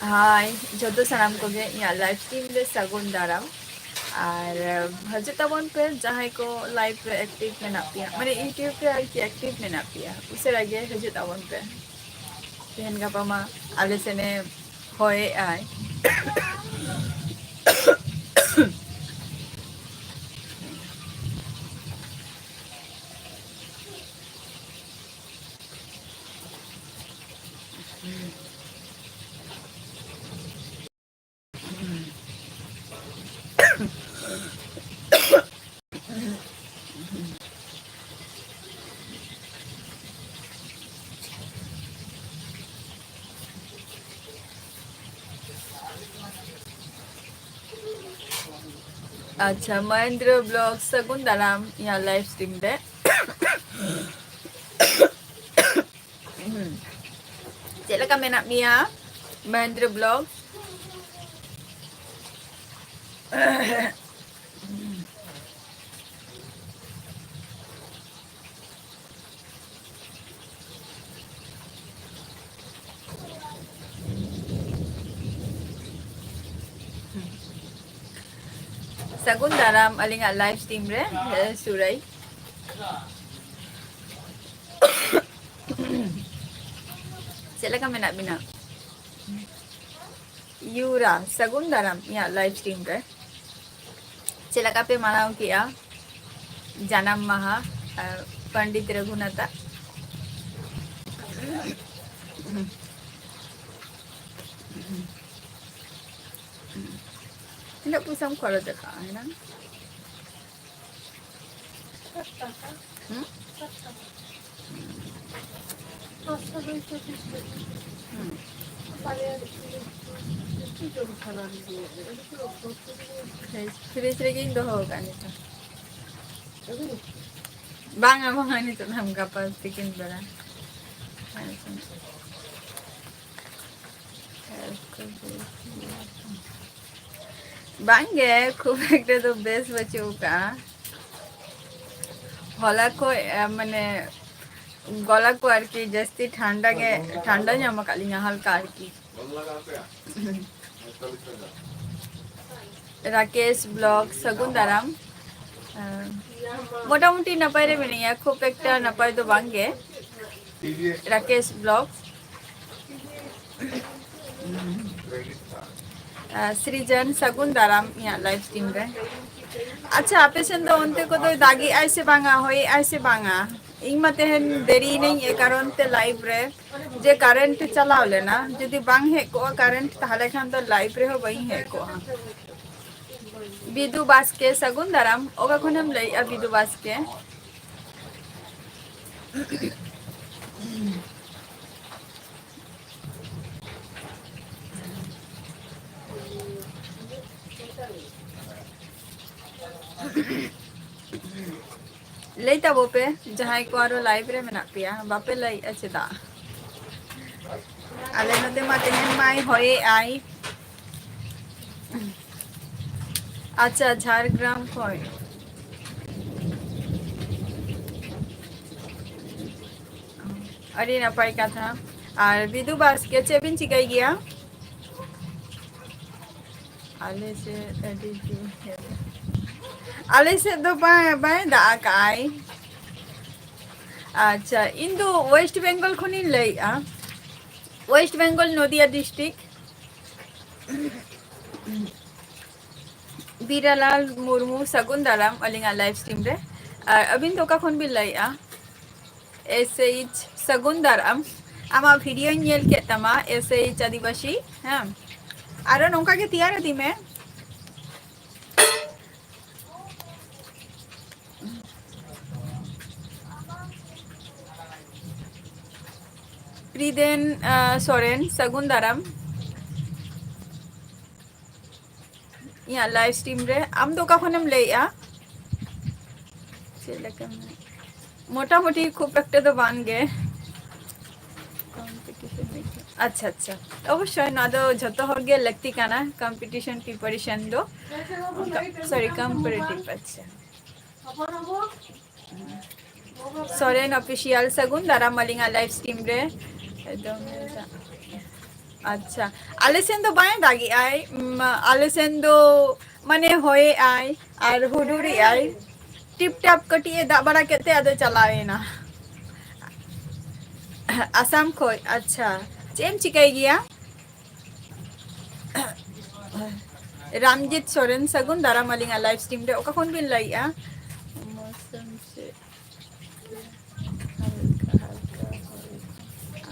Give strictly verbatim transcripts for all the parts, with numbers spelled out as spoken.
ᱦᱟᱭ, ᱡᱚᱛᱚ ᱥᱟᱱᱟᱢ ᱠᱚᱜᱮ ᱤᱧᱟᱹᱜ live stream ᱨᱮ ᱥᱟᱹᱜᱩᱱ ᱫᱟᱨᱟᱢ᱾ ᱟᱨ ᱦᱤᱡᱩᱜ ᱛᱟᱵᱚᱱ ᱯᱮ, ᱡᱟᱦᱟᱸᱭ ᱠᱚ live ᱨᱮ active ᱢᱮᱱᱟᱜ ᱯᱮᱭᱟ, ᱢᱟᱱᱮ YouTube ᱨᱮ ᱟᱨᱠᱤ active ᱢᱮᱱᱟᱜ ᱯᱮᱭᱟ, ᱩᱥᱟᱹᱨᱟ ᱜᱮ ᱦᱤᱡᱩᱜ ᱛᱟᱵᱚᱱ ᱯᱮ᱾ ᱛᱮᱦᱮᱧ ᱜᱟᱯᱟ ᱢᱟ ᱟᱞᱮ ᱥᱮᱱᱮ ᱦᱚᱭᱮᱜᱼᱟᱭ᱾ ᱟᱪᱪᱷᱟ, ᱢᱚᱦᱮᱱᱫᱨᱚ ᱵᱞᱚᱜ, ᱥᱟᱹᱜᱩᱱ ᱫᱟᱨᱟᱢ ᱤᱧᱟᱹᱜ live stream ᱨᱮ᱾ ᱪᱮᱫ ᱞᱮᱠᱟ ᱢᱮᱱᱟᱜ ᱢᱮᱭᱟ, ᱢᱚᱦᱮᱱᱫᱨᱚ ᱵᱞᱚᱜ? ᱥᱟᱹᱜᱩᱱ ᱫᱟᱨᱟᱢ ᱟᱹᱞᱤᱧᱟᱜ live stream ᱨᱮ, ᱮ, ᱥᱩᱨᱟᱹᱭ᱾ ᱪᱮᱫ ᱞᱮᱠᱟ ᱢᱮᱱᱟᱜ ᱵᱤᱱᱟ? ᱭᱩᱨᱟ, ᱥᱟᱹᱜᱩᱱ ᱫᱟᱨᱟᱢ ᱤᱧᱟᱹᱜ live stream ᱨᱮ᱾ ᱪᱮᱫ ᱞᱮᱠᱟ ᱯᱮ ᱢᱟᱱᱟᱣ ᱠᱮᱜᱼᱟ ᱡᱟᱱᱟᱢ ᱢᱟᱦᱟ, ᱟᱨ ᱯᱚᱱᱰᱤᱛ ᱨᱚᱜᱷᱩᱱᱟᱛᱷᱟᱜ? ᱛᱤᱱᱟᱹᱜ ᱯᱚᱭᱥᱟᱢ ᱠᱷᱚᱨᱚᱪ ᱟᱠᱟᱫᱼᱟ ᱮᱱᱟᱝ? ᱦᱩᱸ? ᱦᱩᱸ᱾ ᱯᱷᱨᱤᱡᱽ, ᱯᱷᱨᱤᱡᱽ ᱨᱮᱜᱮᱧ ᱫᱚᱦᱚ ᱟᱠᱟᱫ ᱱᱤᱛᱚᱜ᱾ ᱵᱟᱝᱟ, ᱵᱟᱝᱟ, ᱱᱤᱛᱚᱜ ᱫᱚ ᱜᱟᱯᱟ ᱛᱤᱠᱤᱱ ᱵᱮᱲᱟ᱾ ᱵᱟᱝᱜᱮ, ᱠᱷᱩᱵ ᱮᱠᱴᱟ ᱫᱚ ᱵᱮᱥ ᱵᱟᱹᱪᱩᱜ ᱟᱠᱟᱜᱼᱟ᱾ ᱦᱚᱞᱟ ᱠᱷᱚᱡ, ᱮ, ᱢᱟᱱᱮ, ᱜᱚᱞᱟ ᱠᱚ ᱟᱨᱠᱤ ᱡᱟᱹᱥᱛᱤ ᱴᱷᱟᱱᱰᱟ ᱜᱮ, ᱴᱷᱟᱱᱰᱟ ᱧᱟᱢ ᱟᱠᱟᱫ ᱞᱤᱧᱟ ᱦᱟᱞᱠᱟ ᱟᱨᱠᱤ᱾ ᱨᱟᱠᱮᱥ ᱵᱞᱚᱜ, ᱥᱟᱹᱜᱩᱱ ᱫᱟᱨᱟᱢ᱾ ᱟᱸ, ᱢᱚᱴᱟᱢᱩᱴᱤ ᱱᱟᱯᱟᱭ ᱨᱮ ᱢᱮᱱᱟᱧᱟ, ᱠᱷᱩᱵ ᱮᱠᱴᱟ ᱱᱟᱯᱟᱭ ᱫᱚ ᱵᱟᱝ ᱜᱮ᱾ ᱨᱟᱠᱮᱥ ᱵᱞᱚᱜ᱾ ᱟᱸ, ᱥᱨᱤᱡᱚᱱ, ᱥᱟᱹᱜᱩᱱ ᱫᱟᱨᱟᱢ ᱤᱧᱟᱹᱜ ᱞᱟᱭᱤᱵᱷ ᱥᱴᱨᱤᱢ ᱨᱮ᱾ ᱟᱪᱪᱷᱟ, ᱟᱯᱮ ᱥᱮᱱ ᱫᱚ ᱚᱱᱛᱮ ᱠᱚᱫᱚ ᱫᱟᱜᱮᱜᱼᱟᱭ ᱥᱮ ᱵᱟᱝᱟ, ᱦᱚᱭᱮᱜᱼᱟᱭ ᱥᱮ ᱵᱟᱝᱟ? ᱤᱧ ᱢᱟ ᱛᱮᱦᱮᱧ ᱫᱮᱨᱤᱭᱮᱱᱟᱹᱧ, ᱮ ᱠᱟᱨᱚᱱ ᱛᱮ ᱞᱟᱭᱤᱵᱷ ᱨᱮ ᱡᱮ ᱠᱟᱨᱮᱱᱴ ᱪᱟᱞᱟᱣ ᱞᱮᱱᱟ, ᱡᱩᱫᱤ ᱵᱟᱝ ᱦᱮᱡ ᱠᱚᱜᱼᱟ ᱠᱟᱨᱮᱱᱴ, ᱛᱟᱦᱞᱮ ᱠᱷᱟᱱ ᱫᱚ ᱞᱟᱭᱤᱵᱷ ᱨᱮᱦᱚᱸ ᱵᱟᱹᱧ ᱦᱮᱡ ᱠᱚᱜᱼᱟ᱾ ᱵᱤᱫᱩ ᱵᱟᱥᱠᱮ, ᱥᱟᱹᱜᱩᱱ ᱫᱟᱨᱟᱢ᱾ ᱚᱠᱟ ᱠᱷᱚᱱᱮᱢ ᱞᱟᱹᱭᱮᱜᱼᱟ ᱵᱤᱫᱩ ᱵᱟᱥᱠᱮ? ᱞᱟᱹᱭ ᱛᱟᱵᱚ ᱯᱮ, ᱡᱟᱦᱟᱸᱭ ᱠᱚ ᱟᱨᱚ ᱞᱟᱭᱤᱵᱷ ᱨᱮ ᱢᱮᱱᱟᱜ ᱯᱮᱭᱟ, ᱵᱟᱯᱮ ᱞᱟᱹᱭᱮᱜᱼᱟ ᱪᱮᱫᱟᱜ? ᱟᱞᱮ ᱱᱚᱛᱮ ᱢᱟ ᱛᱮᱦᱮᱧ ᱢᱟᱭ ᱦᱚᱭᱮᱜᱼᱟᱭ᱾ ᱟᱪᱪᱷᱟ, ᱡᱷᱟᱲᱜᱨᱟᱢ ᱠᱷᱚᱱ᱾ ᱟᱹᱰᱤ ᱱᱟᱯᱟᱭ ᱠᱟᱛᱷᱟ᱾ ᱟᱨ ᱵᱤᱫᱩ ᱵᱟᱥᱠᱮ, ᱪᱮᱫ ᱵᱤᱱ ᱪᱤᱠᱟᱹᱭ ᱜᱮᱭᱟ? ᱟᱞᱮ ᱥᱮᱫ ᱟᱹᱰᱤ ᱡᱳᱨ᱾ ᱟᱞᱮ ᱥᱮᱫ ᱫᱚ ᱵᱟᱭ, ᱵᱟᱭ ᱫᱟᱜ ᱟᱠᱟᱜᱼᱟᱭ᱾ ᱟᱪᱪᱷᱟ, ᱤᱧ ᱫᱚ ᱳᱭᱮᱥᱴ ᱵᱮᱝᱜᱚᱞ ᱠᱷᱚᱱᱤᱧ ᱞᱟᱹᱭᱮᱫᱼᱟ᱾ ᱳᱭᱮᱥᱴ ᱵᱮᱝᱜᱚᱞ, ᱱᱚᱫᱤᱭᱟ ᱰᱤᱥᱴᱨᱤᱠᱴ᱾ ᱵᱤᱨᱟᱞᱟᱞ ᱢᱩᱨᱢᱩ, ᱥᱟᱹᱜᱩᱱ ᱫᱟᱨᱟᱢ ᱟᱹᱞᱤᱧᱟᱜ ᱞᱟᱭᱤᱵᱷ ᱥᱴᱨᱤᱢ ᱨᱮ᱾ ᱟᱨ ᱟᱹᱵᱤᱱ ᱫᱚ ᱚᱠᱟ ᱠᱷᱚᱱ ᱵᱤᱱ ᱞᱟᱹᱭᱮᱫᱼᱟ? ᱮᱥ ᱮᱭᱤᱪ ᱥᱟᱹᱜᱩᱱ ᱫᱟᱨᱟᱢ, ᱟᱢᱟᱜ ᱵᱷᱤᱰᱤᱭᱳᱧ ᱧᱮᱞ ᱠᱮᱫ ᱛᱟᱢᱟ, ᱮᱥ ᱮᱭᱤᱪ ᱟᱹᱫᱤᱵᱟᱹᱥᱤ, ᱦᱮᱸ᱾ ᱟᱨᱚ ᱱᱚᱝᱠᱟ ᱜᱮ ᱛᱮᱭᱟᱨ ᱤᱫᱤ ᱢᱮ᱾ ᱯᱨᱤᱫᱮᱱ, ᱟᱸ, ᱥᱚᱨᱮᱱ, ᱥᱟᱹᱜᱩᱱ ᱫᱟᱨᱟᱢ᱾ ᱤᱧᱟᱹᱜ ᱞᱟᱭᱤᱵᱷ ᱥᱴᱨᱤᱢ ᱨᱮ᱾ ᱟᱢ ᱫᱚ ᱚᱠᱟ ᱠᱷᱚᱱᱮᱢ ᱞᱟᱹᱭᱮᱜᱼᱟ? ᱪᱮᱫ ᱞᱮᱠᱟ ᱢᱮᱱᱟᱜ-, ᱢᱚᱴᱟᱢᱩᱴᱤ ᱠᱷᱩᱵ ᱮᱠᱴᱟ ᱫᱚ ᱵᱟᱝ ᱜᱮ᱾ ᱠᱚᱢᱯᱤᱴᱤᱥᱚᱱ ᱞᱟᱹᱜᱤᱫ᱾ ᱟᱪᱪᱷᱟ, ᱟᱪᱪᱷᱟ, ᱚᱵᱚᱥᱥᱳᱭ ᱱᱚᱣᱟ ᱫᱚ ᱡᱷᱚᱛᱚ ᱦᱚᱲ ᱜᱮ ᱞᱟᱹᱠᱛᱤ ᱠᱟᱱᱟ, ᱠᱚᱢᱯᱤᱴᱤᱥᱚᱱ ᱯᱨᱤᱯᱟᱨᱮᱥᱚᱱ ᱫᱚ᱾ ᱥᱚᱨᱤ, ᱠᱚᱢᱯᱟᱨᱮᱴᱤᱵᱷ, ᱟᱪᱪᱷᱟ᱾ ᱥᱚᱨᱮᱱ ᱚᱯᱷᱤᱥᱤᱭᱟᱞ, ᱥᱟᱹᱜᱩᱱ ᱫᱟᱨᱟᱢ ᱟᱹᱞᱤᱧᱟᱜ ᱞᱟᱭᱤᱵᱷ ᱥᱴᱨᱤᱢ ᱨᱮ᱾ ᱮᱠᱫᱚᱢ᱾ ᱟᱪᱪᱷᱟ, ᱟᱞᱮ ᱥᱮᱱ ᱫᱚ ᱵᱟᱭ ᱫᱟᱜᱮᱜᱼᱟᱭ, ᱩᱢ, ᱟᱞᱮ ᱥᱮᱱ ᱫᱚ ᱢᱟᱱᱮ ᱦᱚᱭᱮᱜᱼᱟᱭ ᱟᱨ ᱦᱩᱰᱩᱨᱮᱜᱼᱟᱭ, ᱴᱤᱯ ᱴᱟᱯ ᱠᱟᱹᱴᱤᱡ ᱮ ᱫᱟᱜ ᱵᱟᱲᱟ ᱠᱮᱫ ᱛᱮ ᱟᱫᱚ ᱪᱟᱞᱟᱣ ᱮᱱᱟ᱾ ᱟᱥᱟᱢ ᱠᱷᱚᱡ? ᱟᱪᱪᱷᱟ, ᱪᱮᱫ ᱮᱢ ᱪᱤᱠᱟᱹᱭ ᱜᱮᱭᱟ? ᱨᱟᱢᱡᱤᱛ ᱥᱚᱨᱮᱱ, ᱥᱟᱹᱜᱩᱱ ᱫᱟᱨᱟᱢ ᱟᱹᱞᱤᱧᱟᱜ ᱞᱟᱭᱤᱵᱷ ᱥᱴᱨᱤᱢ ᱨᱮ᱾ ᱚᱠᱟ ᱠᱷᱚᱱ ᱵᱤᱱ ᱞᱟᱹᱭᱮᱜᱼᱟ? ᱢᱚᱥᱚᱢ ᱪᱮᱫ? ᱦᱟᱞᱠᱟ ᱦᱟᱞᱠᱟ ᱦᱚᱭ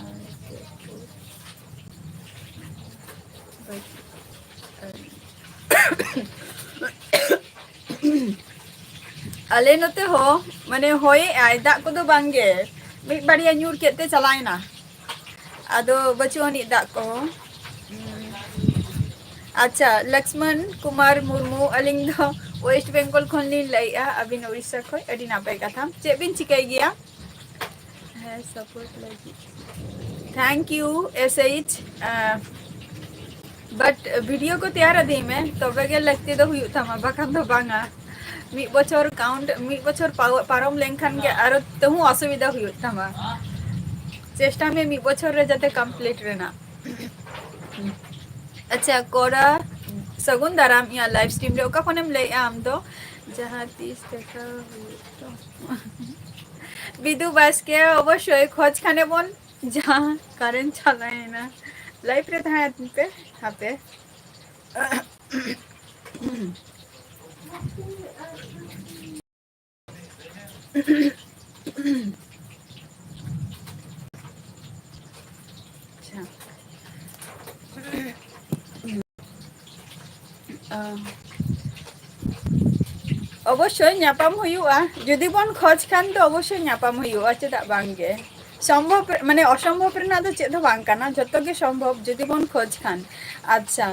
ᱟᱨ ᱡᱟᱹᱯᱩᱫ ᱵᱟᱹᱪᱩᱜ ᱟᱹᱱᱤᱡ᱾ ᱟᱞᱮ ᱱᱚᱛᱮ ᱦᱚᱸ ᱢᱟᱱᱮ ᱦᱚᱭᱮᱜᱼᱟᱭ, ᱫᱟᱜ ᱠᱚᱫᱚ ᱵᱟᱝᱜᱮ, ᱢᱤᱫ ᱵᱟᱨᱭᱟ ᱧᱩᱨ ᱠᱮᱫ ᱛᱮ ᱪᱟᱞᱟᱣᱮᱱᱟ, ᱟᱫᱚ ᱵᱟᱹᱪᱩᱜ ᱟᱹᱱᱤᱡ ᱫᱟᱜ ᱠᱚᱦᱚᱸ᱾ ᱟᱪᱪᱷᱟ, ᱞᱚᱠᱥᱢᱚᱱ ᱠᱩᱢᱟᱨ ᱢᱩᱨᱢᱩ, ᱟᱹᱞᱤᱧ ᱫᱚ ᱳᱭᱮᱥᱴ ᱵᱮᱝᱜᱚᱞ ᱠᱷᱚᱱ ᱞᱤᱧ ᱞᱟᱹᱭᱮᱜᱼᱟ, ᱟᱹᱵᱤᱱ ᱩᱲᱤᱥᱥᱟ ᱠᱷᱚᱱ, ᱟᱹᱰᱤ ᱱᱟᱯᱟᱭ ᱠᱟᱛᱷᱟ᱾ ᱪᱮᱫ ᱵᱤᱱ ᱪᱤᱠᱟᱹᱭ ᱜᱮᱭᱟ? ᱦᱮᱸ, ᱥᱟᱯᱳᱨᱴ ᱞᱟᱹᱜᱤᱫ᱾ Thank you, S H. ᱵᱟᱴ ᱵᱷᱤᱰᱤᱭᱳ ᱠᱚ ᱛᱮᱭᱟᱨ ᱤᱫᱤᱭ ᱢᱮ, ᱛᱚᱵᱮ ᱜᱮ ᱞᱟᱹᱠᱛᱤ ᱫᱚ ᱦᱩᱭᱩᱜ ᱛᱟᱢᱟ, ᱵᱟᱠᱷᱟᱱ ᱫᱚ ᱵᱟᱝᱟ᱾ ᱢᱤᱫ ᱵᱚᱪᱷᱚᱨ ᱠᱟᱣᱩᱱᱴ, ᱢᱤᱫ ᱵᱚᱪᱷᱚᱨ ᱯᱟᱣ-, ᱯᱟᱨᱚᱢ ᱞᱮᱱᱠᱷᱟᱱ ᱜᱮ ᱟᱨᱚ ᱛᱮᱦᱚᱸ ᱚᱥᱩᱵᱤᱫᱷᱟ ᱦᱩᱭᱩᱜ ᱛᱟᱢᱟ᱾ ᱪᱮᱥᱴᱟᱭ ᱢᱮ ᱢᱤᱫ ᱵᱚᱪᱷᱚᱨ ᱨᱮ ᱡᱟᱛᱮ ᱠᱚᱢᱯᱞᱤᱴ ᱨᱮᱱᱟᱜ᱾ ᱟᱪᱪᱷᱟ, ᱠᱚᱨᱟ, ᱥᱟᱹᱜᱩᱱ ᱫᱟᱨᱟᱢ ᱤᱧᱟᱹᱜ ᱞᱟᱭᱤᱵᱷ ᱥᱴᱨᱤᱢ ᱨᱮ᱾ ᱚᱠᱟ ᱠᱷᱚᱱᱮᱢ ᱞᱟᱹᱭᱮᱜᱼᱟ ᱟᱢ ᱫᱚ? ᱡᱟᱦᱟᱸ ᱛᱤᱥ ᱫᱮᱠᱷᱟ ᱦᱩᱭᱩᱜ ᱛᱟᱢᱟ᱾ ᱵᱤᱫᱩ ᱵᱟᱥᱠᱮ, ᱚᱵᱚᱥᱥᱳᱭ, ᱠᱷᱚᱡᱽ ᱠᱷᱟᱱᱮ ᱵᱚᱱ᱾ ᱡᱟᱦᱟᱸ ᱠᱟᱨᱮᱱᱴ ᱪᱟᱞᱟᱣᱮᱱᱟ, ᱞᱟᱭᱤᱵᱷ ᱨᱮ ᱛᱟᱦᱮᱸ ᱯᱮ, ᱦᱟᱯᱮ᱾ ᱟᱪᱪᱷᱟ᱾ ᱚ᱾ ᱚᱵᱚᱥᱥᱳᱭ ᱧᱟᱯᱟᱢ ᱦᱩᱭᱩᱜᱼᱟ, ᱡᱩᱫᱤ ᱵᱚᱱ ᱠᱷᱚᱡᱽ ᱠᱷᱟᱱ ᱫᱚ ᱚᱵᱚᱥᱥᱳᱭ ᱧᱟᱯᱟᱢ ᱦᱩᱭᱩᱜᱼᱟ, ᱪᱮᱫᱟᱜ ᱵᱟᱝ ᱜᱮ? ᱥᱚᱢᱵᱷᱚᱵ, ᱢᱟᱱᱮ ᱚᱥᱚᱢᱵᱷᱚᱵ ᱨᱮᱱᱟᱜ ᱫᱚ ᱪᱮᱫ ᱦᱚᱸ ᱵᱟᱝ ᱠᱟᱱᱟ, ᱡᱚᱛᱚ ᱜᱮ ᱥᱚᱢᱵᱷᱚᱵ ᱡᱩᱫᱤ ᱵᱚᱱ ᱠᱷᱚᱡᱽ ᱠᱷᱟᱱ᱾ ᱟᱪᱪᱷᱟ,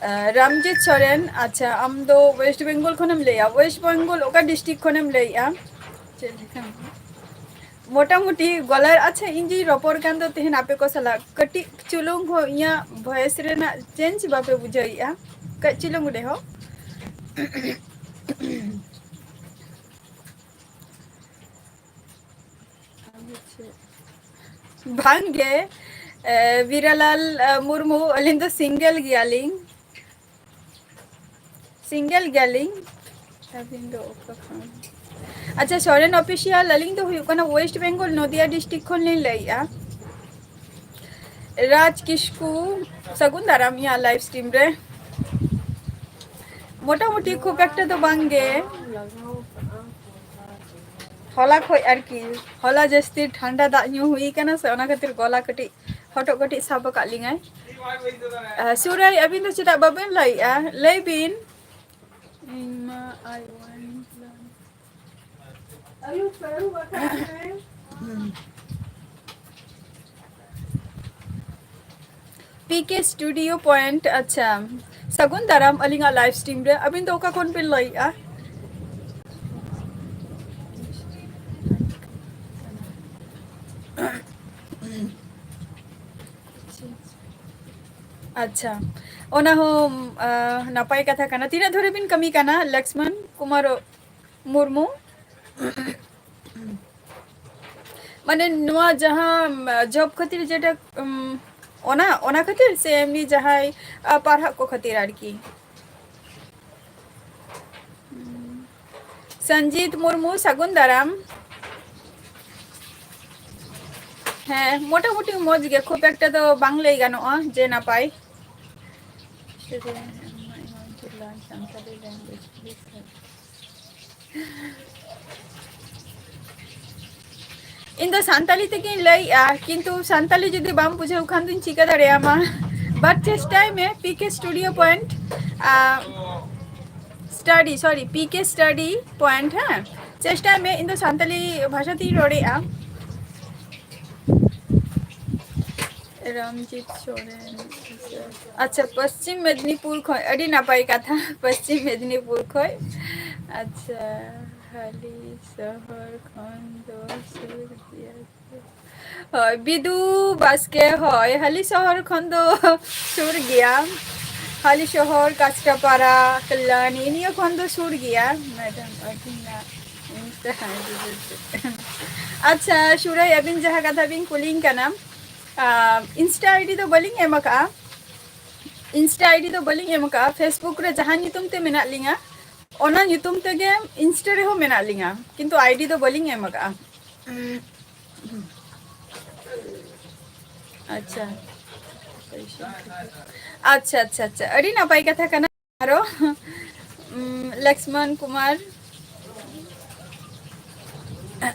ᱟᱸ, ᱨᱟᱢᱡᱤᱛ ᱥᱚᱨᱮᱱ, ᱟᱪᱪᱷᱟ, ᱟᱢ ᱫᱚ ᱳᱭᱮᱥᱴ ᱵᱮᱝᱜᱚᱞ ᱠᱷᱚᱱᱮᱢ ᱞᱟᱹᱭᱟ? ᱳᱭᱮᱥᱴ ᱵᱮᱝᱜᱚᱞ ᱚᱠᱟ ᱰᱤᱥᱴᱨᱤᱠᱴ ᱠᱷᱚᱱᱮᱢ ᱞᱟᱹᱭᱮᱜᱼᱟ? ᱪᱮᱫ ᱞᱮᱠᱟ? ᱢᱚᱴᱟᱢᱩᱴᱤ ᱜᱚᱞᱟᱨ, ᱟᱪᱪᱷᱟ, ᱤᱧ ᱡᱮᱧ ᱨᱚᱯᱚᱲ ᱠᱟᱱ ᱫᱚ ᱛᱮᱦᱮᱧ ᱟᱯᱮ ᱠᱚ ᱥᱟᱞᱟᱜ, ᱠᱟᱹᱴᱤᱡ ᱪᱩᱞᱩᱝ ᱦᱚᱸ ᱤᱧᱟᱹᱜ ᱵᱷᱚᱭᱮᱥ ᱨᱮᱱᱟᱜ ᱪᱮᱧᱡᱽ ᱵᱟᱯᱮ ᱵᱩᱡᱷᱟᱹᱣᱮᱫᱼᱟ? ᱠᱟᱹᱡ ᱪᱩᱞᱩᱝ ᱨᱮᱦᱚᱸ᱾ ᱵᱟᱝ ᱜᱮ, ᱮ, ᱵᱤᱨᱟᱞᱟᱞ, ᱮ, ᱢᱩᱨᱢᱩ, ᱟᱹᱞᱤᱧ ᱫᱚ single ᱜᱮᱭᱟᱞᱤᱧ᱾ Single ᱜᱮᱭᱟᱞᱤᱧ᱾ ᱟᱹᱵᱤᱱ ᱫᱚ ᱚᱠᱟ ᱠᱷᱚᱱ? ᱟᱪᱪᱷᱟ, ᱥᱚᱨᱮᱱ Official, ᱟᱹᱞᱤᱧ ᱫᱚ ᱦᱩᱭᱩᱜ ᱠᱟᱱᱟ West Bengal, ᱱᱚᱫᱤᱭᱟ district ᱠᱷᱚᱱ ᱞᱤᱧ ᱞᱟᱹᱭᱮᱫᱼᱟ᱾ ᱨᱟᱡᱽ ᱠᱤᱥᱠᱩ, ᱥᱟᱹᱜᱩᱱ ᱫᱟᱨᱟᱢ ᱤᱧᱟᱹᱜ live stream ᱨᱮ᱾ ᱢᱚᱴᱟᱢᱩᱴᱤ ᱠᱷᱩᱵ ᱮᱠᱴᱟ ᱫᱚ ᱵᱟᱝ ᱜᱮ᱾ ᱦᱚᱞᱟ ᱠᱷᱚᱡ ᱟᱨᱠᱤ, ᱦᱚᱞᱟ ᱡᱟᱹᱥᱛᱤ ᱴᱷᱟᱱᱰᱟ ᱫᱟᱜ ᱧᱩ ᱦᱩᱭ ᱠᱟᱱᱟ ᱥᱮ, ᱚᱱᱟ ᱠᱷᱟᱹᱛᱤᱨ ᱜᱚᱞᱟ ᱠᱟᱹᱴᱤᱡ, ᱦᱚᱴᱚᱜ ᱠᱟᱹᱴᱤᱡ ᱥᱟᱵ ᱟᱠᱟᱫ ᱞᱤᱧᱟᱭ᱾ ᱟᱦ, ᱥᱩᱨᱟᱭ, ᱟᱹᱵᱤᱱ ᱫᱚ ᱪᱮᱫᱟᱜ ᱵᱟᱵᱤᱱ ᱞᱟᱹᱭᱮᱜᱼᱟ? ᱞᱟᱹᱭ ᱵᱤᱱ᱾ ᱤᱧ ᱢᱟ ᱟᱭ ᱳᱣᱟᱱ ᱟᱹᱨᱩᱵ, ᱟᱹᱨᱩᱵ ᱟᱠᱟᱫ ᱢᱮ᱾ ᱯᱤ ᱠᱮ Studio Point, ᱟᱪᱪᱷᱟ᱾ ᱥᱟᱹᱜᱩᱱ ᱫᱟᱨᱟᱢ ᱟᱹᱞᱤᱧᱟᱜ live stream ᱨᱮ᱾ ᱟᱹᱵᱤᱱ ᱫᱚ ᱚᱠᱟ ᱠᱷᱚᱱ ᱵᱤᱱ ᱞᱟᱹᱭᱮᱜᱼᱟ? ᱟᱪᱪᱷᱟ, ᱚᱱᱟ ᱦᱚᱸ, ᱟᱸ, ᱱᱟᱯᱟᱭ ᱠᱟᱛᱷᱟ ᱠᱟᱱᱟ᱾ ᱛᱤᱱᱟᱹᱜ ᱫᱷᱚᱨᱮ ᱵᱤᱱ ᱠᱟᱹᱢᱤ ᱠᱟᱱᱟ, ᱞᱚᱠᱥᱢᱚᱱ ᱠᱩᱢᱟᱨ ᱢᱩᱨᱢᱩ? ᱢᱟᱱᱮ, ᱱᱚᱣᱟ ᱡᱟᱦᱟᱸ, ᱟᱸ, job ᱠᱷᱟᱹᱛᱤᱨ ᱡᱮᱴᱟ, ᱩᱢ, ᱚᱱᱟ, ᱚᱱᱟ ᱠᱷᱟᱹᱛᱤᱨ ᱥᱮ ᱮᱢᱱᱤ ᱡᱟᱦᱟᱸᱭ, ᱟᱸ, ᱯᱟᱲᱦᱟᱜ ᱠᱚ ᱠᱷᱟᱹᱛᱤᱨ ᱟᱨᱠᱤ? ᱥᱚᱧᱡᱤᱛ ᱢᱩᱨᱢᱩ, ᱥᱟᱹᱜᱩᱱ ᱫᱟᱨᱟᱢ᱾ ᱦᱮᱸ, ᱢᱚᱴᱟᱢᱩᱴᱤ ᱢᱚᱡᱽ ᱜᱮ, ᱠᱷᱩᱵ ᱮᱠᱴᱟ ᱫᱚ ᱵᱟᱝ ᱞᱟᱹᱭ ᱜᱟᱱᱚᱜᱼᱟ ᱡᱮ ᱱᱟᱯᱟᱭ᱾ ᱤᱧ ᱫᱚ ᱥᱟᱱᱛᱟᱞᱤ ᱛᱮᱜᱤᱧ ᱞᱟᱹᱭᱮᱜᱼᱟ, ᱠᱤᱱᱛᱩ ᱥᱟᱱᱛᱟᱞᱤ ᱡᱩᱫᱤ ᱵᱟᱢ ᱵᱩᱡᱷᱟᱹᱣ ᱠᱷᱟᱱ ᱫᱚᱧ ᱪᱤᱠᱟᱹ ᱫᱟᱲᱮᱭᱟᱢᱟ? But ᱪᱮᱥᱴᱟᱭ ᱢᱮ, ᱯᱤ ᱠᱮ Studio Point, ᱟ, Study, sorry, ᱯᱤ ᱠᱮ Study Point, ᱦᱮᱸ, ᱪᱮᱥᱴᱟᱭ ᱢᱮ, ᱤᱧ ᱫᱚ ᱥᱟᱱᱛᱟᱞᱤ ᱵᱷᱟᱥᱟ ᱛᱤᱧ ᱨᱚᱲᱮᱜᱼᱟ᱾ ᱨᱟᱢᱡᱤᱛ ᱥᱚᱨᱮᱱ, ᱟᱪᱪᱷᱟ, ᱯᱚᱥᱪᱤᱢ ᱢᱮᱫᱽᱱᱤᱯᱩᱨ ᱠᱷᱚᱱ, ᱟᱹᱰᱤ ᱱᱟᱯᱟᱭ ᱠᱟᱛᱷᱟ, ᱯᱚᱥᱪᱤᱢ ᱢᱮᱫᱽᱱᱤᱯᱩᱨ ᱠᱷᱚᱱ᱾ ᱟᱪᱪᱷᱟ, ᱦᱟᱹᱞᱤ ᱥᱚᱦᱚᱨ ᱠᱷᱚᱱ ᱫᱚ ᱥᱩᱨ ᱜᱮᱭᱟ᱾ ᱦᱳᱭ, ᱵᱤᱫᱩ ᱵᱟᱥᱠᱮ, ᱦᱳᱭ, ᱦᱟᱹᱞᱤ ᱥᱚᱦᱚᱨ ᱠᱷᱚᱱ ᱫᱚ ᱥᱩᱨ ᱜᱮᱭᱟ᱾ ᱦᱟᱹᱞᱤ ᱥᱚᱦᱚᱨ, ᱠᱟᱪᱨᱟᱯᱟᱲᱟ, ᱠᱚᱞᱞᱟᱱᱤ, ᱱᱤᱭᱟᱹ ᱠᱷᱚᱱ ᱫᱚ ᱥᱩᱨ ᱜᱮᱭᱟ᱾ ᱢᱮᱰᱟᱢ, ᱟᱹᱵᱤᱱᱟᱜ Insta handle ᱪᱮᱫ? ᱟᱪᱪᱷᱟ ᱥᱩᱨᱟᱭ, ᱟᱹᱵᱤᱱ ᱡᱟᱦᱟᱸ ᱠᱟᱛᱷᱟ ᱵᱤᱱ ᱠᱩᱞᱤᱧ ᱠᱟᱱᱟ, ᱤᱱᱥᱴᱟ ᱟᱭᱰᱤ ᱫᱚ ᱵᱟᱹᱞᱤᱧ ᱮᱢ ᱟᱠᱟᱫᱼᱟ᱾ ᱤᱱᱥᱴᱟ ᱟᱭᱰᱤ ᱫᱚ ᱵᱟᱹᱞᱤᱧ ᱮᱢ ᱟᱠᱟᱫᱼᱟ᱾ ᱯᱷᱮᱥᱵᱩᱠ ᱨᱮ ᱡᱟᱦᱟᱸ ᱧᱩᱛᱩᱢ ᱛᱮ ᱢᱮᱱᱟᱜ ᱞᱤᱧᱟ, ᱚᱱᱟ ᱧᱩᱛᱩᱢ ᱛᱮᱜᱮ ᱤᱱᱥᱴᱟ ᱨᱮᱦᱚᱸ ᱢᱮᱱᱟᱜ ᱞᱤᱧᱟ, ᱠᱤᱱᱛᱩ ᱟᱭᱰᱤ ᱫᱚ ᱵᱟᱹᱞᱤᱧ ᱮᱢ ᱟᱠᱟᱫᱼᱟ᱾ ᱟᱪᱪᱷᱟ, ᱟᱪᱪᱷᱟ, ᱟᱪᱪᱷᱟ, ᱟᱪᱪᱷᱟ, ᱟᱹᱰᱤ ᱱᱟᱯᱟᱭ ᱠᱟᱛᱷᱟ ᱠᱟᱱᱟ᱾ ᱟᱨᱚ ᱞᱚᱠᱥᱢᱚᱱ ᱠᱩᱢᱟᱨ,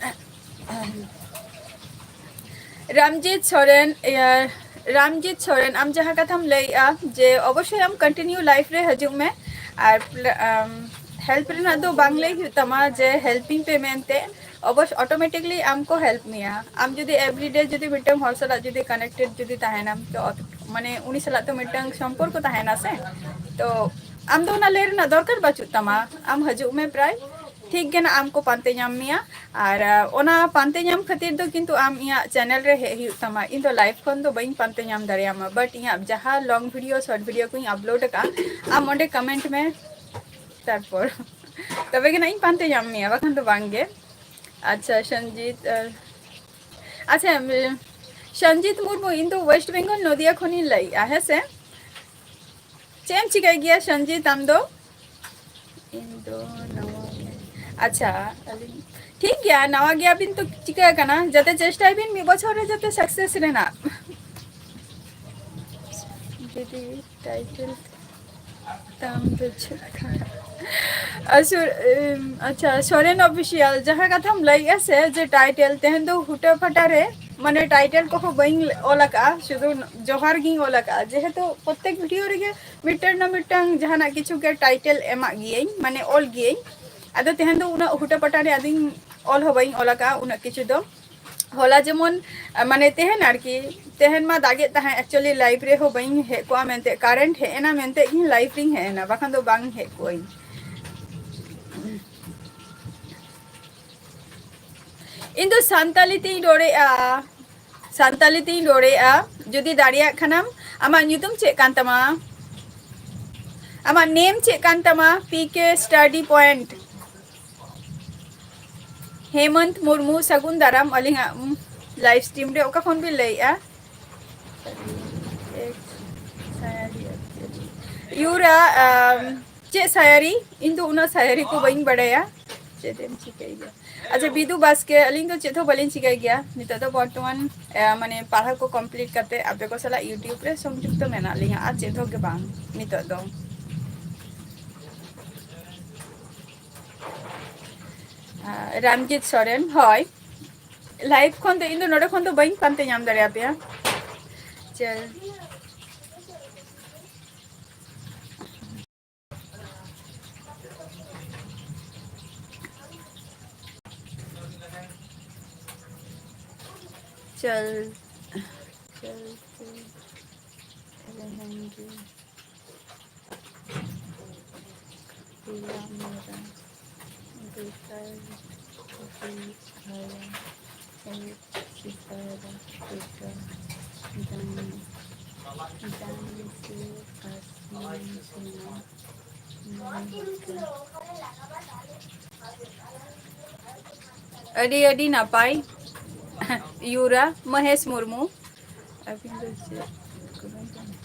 ᱨᱟᱢᱡᱤᱛ ᱥᱚᱨᱮᱱ, ᱤᱭᱟᱹ, ᱨᱟᱢᱡᱤᱛ ᱥᱚᱨᱮᱱ, ᱟᱢ ᱡᱟᱦᱟᱸ ᱠᱟᱛᱷᱟᱢ ᱞᱟᱹᱭᱮᱜᱼᱟ ᱡᱮ ᱚᱵᱚᱥᱥᱳᱭ ᱟᱢ ᱠᱚᱱᱴᱤᱱᱤᱭᱩ ᱞᱟᱭᱤᱵᱷ ᱨᱮ ᱦᱤᱡᱩᱜ ᱢᱮ ᱟᱨ ᱦᱮᱞᱯ ᱨᱮᱱᱟᱜ ᱫᱚ ᱵᱟᱝ ᱞᱟᱹᱭ ᱦᱩᱭᱩᱜ ᱛᱟᱢᱟ ᱡᱮ ᱦᱮᱞᱯᱤᱧ ᱯᱮ ᱢᱮᱱᱛᱮ, ᱚᱵᱚᱥ ᱚᱴᱳᱢᱮᱴᱤᱠᱞᱤ ᱟᱢ ᱠᱚ ᱦᱮᱞᱯ ᱢᱮᱭᱟ᱾ ᱟᱢ ᱡᱩᱫᱤ ᱮᱵᱨᱤᱰᱮ ᱡᱩᱫᱤ ᱢᱤᱫᱴᱟᱝ ᱦᱚᱲ ᱥᱟᱞᱟᱜ ᱡᱩᱫᱤ ᱠᱟᱱᱮᱠᱴᱮᱰ ᱡᱩᱫᱤ ᱛᱟᱦᱮᱱᱟᱢ, ᱛᱚ ᱢᱟᱱᱮ ᱩᱱᱤ ᱥᱟᱞᱟᱜ ᱛᱚ ᱢᱤᱫᱴᱟᱝ ᱥᱚᱢᱯᱚᱨᱠᱚ ᱛᱟᱦᱮᱱᱟ ᱥᱮ, ᱛᱚ ᱟᱢ ᱫᱚ ᱚᱱᱟ ᱞᱟᱹᱭ ᱨᱮᱱᱟᱜ ᱫᱚᱨᱠᱟᱨ ᱵᱟᱹᱪᱩᱜ ᱛᱟᱢᱟ᱾ ᱟᱢ ᱦᱤᱡᱩᱜ ᱢᱮ, ᱯᱨᱟᱭ ᱴᱷᱤᱠ ᱜᱮ ᱱᱟᱜ ᱟᱢ ᱠᱚ ᱯᱟᱱᱛᱮ ᱧᱟᱢ ᱢᱮᱭᱟ᱾ ᱟᱨ ᱚᱱᱟ ᱯᱟᱱᱛᱮ ᱧᱟᱢ ᱠᱷᱟᱹᱛᱤᱨ ᱫᱚ ᱠᱤᱱᱛᱩ ᱟᱢ ᱤᱧᱟᱹᱜ ᱪᱮᱱᱮᱞ ᱨᱮ ᱦᱮᱡ ᱦᱩᱭᱩᱜ ᱛᱟᱢᱟ᱾ ᱤᱧ ᱫᱚ ᱞᱟᱭᱤᱵᱷ ᱠᱷᱚᱱ ᱫᱚ ᱵᱟᱹᱧ ᱯᱟᱱᱛᱮ ᱧᱟᱢ ᱫᱟᱲᱮᱭᱟᱢᱟ, ᱵᱟᱴ ᱤᱧᱟᱹᱜ ᱡᱟᱦᱟᱸ ᱞᱚᱝ ᱵᱷᱤᱰᱤᱭᱳ, ᱥᱚᱨᱴ ᱵᱷᱤᱰᱤᱭᱳ ᱠᱚᱧ ᱟᱯᱞᱳᱰ ᱟᱠᱟᱫᱼᱟ, ᱟᱢ ᱚᱸᱰᱮ ᱠᱚᱢᱮᱱᱴ ᱢᱮ ᱛᱟᱨᱯᱚᱨ᱾ ᱛᱚᱵᱮ ᱜᱮ ᱱᱟᱜ ᱤᱧ ᱯᱟᱱᱛᱮ ᱧᱟᱢ ᱢᱮᱭᱟ, ᱵᱟᱠᱷᱟᱱ ᱫᱚ ᱵᱟᱝ ᱜᱮ᱾ ᱟᱪᱪᱷᱟ ᱥᱚᱧᱡᱤᱛ, ᱟᱪᱪᱷᱟ ᱥᱚᱧᱡᱤᱛ ᱢᱩᱨᱢᱩ, ᱤᱧ ᱫᱚ ᱳᱭᱮᱥᱴ ᱵᱮᱝᱜᱚᱞ ᱱᱚᱫᱤᱭᱟ ᱠᱷᱚᱱᱤᱧ ᱞᱟᱹᱭᱮᱜᱼᱟ, ᱦᱮᱸ ᱥᱮ? ᱪᱮᱫ ᱮᱢ ᱪᱤᱠᱟᱹᱭ ᱜᱮᱭᱟ ᱥᱚᱧᱡᱤᱛ ᱟᱢ ᱫᱚ? ᱤᱧ ᱫᱚ ᱱᱟᱣᱟ ᱜᱮ᱾ ᱟᱪᱪᱷᱟ, ᱟᱹᱞᱤᱧ ᱴᱷᱤᱠ ᱜᱮᱭᱟ, ᱱᱟᱣᱟ ᱜᱮᱭᱟᱵᱤᱱ ᱛᱚ ᱪᱤᱠᱟᱹ ᱠᱟᱱᱟ, ᱡᱟᱛᱮ ᱪᱮᱥᱴᱟᱭ ᱵᱤᱱ ᱢᱤᱫ ᱵᱚᱪᱷᱚᱨ ᱨᱮ ᱡᱟᱛᱮ ᱥᱟᱠᱥᱮᱥ ᱨᱮᱱᱟᱜ᱾ ᱡᱩᱫᱤ ᱴᱟᱭᱴᱮᱞ ᱛᱟᱢ ᱫᱚ ᱪᱮᱫ ᱠᱟᱱᱟ? ᱟᱪᱪᱷᱟ, ᱮᱢ, ᱟᱪᱪᱷᱟ, ᱥᱚᱨᱮᱱ ᱚᱯᱷᱤᱥᱤᱭᱟᱞ, ᱡᱟᱦᱟᱸ ᱠᱟᱛᱷᱟᱢ ᱞᱟᱹᱭᱮᱜᱼᱟ ᱥᱮ ᱡᱮ ᱴᱟᱭᱴᱮᱞ, ᱛᱮᱦᱮᱧ ᱫᱚ ᱦᱩᱴᱟᱹ ᱯᱷᱟᱴᱟ ᱨᱮ ᱢᱟᱱᱮ ᱴᱟᱭᱴᱮᱞ ᱠᱚᱦᱚᱸ ᱵᱟᱹᱧ ᱚᱞ ᱟᱠᱟᱜᱼᱟ, ᱥᱩᱫᱷᱩ ᱡᱚᱦᱟᱨ ᱜᱤᱧ ᱚᱞ ᱟᱠᱟᱜᱼᱟ᱾ ᱡᱮᱦᱮᱛᱩ ᱯᱨᱚᱛᱮᱠ ᱵᱷᱤᱰᱤᱭᱳ ᱨᱮᱜᱮ ᱢᱤᱫᱴᱟᱝ ᱱᱟ ᱢᱤᱫᱴᱟᱝ ᱡᱟᱦᱟᱱᱟᱜ ᱠᱤᱪᱷᱩ ᱜᱮ ᱴᱟᱭᱴᱮᱞ ᱮᱢᱟᱜ ᱜᱤᱭᱟᱹᱧ, ᱢᱟᱱᱮ ᱚᱞ ᱜᱤᱭᱟᱹᱧ᱾ ᱟᱫᱚ ᱛᱮᱦᱮᱧ ᱫᱚ ᱩᱱᱟᱹᱜ ᱦᱩᱴᱟᱹ ᱯᱟᱴᱟ ᱨᱮ ᱟᱫᱚᱧ ᱚᱞ ᱦᱚᱸ ᱵᱟᱹᱧ ᱚᱞ ᱟᱠᱟᱜᱼᱟ ᱩᱱᱟᱹᱜ ᱠᱤᱪᱷᱩ ᱫᱚ᱾ ᱦᱚᱞᱟ ᱡᱮᱢᱚᱱ, ᱢᱟᱱᱮ ᱛᱮᱦᱮᱧ ᱟᱨᱠᱤ, ᱛᱮᱦᱮᱧ ᱢᱟ ᱫᱟᱜᱮᱫ ᱛᱟᱦᱮᱸᱫ, actually live ᱨᱮᱦᱚᱸ ᱵᱟᱹᱧ ᱦᱮᱡ ᱠᱚᱜᱼᱟ ᱢᱮᱱᱛᱮ, current ᱦᱮᱡ ᱮᱱᱟ ᱢᱮᱱᱛᱮ ᱤᱧ live ᱨᱤᱧ ᱦᱮᱡ ᱮᱱᱟ, ᱵᱟᱠᱷᱟᱱ ᱫᱚ ᱵᱟᱝ ᱦᱮᱡ ᱠᱚᱜᱼᱟᱹᱧ᱾ ᱤᱧ ᱫᱚ ᱥᱟᱱᱛᱟᱞᱤ ᱛᱤᱧ ᱨᱚᱲᱮᱜᱼᱟ, ᱥᱟᱱᱛᱟᱞᱤ ᱛᱤᱧ ᱨᱚᱲᱮᱜᱼᱟ᱾ ᱡᱩᱫᱤ ᱫᱟᱲᱮᱭᱟᱜ ᱠᱷᱟᱱᱟᱢ, ᱟᱢᱟᱜ ᱧᱩᱛᱩᱢ ᱪᱮᱫ ᱠᱟᱱ ᱛᱟᱢᱟ? ᱟᱢᱟᱜ name ᱪᱮᱫ ᱠᱟᱱ ᱛᱟᱢᱟ? P K Study Point᱾ Hemant Murmu, ᱥᱟᱹᱜᱩᱱ ᱫᱟᱨᱟᱢ ᱟᱹᱞᱤᱧᱟᱜ ᱞᱟᱭᱤᱵᱷ ᱥᱴᱨᱤᱢ ᱨᱮ᱾ ᱚᱠᱟ ᱠᱷᱚᱱ ᱵᱤᱱ ᱞᱟᱹᱭᱮᱜᱼᱟ? ᱭᱩᱨᱟ, ᱟᱢ, ᱪᱮᱫ ᱥᱟᱭᱟᱨᱤ? ᱤᱧ ᱫᱚ ᱩᱱᱟᱹᱜ ᱥᱟᱭᱟᱨᱤ ᱠᱚ ᱵᱟᱹᱧ ᱵᱟᱲᱟᱭᱟ᱾ ᱪᱮᱫ ᱮᱢ ᱪᱤᱠᱟᱹᱭ ᱜᱮᱭᱟ? ᱟᱪᱪᱷᱟ, ᱵᱤᱫᱩ ᱵᱟᱥᱠᱮ, ᱟᱹᱞᱤᱧ ᱫᱚ ᱪᱮᱫ ᱦᱚᱸ ᱵᱟᱹᱞᱤᱧ ᱪᱤᱠᱟᱹᱭ ᱜᱮᱭᱟ ᱱᱤᱛᱚᱜ ᱫᱚ ᱵᱚᱨᱛᱚᱢᱟᱱ᱾ ᱮ, ᱢᱟᱱᱮ, ᱯᱟᱲᱦᱟᱣ ᱠᱚ ᱠᱚᱢᱯᱞᱤᱴ ᱠᱟᱛᱮ ᱟᱯᱮ ᱠᱚ ᱥᱟᱞᱟᱜ YouTube ᱨᱮ ᱥᱚᱝᱡᱩᱠᱛᱚ ᱢᱮᱱᱟᱜ ᱞᱤᱧᱟ, ᱟᱨ ᱪᱮᱫ ᱦᱚᱸ ᱜᱮ ᱵᱟᱝ ᱱᱤᱛᱚᱜ ᱫᱚ᱾ ᱟᱨ ᱨᱟᱢᱡᱤᱛ ᱥᱚᱨᱮᱱ, ᱦᱳᱭ, ᱞᱟᱭᱤᱵᱷ ᱠᱷᱚᱱ ᱫᱚ ᱤᱧ ᱫᱚ ᱱᱚᱰᱮ ᱠᱷᱚᱱ ᱫᱚ ᱵᱟᱹᱧ ᱯᱟᱱᱛᱮ ᱧᱟᱢ ᱫᱟᱲᱮᱭᱟᱯᱮᱭᱟ᱾ ᱪᱮᱫ? ᱪᱚᱞ, ᱪᱚᱞ, ᱪᱚᱞ ᱨᱮᱦᱮᱸᱜᱮ, ᱯᱤᱞᱟ ᱢᱮᱨᱟ, ᱵᱮᱠᱟᱨ, ᱵᱮᱠᱟᱨ, ᱮᱠ ᱥᱤᱛᱟᱨᱟ, ᱵᱮᱠᱟᱨ, ᱡᱟᱱ, ᱡᱟᱱ ᱥᱮ ᱟᱥᱢᱟᱱ ᱥᱮ ᱟᱹᱰᱤ ᱟᱹᱰᱤ ᱱᱟᱯᱟᱭ᱾ ᱭᱩᱨᱟ ᱢᱚᱦᱮᱥ ᱢᱩᱨᱢᱩ, ᱟᱹᱵᱤᱱ ᱫᱚ ᱪᱮᱫ ᱠᱚᱵᱮᱱ ᱠᱟᱹᱢᱤᱭᱟ?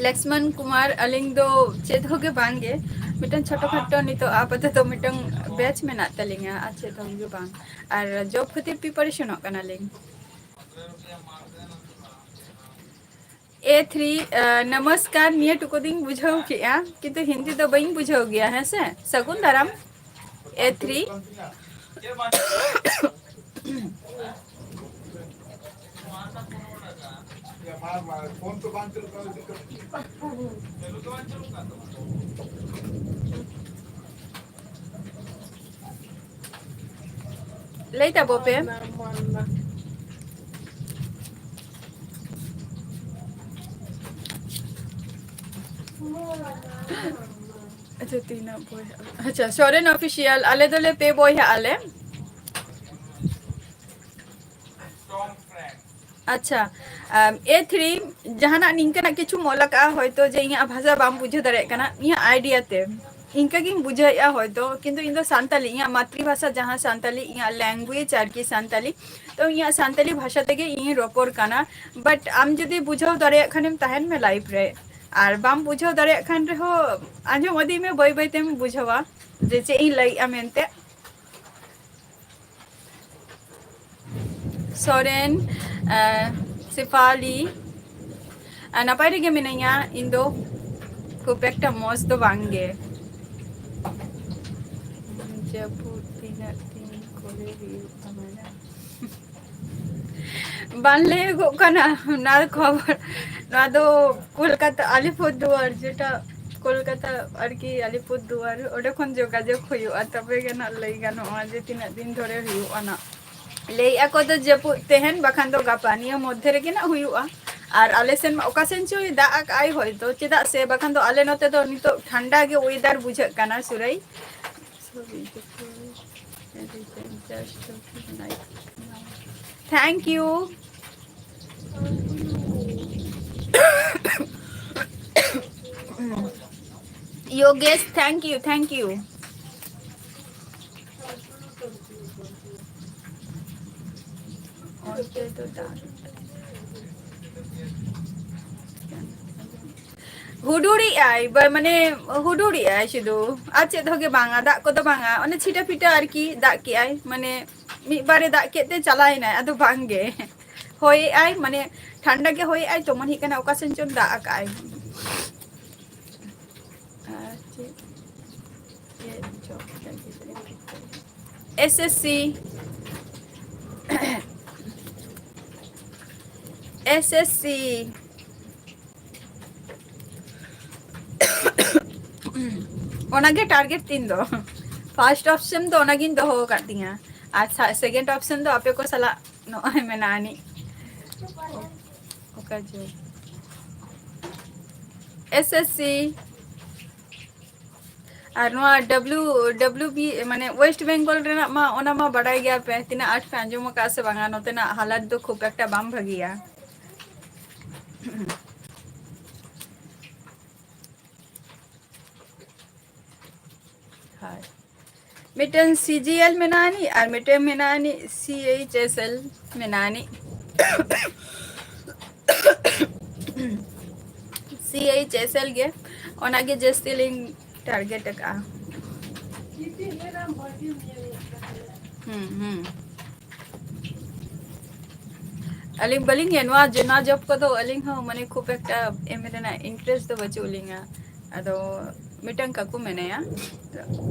ᱞᱚᱠᱥᱢᱚᱱ ᱠᱩᱢᱟᱨ, ᱟᱹᱞᱤᱧ ᱫᱚ ᱪᱮᱫ ᱦᱚᱸ ᱜᱮ ᱵᱟᱝ ᱜᱮ, ᱢᱤᱫᱴᱟᱝ ᱪᱷᱳᱴᱳ ᱠᱷᱟᱴᱳ ᱱᱤᱛᱚᱜ ᱟᱯᱟᱛᱚᱛᱚ ᱢᱤᱫᱴᱟᱝ ᱵᱮᱪ ᱢᱮᱱᱟᱜ ᱛᱟᱹᱞᱤᱧᱟ, ᱟᱨ ᱪᱮᱫ ᱦᱚᱸ ᱜᱮ ᱵᱟᱝ᱾ ᱟᱨ ᱡᱚᱵ ᱠᱷᱟᱹᱛᱤᱨ ᱯᱨᱤᱯᱟᱨᱮᱥᱚᱱᱚᱜ ᱠᱟᱱᱟᱞᱤᱧ᱾ ᱮ ᱛᱷᱨᱤ, ᱟᱸ, ᱱᱚᱢᱚᱥᱠᱟᱨ, ᱱᱤᱭᱟᱹ ᱴᱩᱠᱩ ᱫᱚᱧ ᱵᱩᱡᱷᱟᱹᱣ ᱠᱮᱜᱼᱟ, ᱠᱤᱱᱛᱩ ᱦᱤᱱᱫᱤ ᱫᱚ ᱵᱟᱹᱧ ᱵᱩᱡᱷᱟᱹᱣ ᱜᱮᱭᱟ, ᱦᱮᱸ ᱥᱮ? ᱥᱟᱹᱜᱩᱱ ᱫᱟᱨᱟᱢ, ᱮ ᱛᱷᱨᱤ᱾ ᱞᱟᱹᱭ ᱛᱟᱵᱚ ᱯᱮ᱾ ᱟᱪᱪᱷᱟ, ᱛᱤᱱᱟᱹᱜ ᱵᱚᱭᱦᱟ? ᱟᱪᱪᱷᱟ, ᱥᱚᱨᱮᱱ ᱚᱯᱷᱤᱥᱤᱭᱟᱞ, ᱟᱞᱮ ᱫᱚᱞᱮ ᱯᱮ ᱵᱚᱭᱦᱟᱜ ᱟᱞᱮ᱾ ᱟᱪᱪᱷᱟ, ᱟᱢ, ᱮ ᱛᱷᱨᱤ, ᱡᱟᱦᱟᱱᱟᱜ ᱱᱤᱝᱠᱟᱹᱱᱟᱜ ᱠᱤᱪᱷᱩᱢ ᱚᱞ ᱟᱠᱟᱜᱼᱟ ᱦᱚᱭᱛᱳ ᱡᱮ ᱤᱧᱟᱹᱜ ᱵᱷᱟᱥᱟ ᱵᱟᱢ ᱵᱩᱡᱷᱟᱹᱣ ᱫᱟᱲᱮᱭᱟᱜ ᱠᱟᱱᱟ, ᱤᱧᱟᱹᱜ ᱟᱭᱰᱤᱭᱟ ᱛᱮ? ᱤᱱᱠᱟᱹ ᱜᱤᱧ ᱵᱩᱡᱷᱟᱹᱣᱮᱫᱼᱟ ᱦᱚᱭᱛᱳ, ᱠᱤᱱᱛᱩ ᱤᱧ ᱫᱚ ᱥᱟᱱᱛᱟᱞᱤ, ᱤᱧᱟᱹᱜ ᱢᱟᱛᱨᱤ ᱵᱷᱟᱥᱟ ᱡᱟᱦᱟᱸ ᱥᱟᱱᱛᱟᱞᱤ, ᱤᱧᱟᱹᱜ language ᱟᱨᱠᱤ ᱥᱟᱱᱛᱟᱞᱤ, ᱛᱚ ᱤᱧᱟᱹᱜ ᱥᱟᱱᱛᱟᱞᱤ ᱵᱷᱟᱥᱟ ᱛᱮᱜᱮ ᱤᱧᱤᱧ ᱨᱚᱯᱚᱲ ᱠᱟᱱᱟ᱾ But ᱟᱢ ᱡᱩᱫᱤ ᱵᱩᱡᱷᱟᱹᱣ ᱫᱟᱲᱮᱭᱟᱜ ᱠᱷᱟᱱᱮᱢ ᱛᱟᱦᱮᱱ ᱢᱮ live ᱨᱮ, ᱟᱨ ᱵᱟᱢ ᱵᱩᱡᱷᱟᱹᱣ ᱫᱟᱲᱮᱭᱟᱜ ᱠᱷᱟᱱ ᱨᱮᱦᱚᱸ ᱟᱸᱡᱚᱢ ᱤᱫᱤ ᱢᱮ, ᱵᱟᱹᱭ ᱵᱟᱹᱭ ᱛᱮᱢ ᱵᱩᱡᱷᱟᱹᱣᱟ ᱡᱮ ᱪᱮᱫ ᱤᱧ ᱞᱟᱹᱭᱮᱫᱼᱟ ᱢᱮᱱᱛᱮ᱾ ᱥᱚᱨᱮᱱ, ᱟᱸ, ᱥᱮᱯᱷᱟᱞᱤ, ᱟᱨ ᱱᱟᱯᱟᱭ ᱨᱮᱜᱮ ᱢᱤᱱᱟᱹᱧᱟ ᱤᱧ ᱫᱚ, ᱠᱷᱩᱵ ᱮᱠᱴᱟ ᱢᱚᱡᱽ ᱫᱚ ᱵᱟᱝ ᱜᱮ᱾ ᱡᱟᱹᱯᱩᱫ ᱛᱤᱱᱟᱹᱜ ᱫᱤᱱ ᱠᱚᱨᱮ ᱦᱩᱭᱩᱜ ᱛᱟᱵᱚᱱᱟ? ᱵᱟᱝ ᱞᱟᱹᱭᱚᱜᱚᱜ ᱠᱟᱱᱟ ᱚᱱᱟ ᱠᱷᱚᱵᱚᱨ᱾ ᱱᱚᱣᱟ ᱫᱚ ᱠᱳᱞᱠᱟᱛᱟ, ᱟᱞᱤᱯᱩᱨ ᱫᱩᱣᱟᱨ, ᱡᱮᱴᱟ ᱠᱳᱞᱠᱟᱛᱟ ᱟᱨᱠᱤ, ᱟᱞᱤᱯᱩᱨ ᱫᱩᱣᱟᱨ, ᱚᱸᱰᱮ ᱠᱷᱚᱱ ᱡᱳᱜᱟᱡᱳᱜᱽ ᱦᱩᱭᱩᱜᱼᱟ, ᱛᱚᱵᱮ ᱜᱮ ᱱᱟᱜ ᱞᱟᱹᱭ ᱜᱟᱱᱚᱜᱼᱟ ᱡᱮ ᱛᱤᱱᱟᱹᱜ ᱫᱤᱱ ᱫᱷᱚᱨᱮ ᱦᱩᱭᱩᱜᱼᱟ ᱱᱟᱜ᱾ ᱞᱟᱹᱭᱮᱜᱼᱟ ᱠᱚ ᱫᱚ ᱡᱟᱹᱯᱩᱫ ᱛᱮᱦᱮᱱ ᱵᱟᱠᱷᱟᱱ ᱫᱚ ᱜᱟᱯᱟ, ᱱᱤᱭᱟᱹ ᱢᱚᱫᱽᱫᱷᱮ ᱨᱮᱜᱮ ᱱᱟᱜ ᱦᱩᱭᱩᱜᱼᱟ᱾ ᱟᱨ ᱟᱞᱮ ᱥᱮᱱ ᱢᱟ ᱚᱠᱟ ᱥᱮᱱ ᱪᱚᱭ ᱫᱟᱜ ᱟᱠᱟᱜᱼᱟᱭ ᱦᱚᱭᱛᱚ, ᱪᱮᱫᱟᱜ ᱥᱮ ᱵᱟᱠᱷᱟᱱ ᱫᱚ ᱟᱞᱮ ᱱᱚᱛᱮ ᱫᱚ ᱱᱤᱛᱚᱜ ᱴᱷᱟᱱᱰᱟ ᱜᱮ weather ᱵᱩᱡᱷᱟᱹᱜ ᱠᱟᱱᱟ ᱥᱩᱨᱟᱹᱭ᱾ So beautiful. That is just looking like, thank you. Yogesh, thank you, thank you. ᱚᱱᱛᱮ ᱫᱚ ᱫᱟᱜ ᱦᱩᱰᱩᱲᱮᱜᱼᱟᱭ, ᱵᱟ-, ᱢᱟᱱᱮ ᱦᱩᱰᱩᱲᱮᱜᱼᱟᱭ ᱥᱩᱫᱷᱩ, ᱟᱨ ᱪᱮᱫ ᱦᱚᱸ ᱜᱮ ᱵᱟᱝᱟ, ᱫᱟᱜ ᱠᱚᱫᱚ ᱵᱟᱝᱟ, ᱚᱱᱮ ᱪᱷᱤᱴᱟᱹ ᱯᱷᱤᱴᱟᱹ ᱟᱨᱠᱤ ᱫᱟᱜ ᱠᱮᱜᱼᱟᱭ, ᱢᱟᱱᱮ ᱢᱤᱫ ᱵᱟᱨᱮ ᱫᱟᱜ ᱠᱮᱫ ᱛᱮ ᱪᱟᱞᱟᱣᱮᱱᱟᱭ, ᱟᱫᱚ ᱵᱟᱝ ᱜᱮ᱾ ᱦᱚᱭᱮᱜᱼᱟᱭ, ᱢᱟᱱᱮ ᱴᱷᱟᱱᱰᱟ ᱜᱮ ᱦᱚᱭᱮᱜᱼᱟᱭ ᱛᱚ, ᱢᱚᱱᱮ ᱦᱩᱭᱩᱜ ᱠᱟᱱᱟ ᱚᱠᱟ ᱥᱮᱱ ᱪᱚᱝ ᱫᱟᱜ ᱟᱠᱟᱜᱼᱟᱭ᱾ ᱟᱨ ᱪᱮᱫ, ᱪᱮᱫ job ᱞᱟᱹᱜᱤᱫ ᱨᱮ? S S C, S S C᱾ ᱚᱱᱟᱜᱮ target ᱛᱤᱧ ᱫᱚ᱾ First option ᱫᱚ ᱚᱱᱟᱜᱤᱧ ᱫᱚᱦᱚ ᱟᱠᱟᱫ ᱛᱤᱧᱟ, ᱟᱨ ᱥᱟ-, second option ᱫᱚ ᱟᱯᱮ ᱠᱚ ᱥᱟᱞᱟᱜ ᱱᱚᱜᱼᱚᱭ ᱢᱮᱱᱟᱜ ᱟᱹᱱᱤᱡ᱾ ᱚᱠᱟ ᱡᱮ S S C ᱟᱨ ᱱᱚᱣᱟ W, W B, ᱢᱟᱱᱮ West Bengal ᱨᱮᱱᱟᱜ ᱢᱟ, ᱚᱱᱟ ᱢᱟ ᱵᱟᱰᱟᱭ ᱜᱮᱭᱟ ᱯᱮ ᱛᱤᱱᱟᱹᱜ ᱟᱸᱴ ᱯᱮ ᱟᱸᱡᱚᱢ ᱟᱠᱟᱫᱼᱟ ᱥᱮ ᱵᱟᱝᱟ, ᱱᱚᱛᱮᱱᱟᱜ ᱦᱟᱞᱟᱛ ᱫᱚ ᱠᱷᱩᱵ ᱮᱠᱴᱟ ᱵᱟᱝ ᱵᱷᱟᱹᱜᱤᱭᱟ᱾ ᱢᱤᱫᱴᱮᱱ ᱥᱤ ᱡᱤ ᱮᱞ ᱢᱮᱱᱟᱜ ᱟᱹᱱᱤᱡ ᱟᱨ ᱢᱤᱫᱴᱮᱱ ᱢᱮᱱᱟᱜ ᱟᱹᱱᱤᱡ ᱥᱤ ᱮᱭᱤᱪ ᱮᱥ ᱮᱞ ᱢᱮᱱᱟᱜ ᱟᱹᱱᱤᱡ᱾ ᱥᱤ ᱮᱭᱤᱪ ᱮᱥ ᱮᱞ ᱜᱮ, ᱚᱱᱟᱜᱮ ᱡᱟᱹᱥᱛᱤ ᱞᱤᱧ ᱴᱟᱨᱜᱮᱴ ᱟᱠᱟᱫᱼᱟ᱾ ᱦᱩᱸ, ᱦᱩᱸ᱾ ᱟᱹᱞᱤᱧ ᱵᱟᱹᱞᱤᱧ ᱧᱮ-, ᱱᱚᱣᱟ ᱡᱮ, ᱱᱚᱣᱟ ᱡᱚᱵ ᱠᱚᱫᱚ ᱟᱹᱞᱤᱧ ᱦᱚᱸ ᱢᱟᱱᱮ ᱠᱷᱩᱵ ᱮᱠᱴᱟ ᱮᱢ ᱨᱮᱱᱟᱜ ᱤᱱᱴᱟᱨᱮᱥᱴ ᱫᱚ ᱵᱟᱹᱪᱩᱜ ᱞᱤᱧᱟ᱾ ᱟᱫᱚ ᱢᱤᱫᱴᱟᱝ ᱠᱟᱠᱩ ᱢᱮᱱᱟᱭᱟ,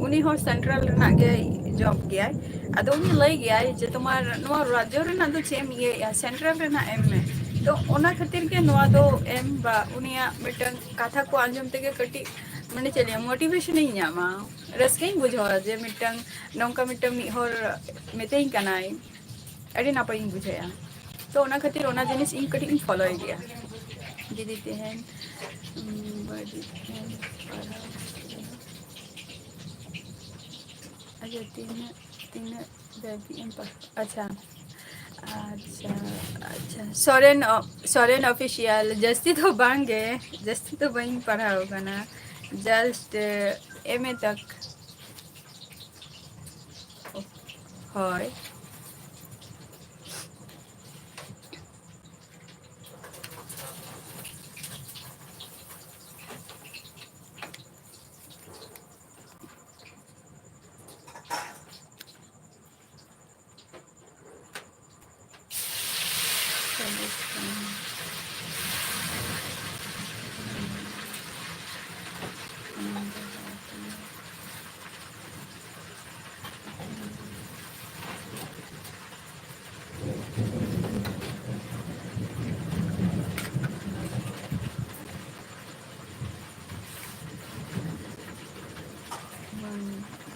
ᱩᱱᱤ ᱦᱚᱸ ᱥᱮᱱᱴᱨᱟᱞ ᱨᱮᱱᱟᱜ ᱜᱮ ᱡᱚᱵ ᱜᱮᱭᱟᱭ᱾ ᱟᱫᱚ ᱩᱱᱤ ᱞᱟᱹᱭ ᱜᱮᱭᱟᱭ ᱡᱮ, "ᱛᱳᱢᱟᱨ ᱱᱚᱣᱟ ᱨᱟᱡᱽᱡᱚ ᱨᱮᱱᱟᱜ ᱫᱚ ᱪᱮᱫ ᱮᱢ ᱤᱭᱟᱹᱭᱮᱫᱼᱟ, ᱥᱮᱱᱴᱨᱟᱞ ᱨᱮᱱᱟᱜ ᱮᱢ ᱢᱮ᱾" ᱛᱚ ᱚᱱᱟ ᱠᱷᱟᱹᱛᱤᱨ ᱜᱮ ᱱᱚᱣᱟ ᱫᱚ ᱮᱢ ᱵᱟ ᱩᱱᱤᱭᱟᱜ ᱢᱤᱫᱴᱟᱝ ᱠᱟᱛᱷᱟ ᱠᱚ ᱟᱸᱡᱚᱢ ᱛᱮᱜᱮ ᱠᱟᱹᱴᱤᱡ, ᱢᱟᱱᱮ ᱪᱮᱫ ᱞᱟᱹᱭᱟ, ᱢᱳᱴᱤᱵᱷᱮᱥᱚᱱᱤᱧ ᱧᱟᱢᱟ, ᱨᱟᱹᱥᱠᱟᱹᱧ ᱵᱩᱡᱷᱟᱹᱣᱟ ᱡᱮ ᱢᱤᱫᱴᱟᱝ ᱱᱚᱝᱠᱟ ᱢᱤᱫᱴᱟᱝ ᱢᱤᱫ ᱦᱚᱲ ᱢᱤᱛᱟᱹᱧ ᱠᱟᱱᱟᱭ, ᱟᱹᱰᱤ ᱱᱟᱯᱟᱭᱤᱧ ᱵᱩᱡᱷᱟᱹᱣᱮᱫᱼᱟ᱾ ᱛᱚ ᱚᱱᱟ ᱠᱷᱟᱹᱛᱤᱨ ᱚᱱᱟ ᱡᱤᱱᱤᱥ ᱤᱧ ᱠᱟᱹᱴᱤᱡ ᱤᱧ ᱯᱷᱚᱞᱳᱭ ᱜᱮᱭᱟ᱾ ᱡᱩᱫᱤ ᱛᱮᱦᱮᱧ, ᱩᱢ, ᱵᱟᱹᱲᱤᱡ ᱮᱢ ᱯᱟᱲᱦᱟᱣ ᱠᱟᱱᱟ᱾ ᱟᱪᱪᱷᱟ, ᱛᱤᱱᱟᱹᱜ, ᱛᱤᱱᱟᱹᱜ ᱫᱷᱟᱹᱵᱤᱡ ᱮᱢ ᱯᱟᱲᱦᱟᱣ? ᱟᱪᱪᱷᱟ, ᱟᱪᱪᱷᱟ, ᱟᱪᱪᱷᱟ᱾ ᱥᱚᱨᱮᱱ ᱚ-, ᱥᱚᱨᱮᱱ ᱚᱯᱷᱤᱥᱤᱭᱟᱞ, ᱡᱟᱹᱥᱛᱤ ᱫᱚ ᱵᱟᱝ ᱜᱮ, ᱡᱟᱹᱥᱛᱤ ᱫᱚ ᱵᱟᱹᱧ ᱯᱟᱲᱦᱟᱣ ᱠᱟᱱᱟ, ᱡᱟᱥᱴ ᱮᱢ ᱮ ᱛᱟᱠ᱾ ᱦᱳᱭ᱾ ᱵᱟᱝ,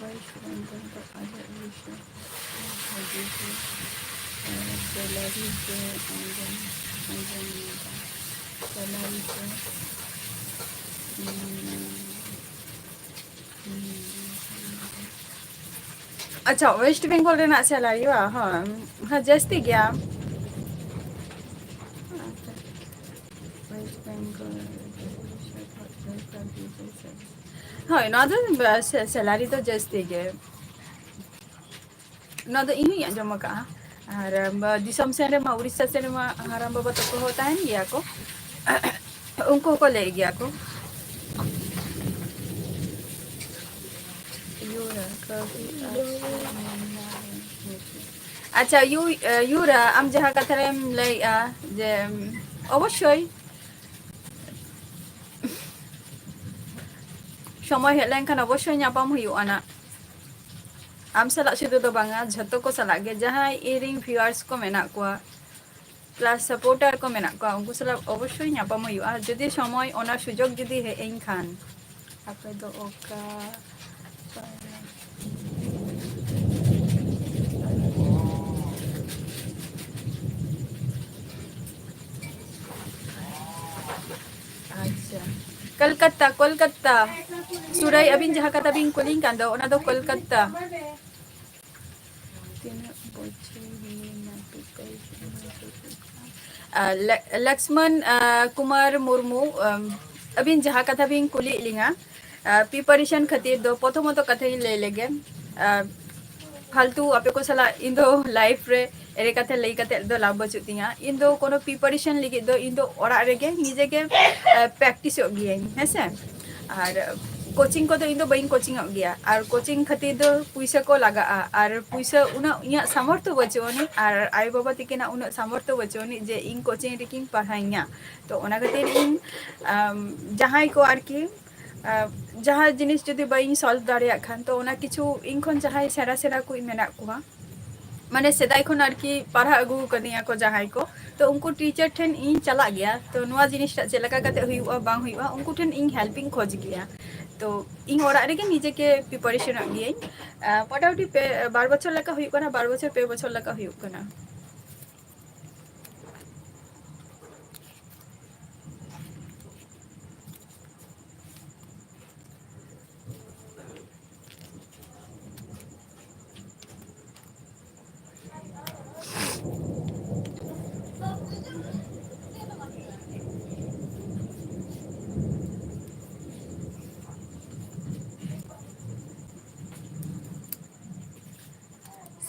ᱳᱭᱮᱥᱴ ᱵᱮᱝᱜᱚᱞ ᱫᱚ ᱟᱞᱮ ᱩᱲᱤᱥᱥᱟ ᱵᱷᱟᱜᱮ ᱜᱮ, ᱟᱨ ᱥᱮᱞᱟᱨᱤ ᱠᱚ ᱟᱸᱡᱚᱢ, ᱟᱸᱡᱚᱢ ᱮᱫᱟ, ᱥᱮᱞᱟᱨᱤ ᱠᱚ, ᱩᱸ, ᱩᱸ, ᱟᱪᱪᱷᱟ, ᱳᱭᱮᱥᱴ ᱵᱮᱝᱜᱚᱞ ᱨᱮᱱᱟᱜ ᱥᱮᱞᱟᱨᱤ ᱵᱟ? ᱦᱳᱭ, ᱦᱮᱸ, ᱡᱟᱹᱥᱛᱤ ᱜᱮᱭᱟ᱾ ᱟᱪᱪᱷᱟ, ᱳᱭᱮᱥᱴ ᱵᱮᱝᱜᱚᱞ, ᱦᱳᱭ, ᱱᱚᱣᱟ ᱫᱚ, ᱥᱮ-, ᱥᱮᱞᱟᱨᱤ ᱫᱚ ᱡᱟᱹᱥᱛᱤ ᱜᱮ᱾ ᱱᱚᱣᱟ ᱫᱚ ᱤᱧ ᱦᱚᱸᱧ ᱟᱸᱡᱚᱢ ᱟᱠᱟᱫᱼᱟ᱾ ᱟᱨ ᱫᱤᱥᱚᱢ ᱥᱮᱱ ᱨᱮᱢᱟ, ᱩᱲᱤᱥᱥᱟ ᱥᱮᱱ ᱨᱮᱢᱟ ᱦᱟᱲᱟᱢ ᱵᱟᱵᱟ ᱛᱟᱠᱚ ᱦᱚᱸ ᱛᱟᱦᱮᱱ ᱜᱮᱭᱟ ᱠᱚ᱾ ᱩᱱᱠᱩ ᱦᱚᱸᱠᱚ ᱞᱟᱹᱭ ᱜᱮᱭᱟ ᱠᱚ᱾ ᱟᱪᱪᱷᱟ, ᱭᱩ, ᱭᱩᱨᱟ, ᱟᱢ ᱡᱟᱦᱟᱸ ᱠᱟᱛᱷᱟ ᱨᱮᱢ ᱞᱟᱹᱭᱮᱜᱼᱟ ᱡᱮ, ᱚᱵᱚᱥᱥᱳᱭ ᱥᱚᱢᱚᱭ ᱦᱮᱡ ᱞᱮᱱᱠᱷᱟᱱ ᱚᱵᱚᱥᱥᱳᱭ ᱧᱟᱯᱟᱢ ᱦᱩᱭᱩᱜᱼᱟ ᱱᱟᱜ᱾ ᱟᱢ ᱥᱟᱞᱟᱜ ᱥᱩᱫᱷᱩ ᱫᱚ ᱵᱟᱝᱟ, ᱡᱷᱚᱛᱚ ᱠᱚ ᱥᱟᱞᱟᱜ ᱜᱮ, ᱡᱟᱦᱟᱸᱭ ᱤᱧᱨᱮᱱ viewers ᱠᱚ ᱢᱮᱱᱟᱜ ᱠᱚᱣᱟ, plus supporter ᱠᱚ ᱢᱮᱱᱟᱜ ᱠᱚᱣᱟ, ᱩᱱᱠᱩ ᱥᱟᱞᱟᱜ ᱚᱵᱚᱥᱥᱳᱭ ᱧᱟᱯᱟᱢ ᱦᱩᱭᱩᱜᱼᱟ, ᱡᱩᱫᱤ ᱥᱚᱢᱚᱭ, ᱚᱱᱟ ᱥᱩᱡᱳᱜᱽ ᱡᱩᱫᱤ ᱦᱮᱡ ᱟᱹᱧ ᱠᱷᱟᱱ᱾ ᱟᱯᱮ ᱫᱚ ᱚᱠᱟ ᱯᱟᱲᱟ? ᱟᱪᱪᱷᱟ, ᱠᱳᱞᱠᱟᱛᱟ, ᱠᱳᱞᱠᱟᱛᱟ᱾ ᱥᱩᱨᱟᱭ, ᱟᱹᱵᱤᱱ ᱡᱟᱦᱟᱸ ᱠᱟᱛᱷᱟ ᱵᱤᱱ ᱠᱩᱞᱤᱧ ᱠᱟᱱ ᱫᱚ, ᱚᱱᱟ ᱫᱚ ᱠᱳᱞᱠᱟᱛᱟ᱾ ᱛᱤᱱᱟᱹᱜ ᱵᱚᱪᱷᱚᱨ ᱦᱩᱭᱱᱟ preparation? ᱟᱨ ᱞᱟ-, ᱞᱟᱠᱥᱢᱚᱱ, ᱟᱨ, ᱠᱩᱢᱟᱨ ᱢᱩᱨᱢᱩ, ᱟᱢ, ᱟᱹᱵᱤᱱ ᱡᱟᱦᱟᱸ ᱠᱟᱛᱷᱟ ᱵᱤᱱ ᱠᱩᱞᱤᱭᱮᱫ ᱞᱤᱧᱟ, ᱟᱨ, preparation ᱠᱷᱟᱹᱛᱤᱨ ᱫᱚ ᱯᱨᱚᱛᱷᱚᱢᱚᱛᱚ ᱠᱟᱛᱷᱟᱧ ᱞᱟᱹᱭ ᱞᱮᱜᱮ, ᱟᱨ, ᱯᱷᱟᱞᱛᱩ ᱟᱯᱮ ᱠᱚ ᱥᱟᱞᱟᱜ ᱤᱧ ᱫᱚ live ᱨᱮ ᱮᱲᱮ ᱠᱟᱛᱷᱟ ᱞᱟᱹᱭ ᱠᱟᱛᱮ ᱫᱚ ᱞᱟᱵᱷ ᱵᱟᱹᱪᱩᱜ ᱛᱤᱧᱟ᱾ ᱤᱧ ᱫᱚ ᱠᱳᱱᱳ preparation ᱞᱟᱹᱜᱤᱫ ᱫᱚ ᱤᱧ ᱫᱚ ᱚᱲᱟᱜ ᱨᱮᱜᱮ ᱱᱤᱡᱮ ᱜᱮ, ᱟᱨ, practiceᱚᱜ ᱜᱤᱭᱟᱹᱧ, ᱦᱮᱸ ᱥᱮ᱾ ᱟᱨ coaching ᱠᱚᱫᱚ ᱤᱧ ᱫᱚ ᱵᱟᱹᱧ coachingᱚᱜ ᱜᱮᱭᱟ, ᱟᱨ coaching ᱠᱷᱟᱹᱛᱤᱨ ᱫᱚ ᱯᱩᱭᱥᱟᱹ ᱠᱚ ᱞᱟᱜᱟᱜᱼᱟ, ᱟᱨ ᱯᱩᱭᱥᱟᱹ ᱩᱱᱟᱹᱜ ᱤᱧᱟᱹᱜ ᱥᱟᱢᱚᱨᱛᱷᱚ ᱵᱟᱹᱪᱩᱜ ᱟᱹᱱᱤᱡ, ᱟᱨ ᱟᱭᱳᱼᱵᱟᱵᱟ ᱛᱟᱹᱠᱤᱱᱟᱜ ᱩᱱᱟᱹᱜ ᱥᱟᱢᱚᱨᱛᱷᱚ ᱵᱟᱹᱪᱩᱜ ᱟᱹᱱᱤᱡ ᱡᱮ ᱤᱧ coaching ᱨᱮᱠᱤᱱ ᱯᱟᱲᱦᱟᱣᱤᱧᱟ᱾ ᱛᱚ ᱚᱱᱟ ᱠᱷᱟᱹᱛᱤᱨ ᱤᱧ, ᱟᱢ, ᱡᱟᱦᱟᱸᱭ ᱠᱚ ᱟᱨᱠᱤ, ᱟᱢ, ᱡᱟᱦᱟᱸ ᱡᱤᱱᱤᱥ ᱡᱩᱫᱤ ᱵᱟᱹᱧ solve ᱫᱟᱲᱮᱭᱟᱜ ᱠᱷᱟᱱ, ᱛᱚ ᱚᱱᱟ ᱠᱤᱪᱷᱩ ᱤᱧ ᱠᱷᱚᱱ ᱡᱟᱦᱟᱸᱭ ᱥᱮᱬᱟ ᱥᱮᱬᱟ ᱠᱚ ᱢᱮᱱᱟᱜ ᱠᱚᱣᱟ, ᱢᱟᱱᱮ ᱥᱮᱫᱟᱭ ᱠᱷᱚᱱ ᱟᱨᱠᱤ ᱯᱟᱲᱦᱟᱣ ᱟᱹᱜᱩ ᱟᱠᱟᱫᱤᱧᱟ ᱠᱚ ᱡᱟᱦᱟᱸᱭ ᱠᱚ, ᱛᱚ ᱩᱱᱠᱩ teacher ᱴᱷᱮᱱ ᱤᱧ ᱪᱟᱞᱟᱜ ᱜᱮᱭᱟ᱾ ᱛᱚ ᱱᱚᱣᱟ ᱡᱤᱱᱤᱥᱴᱟᱜ ᱪᱮᱫ ᱞᱮᱠᱟ ᱠᱟᱛᱮ ᱦᱩᱭᱩᱜᱼᱟ ᱵᱟᱝ ᱦᱩᱭᱩᱜᱼᱟ, ᱩᱱᱠᱩ ᱴᱷᱮᱱ ᱤᱧ help ᱤᱧ ᱠᱷᱚᱡᱽ ᱜᱮᱭᱟ᱾ ᱛᱚ ᱤᱧ ᱚᱲᱟᱜ ᱨᱮᱜᱮ ᱱᱤᱡᱮ ᱜᱮ preparationᱚᱜ ᱜᱤᱭᱟᱹᱧ᱾ ᱟᱨ ᱢᱚᱴᱟᱢᱩᱴᱤ ᱯᱮ, ᱵᱟᱨ ᱵᱚᱪᱷᱚᱨ ᱞᱮᱠᱟ ᱦᱩᱭᱩᱜ ᱠᱟᱱᱟ, ᱵᱟᱨ ᱵᱚᱪᱷᱚᱨ, ᱯᱮ ᱵᱚᱪᱷᱚᱨ ᱞᱮᱠᱟ ᱦᱩᱭᱩᱜ ᱠᱟᱱᱟ᱾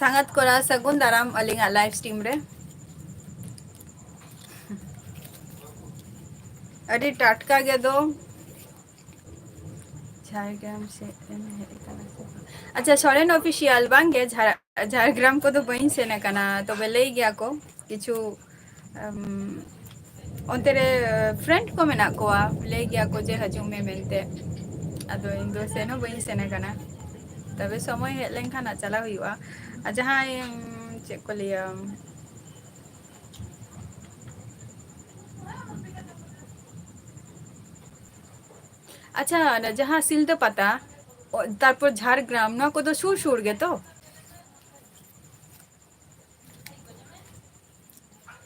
ᱥᱟᱸᱜᱟᱛ ᱠᱚᱲᱟ, ᱥᱟᱹᱜᱩᱱ ᱫᱟᱨᱟᱢ ᱟᱹᱞᱤᱧᱟᱜ live stream ᱨᱮ᱾ ᱟᱹᱰᱤ ᱴᱟᱴᱠᱟ ᱜᱮ ᱫᱚ ᱡᱷᱟᱲᱜᱨᱟᱢ ᱥᱮᱫ ᱮᱢ ᱦᱮᱡ ᱟᱠᱟᱱᱟ ᱥᱮ ᱵᱟᱝ? ᱟᱪᱪᱷᱟ, ᱥᱚᱨᱮᱱ Official, ᱵᱟᱝ ᱜᱮ, ᱡᱷᱟᱲ-, ᱡᱷᱟᱲᱜᱨᱟᱢ ᱠᱚᱫᱚ ᱵᱟᱹᱧ ᱥᱮᱱ ᱟᱠᱟᱱᱟ, ᱛᱚᱵᱮ ᱞᱟᱹᱭ ᱜᱮᱭᱟ ᱠᱚ ᱠᱤᱪᱷᱩ, ᱟᱢ, ᱚᱱᱛᱮ ᱨᱮ friend ᱠᱚ ᱢᱮᱱᱟᱜ ᱠᱚᱣᱟ, ᱞᱟᱹᱭ ᱜᱮᱭᱟ ᱠᱚ ᱡᱮ ᱦᱤᱡᱩᱜ ᱢᱮ ᱢᱮᱱᱛᱮ᱾ ᱟᱫᱚ ᱤᱧ ᱫᱚ ᱥᱮᱱ ᱦᱚᱸ ᱵᱟᱹᱧ ᱥᱮᱱ ᱟᱠᱟᱱᱟ, ᱛᱚᱵᱮ ᱥᱚᱢᱚᱭ ᱦᱮᱡ ᱞᱮᱱᱠᱷᱟᱱ ᱦᱟᱸᱜ ᱪᱟᱞᱟᱣ ᱦᱩᱭᱩᱜᱼᱟ᱾ ᱟᱨ ᱡᱟᱦᱟᱸᱭ, ᱩᱢ, ᱪᱮᱫ ᱠᱚ ᱞᱟᱹᱭᱟ, ᱟᱪᱪᱷᱟ, ᱚᱱᱟ ᱡᱟᱦᱟᱸ ᱥᱤᱞᱫᱟᱹ ᱯᱟᱛᱟ, ᱚ, ᱛᱟᱨᱯᱚᱨ ᱡᱷᱟᱲᱜᱨᱟᱢ, ᱱᱚᱣᱟ ᱠᱚᱫᱚ ᱥᱩᱨ ᱥᱩᱨ ᱜᱮᱛᱚ?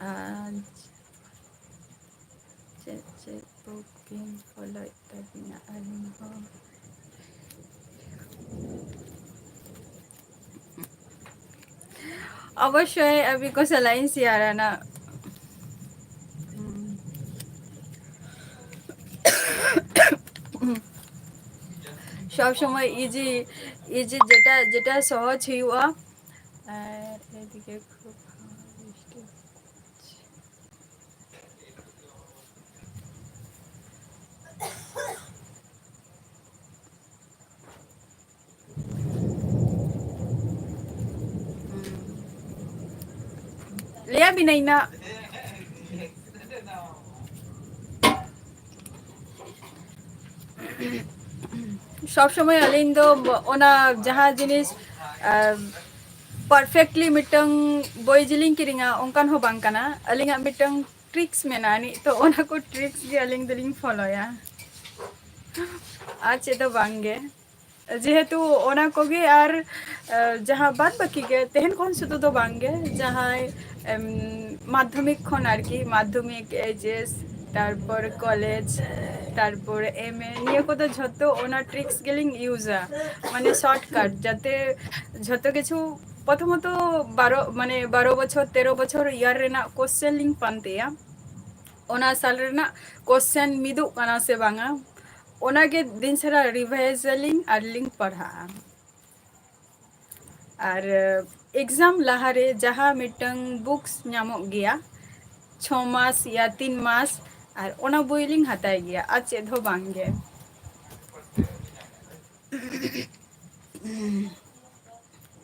ᱟᱨ ᱪᱮᱫ ᱪᱮᱫ ᱵᱩᱠ ᱠᱤᱱ ᱯᱷᱚᱞᱳᱭᱮᱫ ᱛᱟᱹᱵᱤᱱᱟ ᱟᱹᱞᱤᱧ ᱦᱚᱸ? ᱚᱵᱚᱥᱥᱳᱭ ᱟᱹᱵᱤᱱ ᱠᱚ ᱥᱟᱞᱟᱜ ᱤᱧ ᱥᱮᱭᱟᱨᱟ ᱱᱟᱜ᱾ ᱥᱚᱵ ᱥᱚᱢᱚᱭ ᱤᱡᱤ, ᱤᱡᱤ ᱡᱮᱴᱟ, ᱡᱮᱴᱟ ᱥᱚᱦᱚᱡ ᱦᱩᱭᱩᱜᱼᱟ᱾ ᱟᱨ ᱮᱫᱤᱠᱮ ᱠᱷᱩᱵ ᱵᱷᱟᱜᱮ ᱵᱤᱥᱴᱤ ᱦᱚᱪᱪᱷᱮ᱾ ᱞᱟᱹᱭᱟ ᱵᱤᱱᱟᱹᱧ ᱱᱟᱜ᱾ ᱥᱚᱵ ᱥᱚᱢᱚᱭ ᱟᱹᱞᱤᱧ ᱫᱚ ᱚᱱᱟ ᱡᱟᱦᱟᱸ ᱡᱤᱱᱤᱥ, ᱟᱨ, perfectly ᱢᱤᱫᱴᱟᱝ ᱵᱳᱭ ᱡᱤᱞᱤᱧ ᱠᱤᱨᱤᱧᱟ, ᱚᱱᱠᱟᱱ ᱦᱚᱸ ᱵᱟᱝ ᱠᱟᱱᱟ᱾ ᱟᱹᱞᱤᱧᱟᱜ ᱢᱤᱫᱴᱟᱝ tricks ᱢᱮᱱᱟᱜᱼᱟ ᱟᱹᱱᱤᱡ, ᱛᱚ ᱚᱱᱟ ᱠᱚ tricks ᱜᱮ ᱟᱹᱞᱤᱧ ᱫᱚᱞᱤᱧ ᱯᱷᱚᱞᱳᱭᱟ, ᱟᱨ ᱪᱮᱫ ᱫᱚ ᱵᱟᱝ ᱜᱮ᱾ ᱡᱮᱦᱮᱛᱩ ᱚᱱᱟ ᱠᱚᱜᱮ ᱟᱨ, ᱟᱨ ᱡᱟᱦᱟᱸ ᱵᱟᱫ ᱵᱟᱹᱠᱤ ᱜᱮ ᱛᱟᱦᱮᱱ ᱠᱷᱚᱱ ᱥᱩᱫᱷᱩ ᱫᱚ ᱵᱟᱝ ᱜᱮ, ᱡᱟᱦᱟᱸᱭ, ᱮᱢ, ᱢᱟᱫᱽᱫᱷᱚᱢᱤᱠ ᱠᱷᱚᱱ ᱟᱨᱠᱤ, ᱢᱟᱫᱽᱫᱷᱚᱢᱤᱠ, ᱮᱭᱤᱪ ᱮᱥ, ᱛᱟᱨᱯᱚᱨ ᱠᱚᱞᱮᱡᱽ, ᱛᱟᱨᱯᱚᱨ ᱮᱢ ᱮ, ᱱᱤᱭᱟᱹ ᱠᱚᱫᱚ ᱡᱷᱚᱛᱚ ᱚᱱᱟ tricks ᱜᱮᱞᱤᱧ ᱤᱭᱩᱡᱟ, ᱢᱟᱱᱮ shortcut, ᱡᱟᱛᱮ ᱡᱷᱚᱛᱚ ᱠᱤᱪᱷᱩ ᱯᱨᱚᱛᱷᱚᱢᱚᱛᱚ ᱵᱟᱨᱚ, ᱢᱟᱱᱮ ᱵᱟᱨᱚ ᱵᱚᱪᱷᱚᱨ, ᱛᱮᱨᱚ ᱵᱚᱪᱷᱚᱨ year ᱨᱮᱱᱟᱜ question ᱞᱤᱧ ᱯᱟᱱᱛᱮᱭᱟ᱾ ᱚᱱᱟ ᱥᱟᱞ ᱨᱮᱱᱟᱜ question ᱢᱤᱫᱚᱜ ᱠᱟᱱᱟ ᱥᱮ ᱵᱟᱝᱟ, ᱚᱱᱟᱜᱮ ᱫᱤᱱ ᱥᱟᱨᱟ revise ᱟᱹᱞᱤᱧ ᱟᱨ ᱞᱤᱧ ᱯᱟᱲᱦᱟᱜᱼᱟ᱾ ᱟᱨ ᱮᱠᱡᱟᱢ ᱞᱟᱦᱟᱨᱮ ᱡᱟᱦᱟᱸ ᱢᱤᱫᱴᱟᱝ ᱵᱩᱠᱥ ᱧᱟᱢᱚᱜ ᱜᱮᱭᱟ ᱪᱷᱚ ᱢᱟᱥ ᱭᱟ ᱛᱤᱱ ᱢᱟᱥ, ᱟᱨ ᱚᱱᱟ ᱵᱳᱭ ᱞᱤᱧ ᱦᱟᱛᱟᱭ ᱜᱮᱭᱟ, ᱟᱨ ᱪᱮᱫ ᱦᱚᱸ ᱵᱟᱝ ᱜᱮ᱾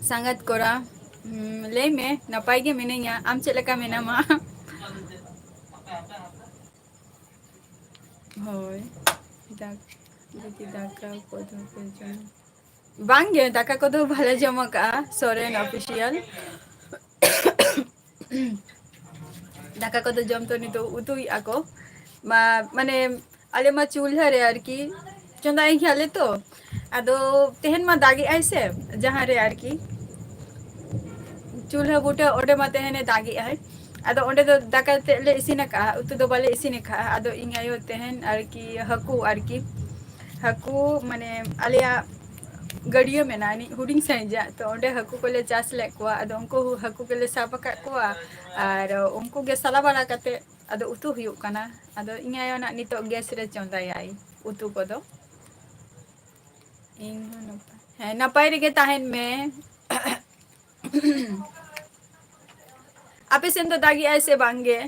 ᱥᱟᱸᱜᱟᱛ ᱠᱚᱲᱟ, ᱦᱩᱸ, ᱞᱟᱹᱭ ᱢᱮ, ᱱᱟᱯᱟᱭ ᱜᱮ ᱢᱤᱱᱟᱹᱧᱟ, ᱟᱢ ᱪᱮᱫ ᱞᱮᱠᱟ ᱢᱮᱱᱟᱢᱟ? ᱦᱳᱭ, ᱫᱟᱠ-, ᱡᱩᱫᱤ ᱫᱟᱠᱟ ᱠᱚᱫᱚ ᱯᱮ ᱡᱚᱢ, ᱵᱟᱝ ᱜᱮ, ᱫᱟᱠᱟ ᱠᱚᱫᱚ ᱵᱟᱞᱮ ᱡᱚᱢ ᱟᱠᱟᱜᱼᱟ, ᱥᱚᱨᱮᱱ ᱚᱯᱷᱤᱥᱤᱭᱟᱞ᱾ ᱫᱟᱠᱟ ᱠᱚᱫᱚ ᱡᱚᱢ ᱛᱚ ᱱᱤᱛᱚᱜ ᱩᱛᱩᱭᱮᱫᱼᱟ ᱠᱚ, ᱢᱟ, ᱢᱟᱱᱮ, ᱟᱞᱮ ᱢᱟ ᱪᱩᱞᱦᱟᱹ ᱨᱮ ᱟᱨᱠᱤ ᱪᱚᱸᱫᱟᱭ ᱜᱮᱭᱟᱞᱮ ᱛᱚ᱾ ᱟᱫᱚ ᱛᱮᱦᱮᱧ ᱢᱟ ᱫᱟᱜᱮᱜᱼᱟᱭ ᱥᱮ, ᱡᱟᱦᱟᱸ ᱨᱮ ᱟᱨᱠᱤ ᱪᱩᱞᱦᱟᱹ ᱵᱩᱴᱟᱹ, ᱚᱸᱰᱮ ᱢᱟ ᱛᱮᱦᱮᱧᱮ ᱫᱟᱜᱮᱜᱼᱟᱭ᱾ ᱟᱫᱚ ᱚᱸᱰᱮ ᱫᱚ ᱫᱟᱠᱟ ᱛᱮᱫ ᱞᱮ ᱤᱥᱤᱱ ᱟᱠᱟᱫᱼᱟ, ᱩᱛᱩ ᱫᱚ ᱵᱟᱞᱮ ᱤᱥᱤᱱ ᱟᱠᱟᱫᱼᱟ᱾ ᱟᱫᱚ ᱤᱧ ᱟᱭᱳ ᱛᱮᱦᱮᱧ ᱟᱨᱠᱤ ᱦᱟᱹᱠᱩ ᱟᱨᱠᱤ, ᱦᱟᱹᱠᱩ ᱢᱟᱱᱮ ᱟᱞᱮᱭᱟᱜ ᱜᱟᱹᱰᱭᱟᱹ ᱢᱮᱱᱟᱜᱼᱟ ᱟᱹᱱᱤᱡ ᱦᱩᱰᱤᱧ ᱥᱟᱺᱦᱤᱡᱟᱜ, ᱛᱚ ᱚᱸᱰᱮ ᱦᱟᱹᱠᱩ ᱠᱚᱞᱮ ᱪᱟᱥ ᱞᱮᱫ ᱠᱚᱣᱟ᱾ ᱟᱫᱚ ᱩᱱᱠᱩ ᱦᱟᱹᱠᱩ ᱜᱮᱞᱮ ᱥᱟᱵ ᱟᱠᱟᱫ ᱠᱚᱣᱟ, ᱟᱨ ᱩᱱᱠᱩ ᱜᱮ ᱥᱟᱞᱟ ᱵᱟᱲᱟ ᱠᱟᱛᱮ ᱟᱫᱚ ᱩᱛᱩ ᱦᱩᱭᱩᱜ ᱠᱟᱱᱟ᱾ ᱟᱫᱚ ᱤᱧ ᱟᱭᱳ ᱱᱟᱜ ᱱᱤᱛᱚᱜ ᱜᱮᱥ ᱨᱮ ᱪᱚᱸᱫᱟᱭᱟᱭ ᱩᱛᱩ ᱠᱚᱫᱚ᱾ ᱤᱧ ᱦᱚᱸ ᱱᱟᱯᱟᱭ, ᱦᱮᱸ, ᱱᱟᱯᱟᱭ ᱨᱮᱜᱮ ᱛᱟᱦᱮᱱ ᱢᱮ᱾ ᱟᱯᱮ ᱥᱮᱱ ᱫᱚ ᱫᱟᱜᱮᱜᱼᱟᱭ ᱥᱮ ᱵᱟᱝ ᱜᱮ?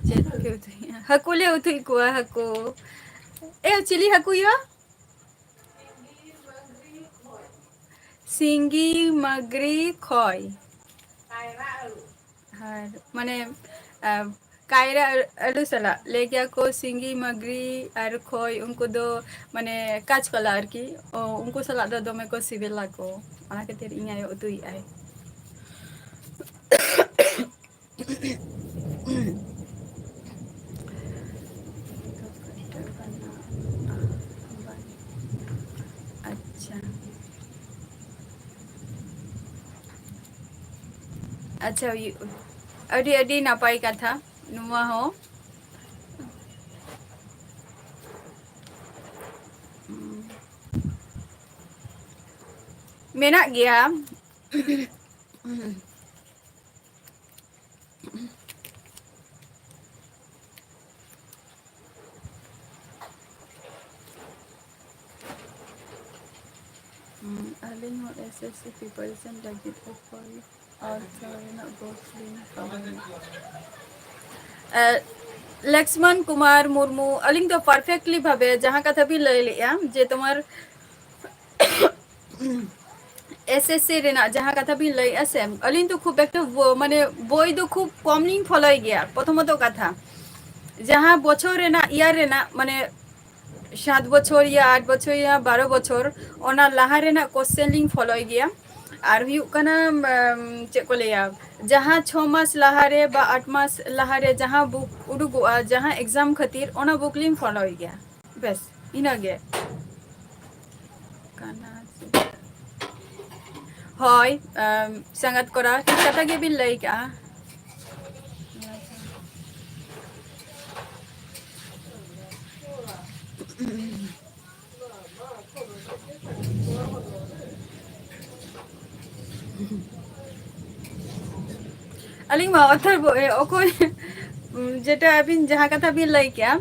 ᱪᱮᱫ ᱯᱮ ᱩᱛᱩᱭᱮᱫᱼᱟ? ᱦᱟᱹᱠᱩ ᱞᱮ ᱩᱛᱩᱭᱮᱫ ᱠᱚᱣᱟ, ᱦᱟᱹᱠᱩ᱾ ᱮ, ᱪᱤᱞᱤ ᱦᱟᱹᱠᱩ ᱭᱟ? ᱥᱤᱸᱜᱤ, ᱢᱟᱜᱽᱨᱤ, ᱠᱷᱚᱭ᱾ ᱟᱨ ᱢᱟᱱᱮ, ᱟ, ᱠᱟᱭᱨᱟ ᱟᱹ-, ᱟᱹᱞᱩ ᱥᱟᱞᱟᱜ ᱞᱟᱹᱭ ᱜᱮᱭᱟ ᱠᱚ, ᱥᱤᱸᱜᱤ, ᱢᱟᱜᱽᱨᱤ ᱟᱨ ᱠᱷᱚᱭ, ᱩᱱᱠᱩ ᱫᱚ ᱢᱟᱱᱮ ᱠᱟᱪ ᱠᱚᱞᱟ ᱟᱨᱠᱤ, ᱚ, ᱩᱱᱠᱩ ᱥᱟᱞᱟᱜ ᱫᱚ ᱫᱚᱢᱮ ᱠᱚ ᱥᱤᱵᱤᱞᱟ ᱠᱚ, ᱚᱱᱟ ᱠᱷᱟᱹᱛᱤᱨ ᱤᱧ ᱟᱭᱳ ᱩᱛᱩᱭᱮᱫ ᱟᱭ᱾ ᱟᱪᱪᱷᱟ᱾ ᱟᱪᱪᱷᱟ, ᱦᱩᱭᱩᱜ, ᱟᱹᱰᱤ, ᱟᱹᱰᱤ ᱱᱟᱯᱟᱭ ᱠᱟᱛᱷᱟ ᱱᱚᱣᱟ ᱦᱚᱸ᱾ ᱢᱮᱱᱟᱜ ᱜᱮᱭᱟ᱾ ᱦᱩᱸ, ᱟᱹᱞᱤᱧ ᱦᱚᱸ ᱥᱮ ᱥᱮ preparation ᱞᱟᱹᱜᱤᱫ ᱚᱠᱚᱭ ᱟᱨ ᱪᱟᱣ ᱨᱮᱱᱟᱜ ᱵᱚᱠᱥ ᱞᱤᱧ ᱠᱟᱹᱢᱤᱭᱟ᱾ ᱮ, ᱞᱚᱠᱥᱢᱚᱱ ᱠᱩᱢᱟᱨ ᱢᱩᱨᱢᱩ, ᱟᱹᱞᱤᱧ ᱫᱚ perfectly ᱵᱷᱟᱵᱮ ᱡᱟᱦᱟᱸ ᱠᱟᱛᱷᱟ ᱵᱤᱱ ᱞᱟᱹᱭ ᱞᱮᱜᱼᱟ ᱡᱮ ᱛᱳᱢᱟᱨ ᱮᱥ ᱮᱥ ᱥᱤ ᱨᱮᱱᱟᱜ ᱡᱟᱦᱟᱸ ᱠᱟᱛᱷᱟ ᱵᱤᱱ ᱞᱟᱹᱭᱮᱜᱼᱟ ᱥᱮ, ᱟᱹᱞᱤᱧ ᱫᱚ ᱠᱷᱩᱵ ᱮᱠᱴᱟ ᱵᱚ-, ᱢᱟᱱᱮ ᱵᱳᱭ ᱫᱚ ᱠᱷᱩᱵ ᱠᱚᱢ ᱞᱤᱧ ᱯᱷᱚᱞᱳᱭ ᱜᱮᱭᱟ᱾ ᱯᱨᱚᱛᱷᱚᱢᱚᱛᱚ ᱠᱟᱛᱷᱟ, ᱡᱟᱦᱟᱸ ᱵᱚᱪᱷᱚᱨ ᱨᱮᱱᱟᱜ, ᱤᱭᱟᱨ ᱨᱮᱱᱟᱜ, ᱢᱟᱱᱮ ᱥᱟᱛ ᱵᱚᱪᱷᱚᱨ ᱭᱟ ᱟᱴ ᱵᱚᱪᱷᱚᱨ ᱭᱟ ᱵᱟᱨᱚ ᱵᱚᱪᱷᱚᱨ, ᱚᱱᱟ ᱞᱟᱦᱟ ᱨᱮᱱᱟᱜ ᱠᱚᱥᱪᱮᱱ ᱞᱤᱧ ᱯᱷᱚᱞᱳᱭ ᱜᱮᱭᱟ᱾ ᱟᱨ ᱦᱩᱭᱩᱜ ᱠᱟᱱᱟ, ᱩᱢ, ᱪᱮᱫ ᱠᱚ ᱞᱟᱹᱭᱟ, ᱡᱟᱦᱟᱸ ᱪᱷᱚ ᱢᱟᱥ ᱞᱟᱦᱟᱨᱮ ᱵᱟ ᱟᱴ ᱢᱟᱥ ᱞᱟᱦᱟᱨᱮ ᱡᱟᱦᱟᱸ ᱵᱩᱠ ᱩᱰᱩᱠᱚᱜᱼᱟ, ᱡᱟᱦᱟᱸ ᱮᱠᱡᱟᱢ ᱠᱷᱟᱹᱛᱤᱨ, ᱚᱱᱟ ᱵᱩᱠ ᱞᱤᱧ ᱯᱷᱚᱞᱳᱭ ᱜᱮᱭᱟ᱾ ᱵᱮᱥ, ᱤᱱᱟᱹᱜᱮ᱾ ᱠᱟᱱᱟ ᱪᱮᱫ? ᱦᱳᱭ, ᱟᱢ, ᱥᱟᱸᱜᱟᱛ ᱠᱚᱲᱟ, ᱴᱷᱤᱠ ᱠᱟᱛᱷᱟ ᱜᱮᱵᱤᱱ ᱞᱟᱹᱭ ᱠᱟᱜᱼᱟ᱾ ᱟᱹᱞᱤᱧ ᱢᱟ author ᱵᱚ-, ᱮ, ᱚᱠᱚᱭ, ᱩᱢ, ᱡᱮᱴᱟ ᱟᱹᱵᱤᱱ ᱡᱟᱦᱟᱸ ᱠᱟᱛᱷᱟ ᱵᱤᱱ ᱞᱟᱹᱭ ᱠᱮᱜᱼᱟ,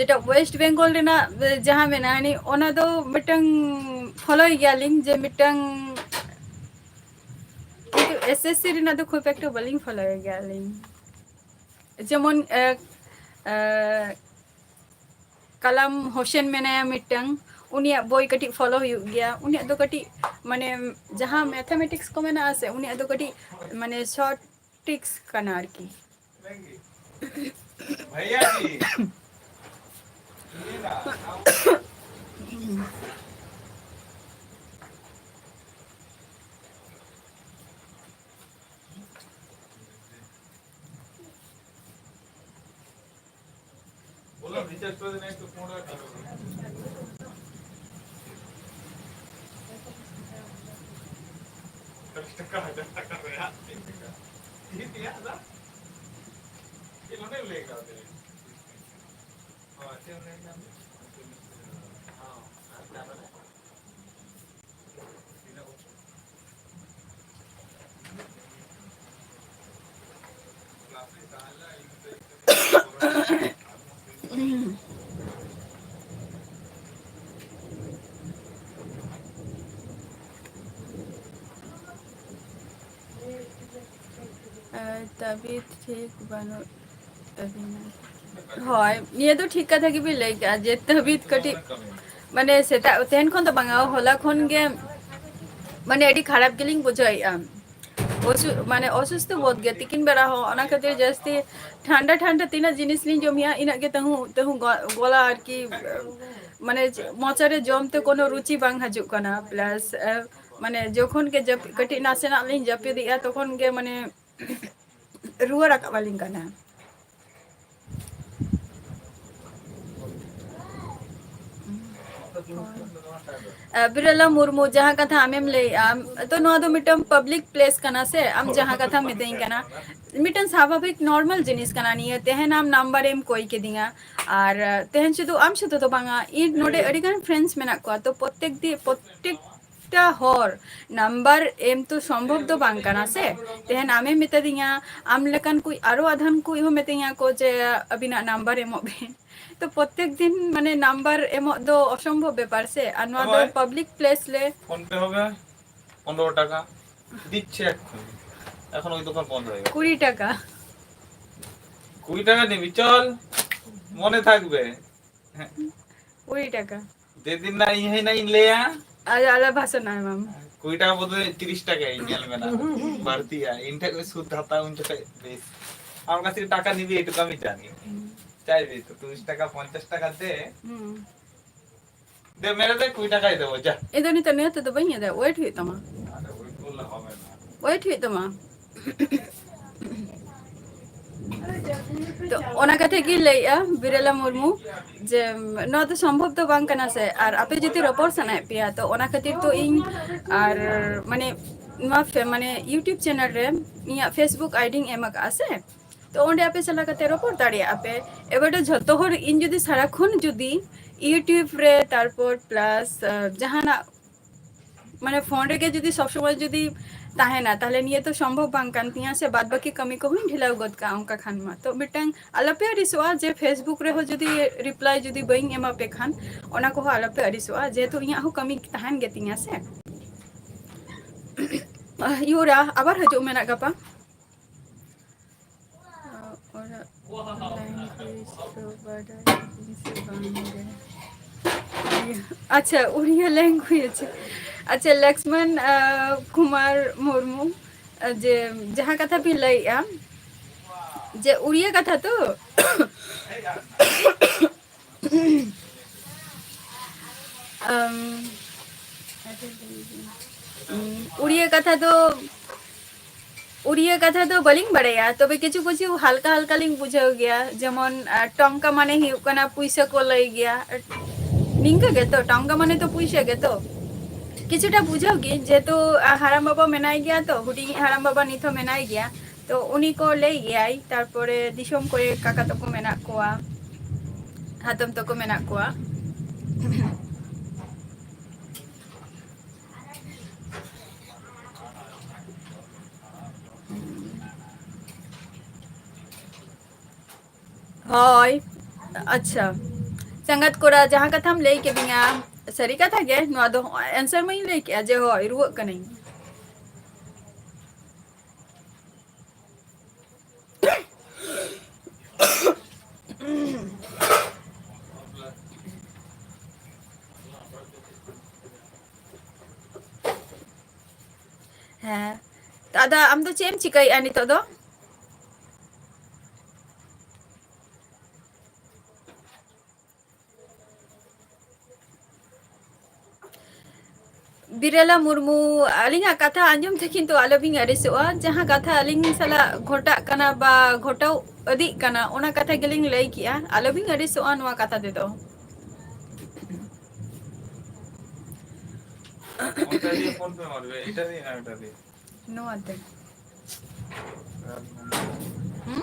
ᱡᱮᱴᱟ ᱳᱭᱮᱥᱴ ᱵᱮᱝᱜᱚᱞ ᱨᱮᱱᱟᱜ, ᱮ, ᱡᱟᱦᱟᱸ ᱢᱮᱱᱟᱜᱼᱟ, ᱱᱤ-, ᱚᱱᱟ ᱫᱚ ᱢᱤᱫᱴᱟᱝ ᱯᱷᱚᱞᱳᱭ ᱜᱮᱭᱟᱞᱤᱧ, ᱡᱮ ᱢᱤᱫᱴᱟᱝ, ᱠᱤᱱᱛᱩ ᱮᱥ ᱮᱥ ᱥᱤ ᱨᱮᱱᱟᱜ ᱫᱚ ᱠᱷᱩᱵ ᱮᱠᱴᱟ ᱵᱟᱹᱞᱤᱧ ᱯᱷᱚᱞᱳᱭ ᱜᱮᱭᱟᱞᱤᱧ᱾ ᱡᱮᱢᱚᱱ, ᱮ, ᱮ, ᱠᱟᱞᱟᱢ ᱦᱳᱥᱮᱱ ᱢᱮᱱᱟᱭᱟ ᱢᱤᱫᱴᱟᱝ, ᱩᱱᱤᱭᱟᱜ ᱵᱳᱭ ᱠᱟᱹᱴᱤᱡ ᱯᱷᱚᱞᱳ ᱦᱩᱭᱩᱜ ᱜᱮᱭᱟ᱾ ᱩᱱᱤᱭᱟᱜ ᱫᱚ ᱠᱟᱹᱴᱤᱡ, ᱢᱟᱱᱮ, ᱡᱟᱦᱟᱸ ᱢᱮᱛᱷᱟᱢᱮᱴᱤᱠᱥ ᱠᱚ ᱢᱮᱱᱟᱜᱼᱟ ᱥᱮ, ᱩᱱᱤᱭᱟᱜ ᱫᱚ ᱠᱟᱹᱴᱤᱡ, ᱢᱟᱱᱮ, ᱥᱚᱨᱴ ᱴᱨᱤᱠᱥ ᱠᱟᱱᱟ ᱟᱨᱠᱤ᱾ ᱛᱟᱵᱤᱛ ᱴᱷᱤᱠ ᱵᱟᱹᱱᱩᱜ ᱛᱟᱹᱵᱤᱱᱟ᱾ ᱦᱳᱭ, ᱱᱤᱭᱟᱹ ᱫᱚ ᱴᱷᱤᱠ ᱠᱟᱛᱷᱟ ᱜᱮᱵᱤᱱ ᱞᱟᱹᱭ ᱠᱮᱜᱼᱟ ᱡᱮ ᱛᱟᱹᱵᱤᱛ ᱠᱟᱹᱴᱤᱡ, ᱢᱟᱱᱮ, ᱥᱮᱛᱟᱜ ᱛᱮᱦᱮᱧ ᱠᱷᱚᱱ ᱫᱚ ᱵᱟᱝᱟ, ᱦᱚᱞᱟ ᱠᱷᱚᱱ ᱜᱮ, ᱢᱟᱱᱮ, ᱟᱹᱰᱤ ᱠᱷᱟᱨᱟᱯ ᱜᱮᱞᱤᱧ ᱵᱩᱡᱷᱟᱹᱣᱮᱫᱼᱟ᱾ ᱚᱥᱩ-, ᱢᱟᱱᱮ, ᱚᱥᱩᱥᱛᱷᱚ ᱵᱚᱫ ᱜᱮ ᱛᱤᱠᱤᱱ ᱵᱮᱲᱟ ᱦᱚᱸ᱾ ᱚᱱᱟ ᱠᱷᱟᱹᱛᱤᱨ ᱡᱟᱹᱥᱛᱤ ᱴᱷᱟᱱᱰᱟ ᱴᱷᱟᱱᱰᱟ ᱛᱤᱱᱟᱹᱜ ᱡᱤᱱᱤᱥ ᱞᱤᱧ ᱡᱚᱢᱮᱜᱼᱟ, ᱤᱱᱟᱹᱜ ᱜᱮ ᱛᱟᱹᱦᱩ ᱛᱟᱹᱦᱩ ᱜᱚ-, ᱜᱚᱞᱟ ᱟᱨᱠᱤ, ᱢᱟᱱᱮ, ᱢᱚᱪᱟ ᱨᱮ ᱡᱚᱢ ᱛᱮ ᱠᱳᱱᱳ ᱨᱩᱪᱤ ᱵᱟᱝ ᱦᱤᱡᱩᱜ ᱠᱟᱱᱟ᱾ ᱯᱞᱟᱥ, ᱢᱟᱱᱮ, ᱡᱚᱠᱷᱚᱱ ᱜᱮ ᱡᱟᱹᱯᱤᱫ, ᱠᱟᱹᱴᱤᱡ ᱱᱟᱥᱮᱱᱟᱜ ᱞᱤᱧ ᱡᱟᱹᱯᱤᱫᱮᱜᱼᱟ, ᱛᱚᱠᱷᱚᱱ ᱜᱮ, ᱢᱟᱱᱮ, ᱨᱩᱣᱟᱹ ᱨᱟᱠᱟᱵ ᱟᱹᱞᱤᱧ ᱠᱟᱱᱟ᱾ ᱟᱸ, ᱵᱤᱨᱟᱞᱟ ᱢᱩᱨᱢᱩ, ᱡᱟᱦᱟᱸ ᱠᱟᱛᱷᱟ ᱟᱢᱮᱢ ᱞᱟᱹᱭᱮᱜᱼᱟ, ᱛᱚ, ᱱᱚᱣᱟ ᱫᱚ ᱢᱤᱫᱴᱟᱝ public place ᱠᱟᱱᱟ ᱥᱮ, ᱟᱢ ᱡᱟᱦᱟᱸ ᱠᱟᱛᱷᱟᱢ ᱢᱤᱛᱟᱹᱧ ᱠᱟᱱᱟ, ᱢᱤᱫᱴᱟᱝ ᱥᱟᱵᱷᱟᱵᱤᱠ normal ᱡᱤᱱᱤᱥ ᱠᱟᱱᱟ᱾ ᱱᱤᱭᱟᱹ ᱛᱮᱦᱮᱧ ᱟᱢ number ᱮᱢ ᱠᱚᱭ ᱠᱤᱫᱤᱧᱟ, ᱟᱨ, ᱟᱸ, ᱛᱮᱦᱮᱧ ᱥᱩᱫᱷᱩ ᱟᱢ ᱥᱩᱫᱷᱩ ᱫᱚ ᱵᱟᱝᱟ, ᱤᱧ ᱱᱚᱰᱮ ᱟᱹᱰᱤᱜᱟᱱ friends ᱢᱮᱱᱟᱜ ᱠᱚᱣᱟ, ᱛᱚ, ᱯᱨᱚᱛᱮᱠ ᱫᱤ-, ᱯᱨᱚᱛᱮᱠ ᱢᱤᱫᱴᱟ ᱦᱚᱲ number ᱮᱢ ᱛᱚ ᱥᱚᱢᱵᱷᱚᱵ ᱫᱚ ᱵᱟᱝ ᱠᱟᱱᱟ ᱥᱮ᱾ ᱛᱮᱦᱮᱧ ᱟᱢᱮᱢ ᱢᱮᱛᱟ ᱫᱤᱧᱟ, ᱟᱢ ᱞᱮᱠᱟᱱ ᱠᱩᱡ ᱟᱨᱚ ᱟᱫᱷᱟᱱ ᱠᱩᱡ ᱦᱚᱸ ᱢᱤᱛᱟᱹᱧᱟ ᱠᱚ ᱡᱮ ᱟᱹᱵᱤᱱᱟᱜ number ᱮᱢᱚᱜ ᱵᱤᱱ᱾ ᱛᱚ ᱯᱨᱚᱛᱮᱠ ᱫᱤᱱ, ᱢᱟᱱᱮ, number ᱮᱢᱚᱜ ᱫᱚ ᱚᱥᱚᱢᱵᱷᱚᱵ ᱵᱮᱯᱟᱨ ᱥᱮ, ᱟᱨ ᱱᱚᱣᱟ ᱫᱚ ᱮᱢᱚᱜ ᱟᱭ᱾ Public place ᱞᱮ᱾ PhonePe হবে পনেরো টাকা, দিচ্ছে এক্ষুনি। এখন ওই দোকান বন্ধ হয়ে গেছে। কুড়ি টাকা। কুড়ি টাকা নিবি, চল, মনে থাকবে। কুড়ি টাকা। ᱡᱮᱫᱤᱱ ᱱᱟ ᱤᱧ ᱦᱚᱸ ᱱᱟ ᱤᱧ ᱞᱟᱹᱭᱟ᱾ ᱟᱞᱮ, ᱟᱞᱮ ᱵᱷᱟᱥᱟ ᱱᱟ ᱮᱢᱟᱢ᱾ ᱠᱩᱲᱤ ᱴᱟᱠᱟ ᱵᱚᱫᱚᱞ ᱛᱤᱨᱤᱥ ᱴᱟᱠᱟ ᱤᱧ ᱧᱮᱞ ᱢᱮ ᱱᱟ᱾ ᱵᱟᱹᱲᱛᱤᱜᱼᱟ᱾ ᱤᱧ ᱴᱷᱮᱱ ᱠᱷᱚᱱ ᱥᱩᱫ ᱦᱟᱛᱟᱣ ᱩᱱ ᱡᱚᱠᱷᱚᱡ ᱵᱮᱥ᱾ আমার কাছ থেকে টাকা নিবি, এটুকু আমি জানি। হুম। চাইবি তো, তিরিশ টাকা, পঞ্চাশ টাকা দে। হুম। দে, মেরে দে, কুড়ি টাকাই দেবো, যা। এই তো নিতে নিয়ে তো দেবো, ইয়ে দে, wait ᱦᱩᱭᱩᱜ ᱛᱟᱢᱟ᱾ আরে, wait করলে হবে না। Wait ᱦᱩᱭᱩᱜ ᱛᱟᱢᱟ᱾ ᱛᱚ, ᱚᱱᱟ ᱠᱟᱛᱷᱟ ᱜᱮ ᱞᱟᱹᱭᱮᱜᱼᱟ ᱵᱤᱨᱮᱞᱟ ᱢᱩᱨᱢᱩ, ᱡᱮ, ᱱᱚᱣᱟ ᱫᱚ ᱥᱚᱢᱵᱷᱚᱵ ᱫᱚ ᱵᱟᱝ ᱠᱟᱱᱟ ᱥᱮ, ᱟᱨ ᱟᱯᱮ ᱡᱩᱫᱤ ᱨᱚᱯᱚᱲ ᱥᱟᱱᱟᱭᱮᱫ ᱯᱮᱭᱟ, ᱛᱚ, ᱚᱱᱟ ᱠᱷᱟᱹᱛᱤᱨ ᱛᱚ ᱤᱧ ᱟᱨ, ᱢᱟᱱᱮ, ᱱᱚᱣᱟ ᱯᱷᱮ-, ᱢᱟᱱᱮ, YouTube channel ᱨᱮ ᱤᱧᱟᱹᱜ Facebook ID ᱧ ᱮᱢ ᱟᱠᱟᱫᱼᱟ ᱥᱮ, ᱛᱚ, ᱚᱸᱰᱮ ᱟᱯᱮ ᱪᱟᱞᱟᱣ ᱠᱟᱛᱮ ᱨᱚᱯᱚᱲ ᱫᱟᱲᱮᱭᱟᱜᱼᱟ ᱯᱮ᱾ ᱮᱵᱟᱨ ᱫᱚ ᱡᱷᱚᱛᱚ ᱦᱚᱲ ᱤᱧ ᱡᱩᱫᱤ ᱥᱟᱨᱟᱠᱷᱚᱱ ᱡᱩᱫᱤ YouTube ᱨᱮ, ᱛᱟᱨᱯᱚᱨ plus, ᱟᱸ, ᱡᱟᱦᱟᱱᱟᱜ ᱢᱟᱱᱮ phone ᱨᱮᱜᱮ ᱡᱩᱫᱤ ᱥᱚᱵ ᱥᱚᱢᱚᱭ ᱡᱩᱫᱤ ᱛᱟᱦᱮᱱᱟ, ᱛᱟᱦᱞᱮ ᱱᱤᱭᱟᱹ ᱛᱚ ᱥᱚᱢᱵᱷᱚᱵ ᱵᱟᱝ ᱠᱟᱱ ᱛᱤᱧᱟᱹ ᱥᱮ, ᱵᱟᱫ ᱵᱟᱹᱠᱤ ᱠᱟᱹᱢᱤ ᱠᱚᱦᱚᱸᱧ ᱰᱷᱤᱞᱟᱹᱣ ᱜᱚᱫ ᱠᱟᱜᱼᱟ ᱚᱱᱠᱟ ᱠᱷᱟᱱ ᱢᱟ᱾ ᱛᱚ ᱢᱤᱫᱴᱟᱝ ᱟᱞᱚᱯᱮ ᱟᱹᱲᱤᱥᱚᱜᱼᱟ ᱡᱮ Facebook ᱨᱮᱦᱚᱸ ᱡᱩᱫᱤ reply ᱡᱩᱫᱤ ᱵᱟᱹᱧ ᱮᱢᱟ ᱯᱮ ᱠᱷᱟᱱ, ᱚᱱᱟ ᱠᱚᱦᱚᱸ ᱟᱞᱚᱯᱮ ᱟᱹᱲᱤᱥᱚᱜᱼᱟ, ᱡᱮᱦᱮᱛᱩ ᱤᱧᱟᱹᱜ ᱦᱚᱸ ᱠᱟᱹᱢᱤ ᱛᱟᱦᱮᱱ ᱜᱮᱛᱤᱧᱟ ᱥᱮ᱾ ᱤᱭᱩᱨᱟ, ᱟᱵᱟᱨ ᱦᱤᱡᱩᱜ ᱢᱮᱱᱟᱜ ᱜᱟᱯᱟ᱾ ᱛᱚ ᱵᱟᱰᱟᱭ ᱤᱧ ᱥᱮ ᱵᱟᱝ ᱜᱮ? ᱟᱪᱪᱷᱟ, ᱩᱲᱤᱭᱟ language᱾ ᱟᱪᱪᱷᱟ, ᱞᱚᱠᱥᱢᱚᱱ, ᱟᱸ, ᱠᱩᱢᱟᱨ ᱢᱩᱨᱢᱩ, ᱟᱸ, ᱡᱮ ᱡᱟᱦᱟᱸ ᱠᱟᱛᱷᱟ ᱵᱤᱱ ᱞᱟᱹᱭᱮᱜᱼᱟ, ᱡᱮ ᱩᱲᱤᱭᱟ ᱠᱟᱛᱷᱟ ᱛᱚ, ᱟᱢ, ᱩᱲᱤᱭᱟ ᱠᱟᱛᱷᱟ ᱫᱚ, ᱩᱲᱤᱭᱟ ᱠᱟᱛᱷᱟ ᱫᱚ ᱵᱟᱹᱞᱤᱧ ᱵᱟᱲᱟᱭᱟ, ᱛᱚᱵᱮ ᱠᱤᱪᱷᱩ ᱠᱤᱪᱷᱩ ᱦᱟᱞᱠᱟ ᱦᱟᱞᱠᱟ ᱞᱤᱧ ᱵᱩᱡᱷᱟᱹᱣ ᱜᱮᱭᱟ, ᱡᱮᱢᱚᱱ, ᱟᱨ, ᱴᱚᱝᱠᱟ ᱢᱟᱱᱮ ᱦᱩᱭᱩᱜ ᱠᱟᱱᱟ ᱯᱩᱭᱥᱟᱹ ᱠᱚ ᱞᱟᱹᱭ ᱜᱮᱭᱟ, ᱱᱤᱝᱠᱟᱹ ᱜᱮᱛᱚ, ᱴᱚᱝᱠᱟ ᱢᱟᱱᱮ ᱛᱚ ᱯᱩᱭᱥᱟᱹ ᱜᱮᱛᱚ᱾ ᱠᱤᱪᱷᱩᱴᱟ ᱵᱩᱡᱷᱟᱹᱣ ᱜᱤᱧ, ᱡᱮᱦᱮᱛᱩ, ᱟᱨ, ᱦᱟᱲᱟᱢ ᱵᱟᱵᱟ ᱢᱮᱱᱟᱭ ᱜᱮᱭᱟ ᱛᱚ, ᱦᱩᱰᱤᱧᱤᱡ ᱦᱟᱲᱟᱢ ᱵᱟᱵᱟ ᱱᱤᱛ ᱦᱚᱸ ᱢᱮᱱᱟᱭ ᱜᱮᱭᱟ, ᱛᱚ ᱩᱱᱤ ᱠᱚ ᱞᱟᱹᱭ ᱜᱮᱭᱟᱭ᱾ ᱛᱟᱨᱯᱚᱨᱮ ᱫᱤᱥᱚᱢ ᱠᱚᱨᱮ ᱠᱟᱠᱟ ᱛᱟᱠᱚ ᱢᱮᱱᱟᱜ ᱠᱚᱣᱟ, ᱦᱟᱛᱚᱢ ᱛᱟᱠᱚ ᱢᱮᱱᱟᱜ ᱠᱚᱣᱟ᱾ ᱦᱳᱭ, ᱟᱪᱪᱷᱟ᱾ ᱥᱟᱸᱜᱟᱛ ᱠᱚᱲᱟ, ᱡᱟᱦᱟᱸ ᱠᱟᱛᱷᱟᱢ ᱞᱟᱹᱭ ᱠᱮᱫᱤᱧᱟ, ᱥᱟᱹᱨᱤ ᱠᱟᱛᱷᱟ ᱜᱮ ᱱᱚᱣᱟ ᱫᱚ᱾ answer ᱢᱟᱧ ᱞᱟᱹᱭ ᱠᱮᱜᱼᱟ ᱡᱮ ᱦᱳᱭ, ᱨᱩᱣᱟᱹᱜ ᱠᱟᱹᱱᱟᱹᱧ᱾ ᱦᱮᱸ, ᱛᱚ ᱟᱫᱚ ᱟᱢ ᱫᱚ ᱪᱮᱫ ᱮᱢ ᱪᱤᱠᱟᱹᱭᱮᱫᱼᱟ ᱱᱤᱛᱚᱜ ᱫᱚ? ᱵᱤᱨᱟᱞᱟ ᱢᱩᱨᱢᱩ, ᱟᱹᱞᱤᱧᱟᱜ ᱠᱟᱛᱷᱟ ᱟᱸᱡᱚᱢ ᱛᱮ ᱠᱤᱱᱛᱩ ᱟᱞᱚᱵᱤᱱ ᱟᱹᱲᱤᱥᱚᱜᱼᱟ᱾ ᱡᱟᱦᱟᱸ ᱠᱟᱛᱷᱟ ᱟᱹᱞᱤᱧ ᱥᱟᱞᱟᱜ ᱜᱷᱚᱴᱟᱜ ᱠᱟᱱᱟ ᱵᱟ ᱜᱷᱚᱴᱟᱣ ᱤᱫᱤᱜ ᱠᱟᱱᱟ, ᱚᱱᱟ ᱠᱟᱛᱷᱟ ᱜᱮᱞᱤᱧ ᱞᱟᱹᱭ ᱠᱮᱜᱼᱟ᱾ ᱟᱞᱚᱵᱤᱱ ᱟᱹᱲᱤᱥᱚᱜᱼᱟ ᱱᱚᱣᱟ ᱠᱟᱛᱷᱟ ᱛᱮᱫᱚ᱾ ᱚᱱᱠᱟ ᱫᱤᱭᱮ ᱯᱷᱳᱱ ᱯᱮ ᱢᱟᱨ ᱵᱮ, ᱮᱴᱟ ᱫᱤᱭᱮ ᱱᱟ, ᱮᱴᱟ ᱫᱤᱭᱮ᱾ ᱱᱚᱣᱟ ᱛᱮ᱾ ᱦᱩᱸ?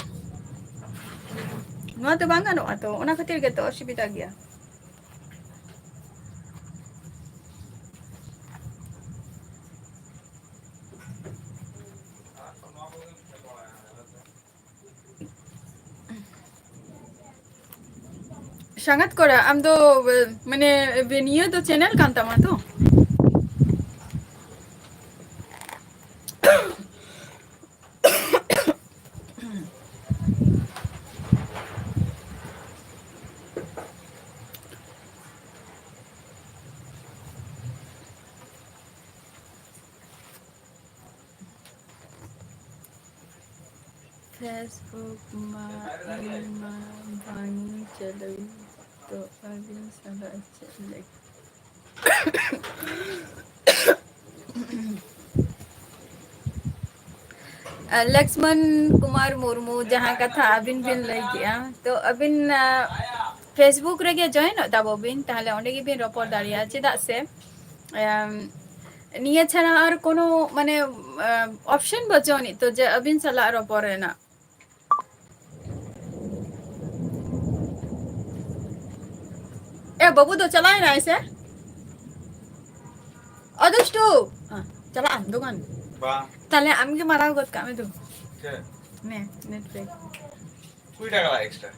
ᱱᱚᱣᱟ ᱛᱮ ᱵᱟᱝ ᱜᱟᱱᱚᱜᱼᱟ ᱛᱚ, ᱚᱱᱟ ᱠᱷᱟᱹᱛᱤᱨ ᱜᱮᱛᱚ ᱚᱥᱩᱵᱤᱫᱷᱟ ᱜᱮᱭᱟ᱾ ᱥᱟᱸᱜᱟᱛ ᱠᱚᱲᱟ, ᱟᱢ ᱫᱚ, ᱢᱟᱱᱮ, ᱱᱤᱭᱟᱹ ᱫᱚ channel ᱠᱟᱱ ᱛᱟᱢᱟ ᱛᱚ? Facebook ᱢᱟ ᱤᱧ ᱢᱟ ᱵᱟᱝ ᱤᱧ ᱪᱟᱹᱞᱩᱭ, ᱛᱚ ᱟᱹᱵᱤᱱ ᱥᱟᱞᱟᱜ ᱪᱮᱫ ᱞᱟᱹᱜᱤᱫ? ᱞᱚᱠᱥᱢᱚᱱ ᱠᱩᱢᱟᱨ ᱢᱩᱨᱢᱩ, ᱡᱟᱦᱟᱸ ᱠᱟᱛᱷᱟ ᱟᱹᱵᱤᱱ ᱵᱤᱱ ᱞᱟᱹᱭ ᱠᱮᱜᱼᱟ, ᱛᱚ ᱟᱹᱵᱤᱱ, ᱟ, Facebook ᱨᱮᱜᱮ ᱡᱚᱭᱮᱱᱚᱜ ᱛᱟᱵᱚ ᱵᱤᱱ, ᱛᱟᱦᱚᱞᱮ ᱚᱸᱰᱮ ᱜᱮᱵᱤᱱ ᱨᱚᱯᱚᱲ ᱫᱟᱲᱮᱭᱟᱜᱼᱟ᱾ ᱪᱮᱫᱟᱜ ᱥᱮ, ᱮᱢ, ᱱᱤᱭᱟᱹ ᱪᱷᱟᱲᱟ ᱟᱨ ᱠᱳᱱᱳ, ᱢᱟᱱᱮ, ᱮᱢ, option ᱵᱟᱹᱪᱩᱜ ᱟᱹᱱᱤᱡ ᱛᱚ, ᱡᱮ ᱟᱹᱵᱤᱱ ᱥᱟᱞᱟᱜ ᱨᱚᱯᱚᱲ ᱨᱮᱱᱟᱜ᱾ ᱮ, ᱵᱟᱹᱵᱩ ᱫᱚ ᱪᱟᱞᱟᱣ ᱮᱱᱟᱭ ᱥᱮ? ᱚ, ᱫᱩᱥᱴᱩ᱾ ᱦᱮᱸ, ᱪᱟᱞᱟᱜ ᱟᱢ ᱫᱚᱠᱟᱱ? ᱵᱟᱝ᱾ ᱛᱟᱦᱞᱮ ᱟᱢ ᱜᱮ ᱢᱟᱨᱟᱣ ᱜᱚᱫ ᱠᱟᱜ ᱢᱮ ᱫᱩ᱾ ᱪᱮᱫ? ᱱᱮ, ᱱᱮᱴ ᱯᱮᱠ᱾ ᱠᱩᱲᱤ ᱴᱟᱠᱟ ᱞᱟᱜᱟᱜᱼᱟ extra᱾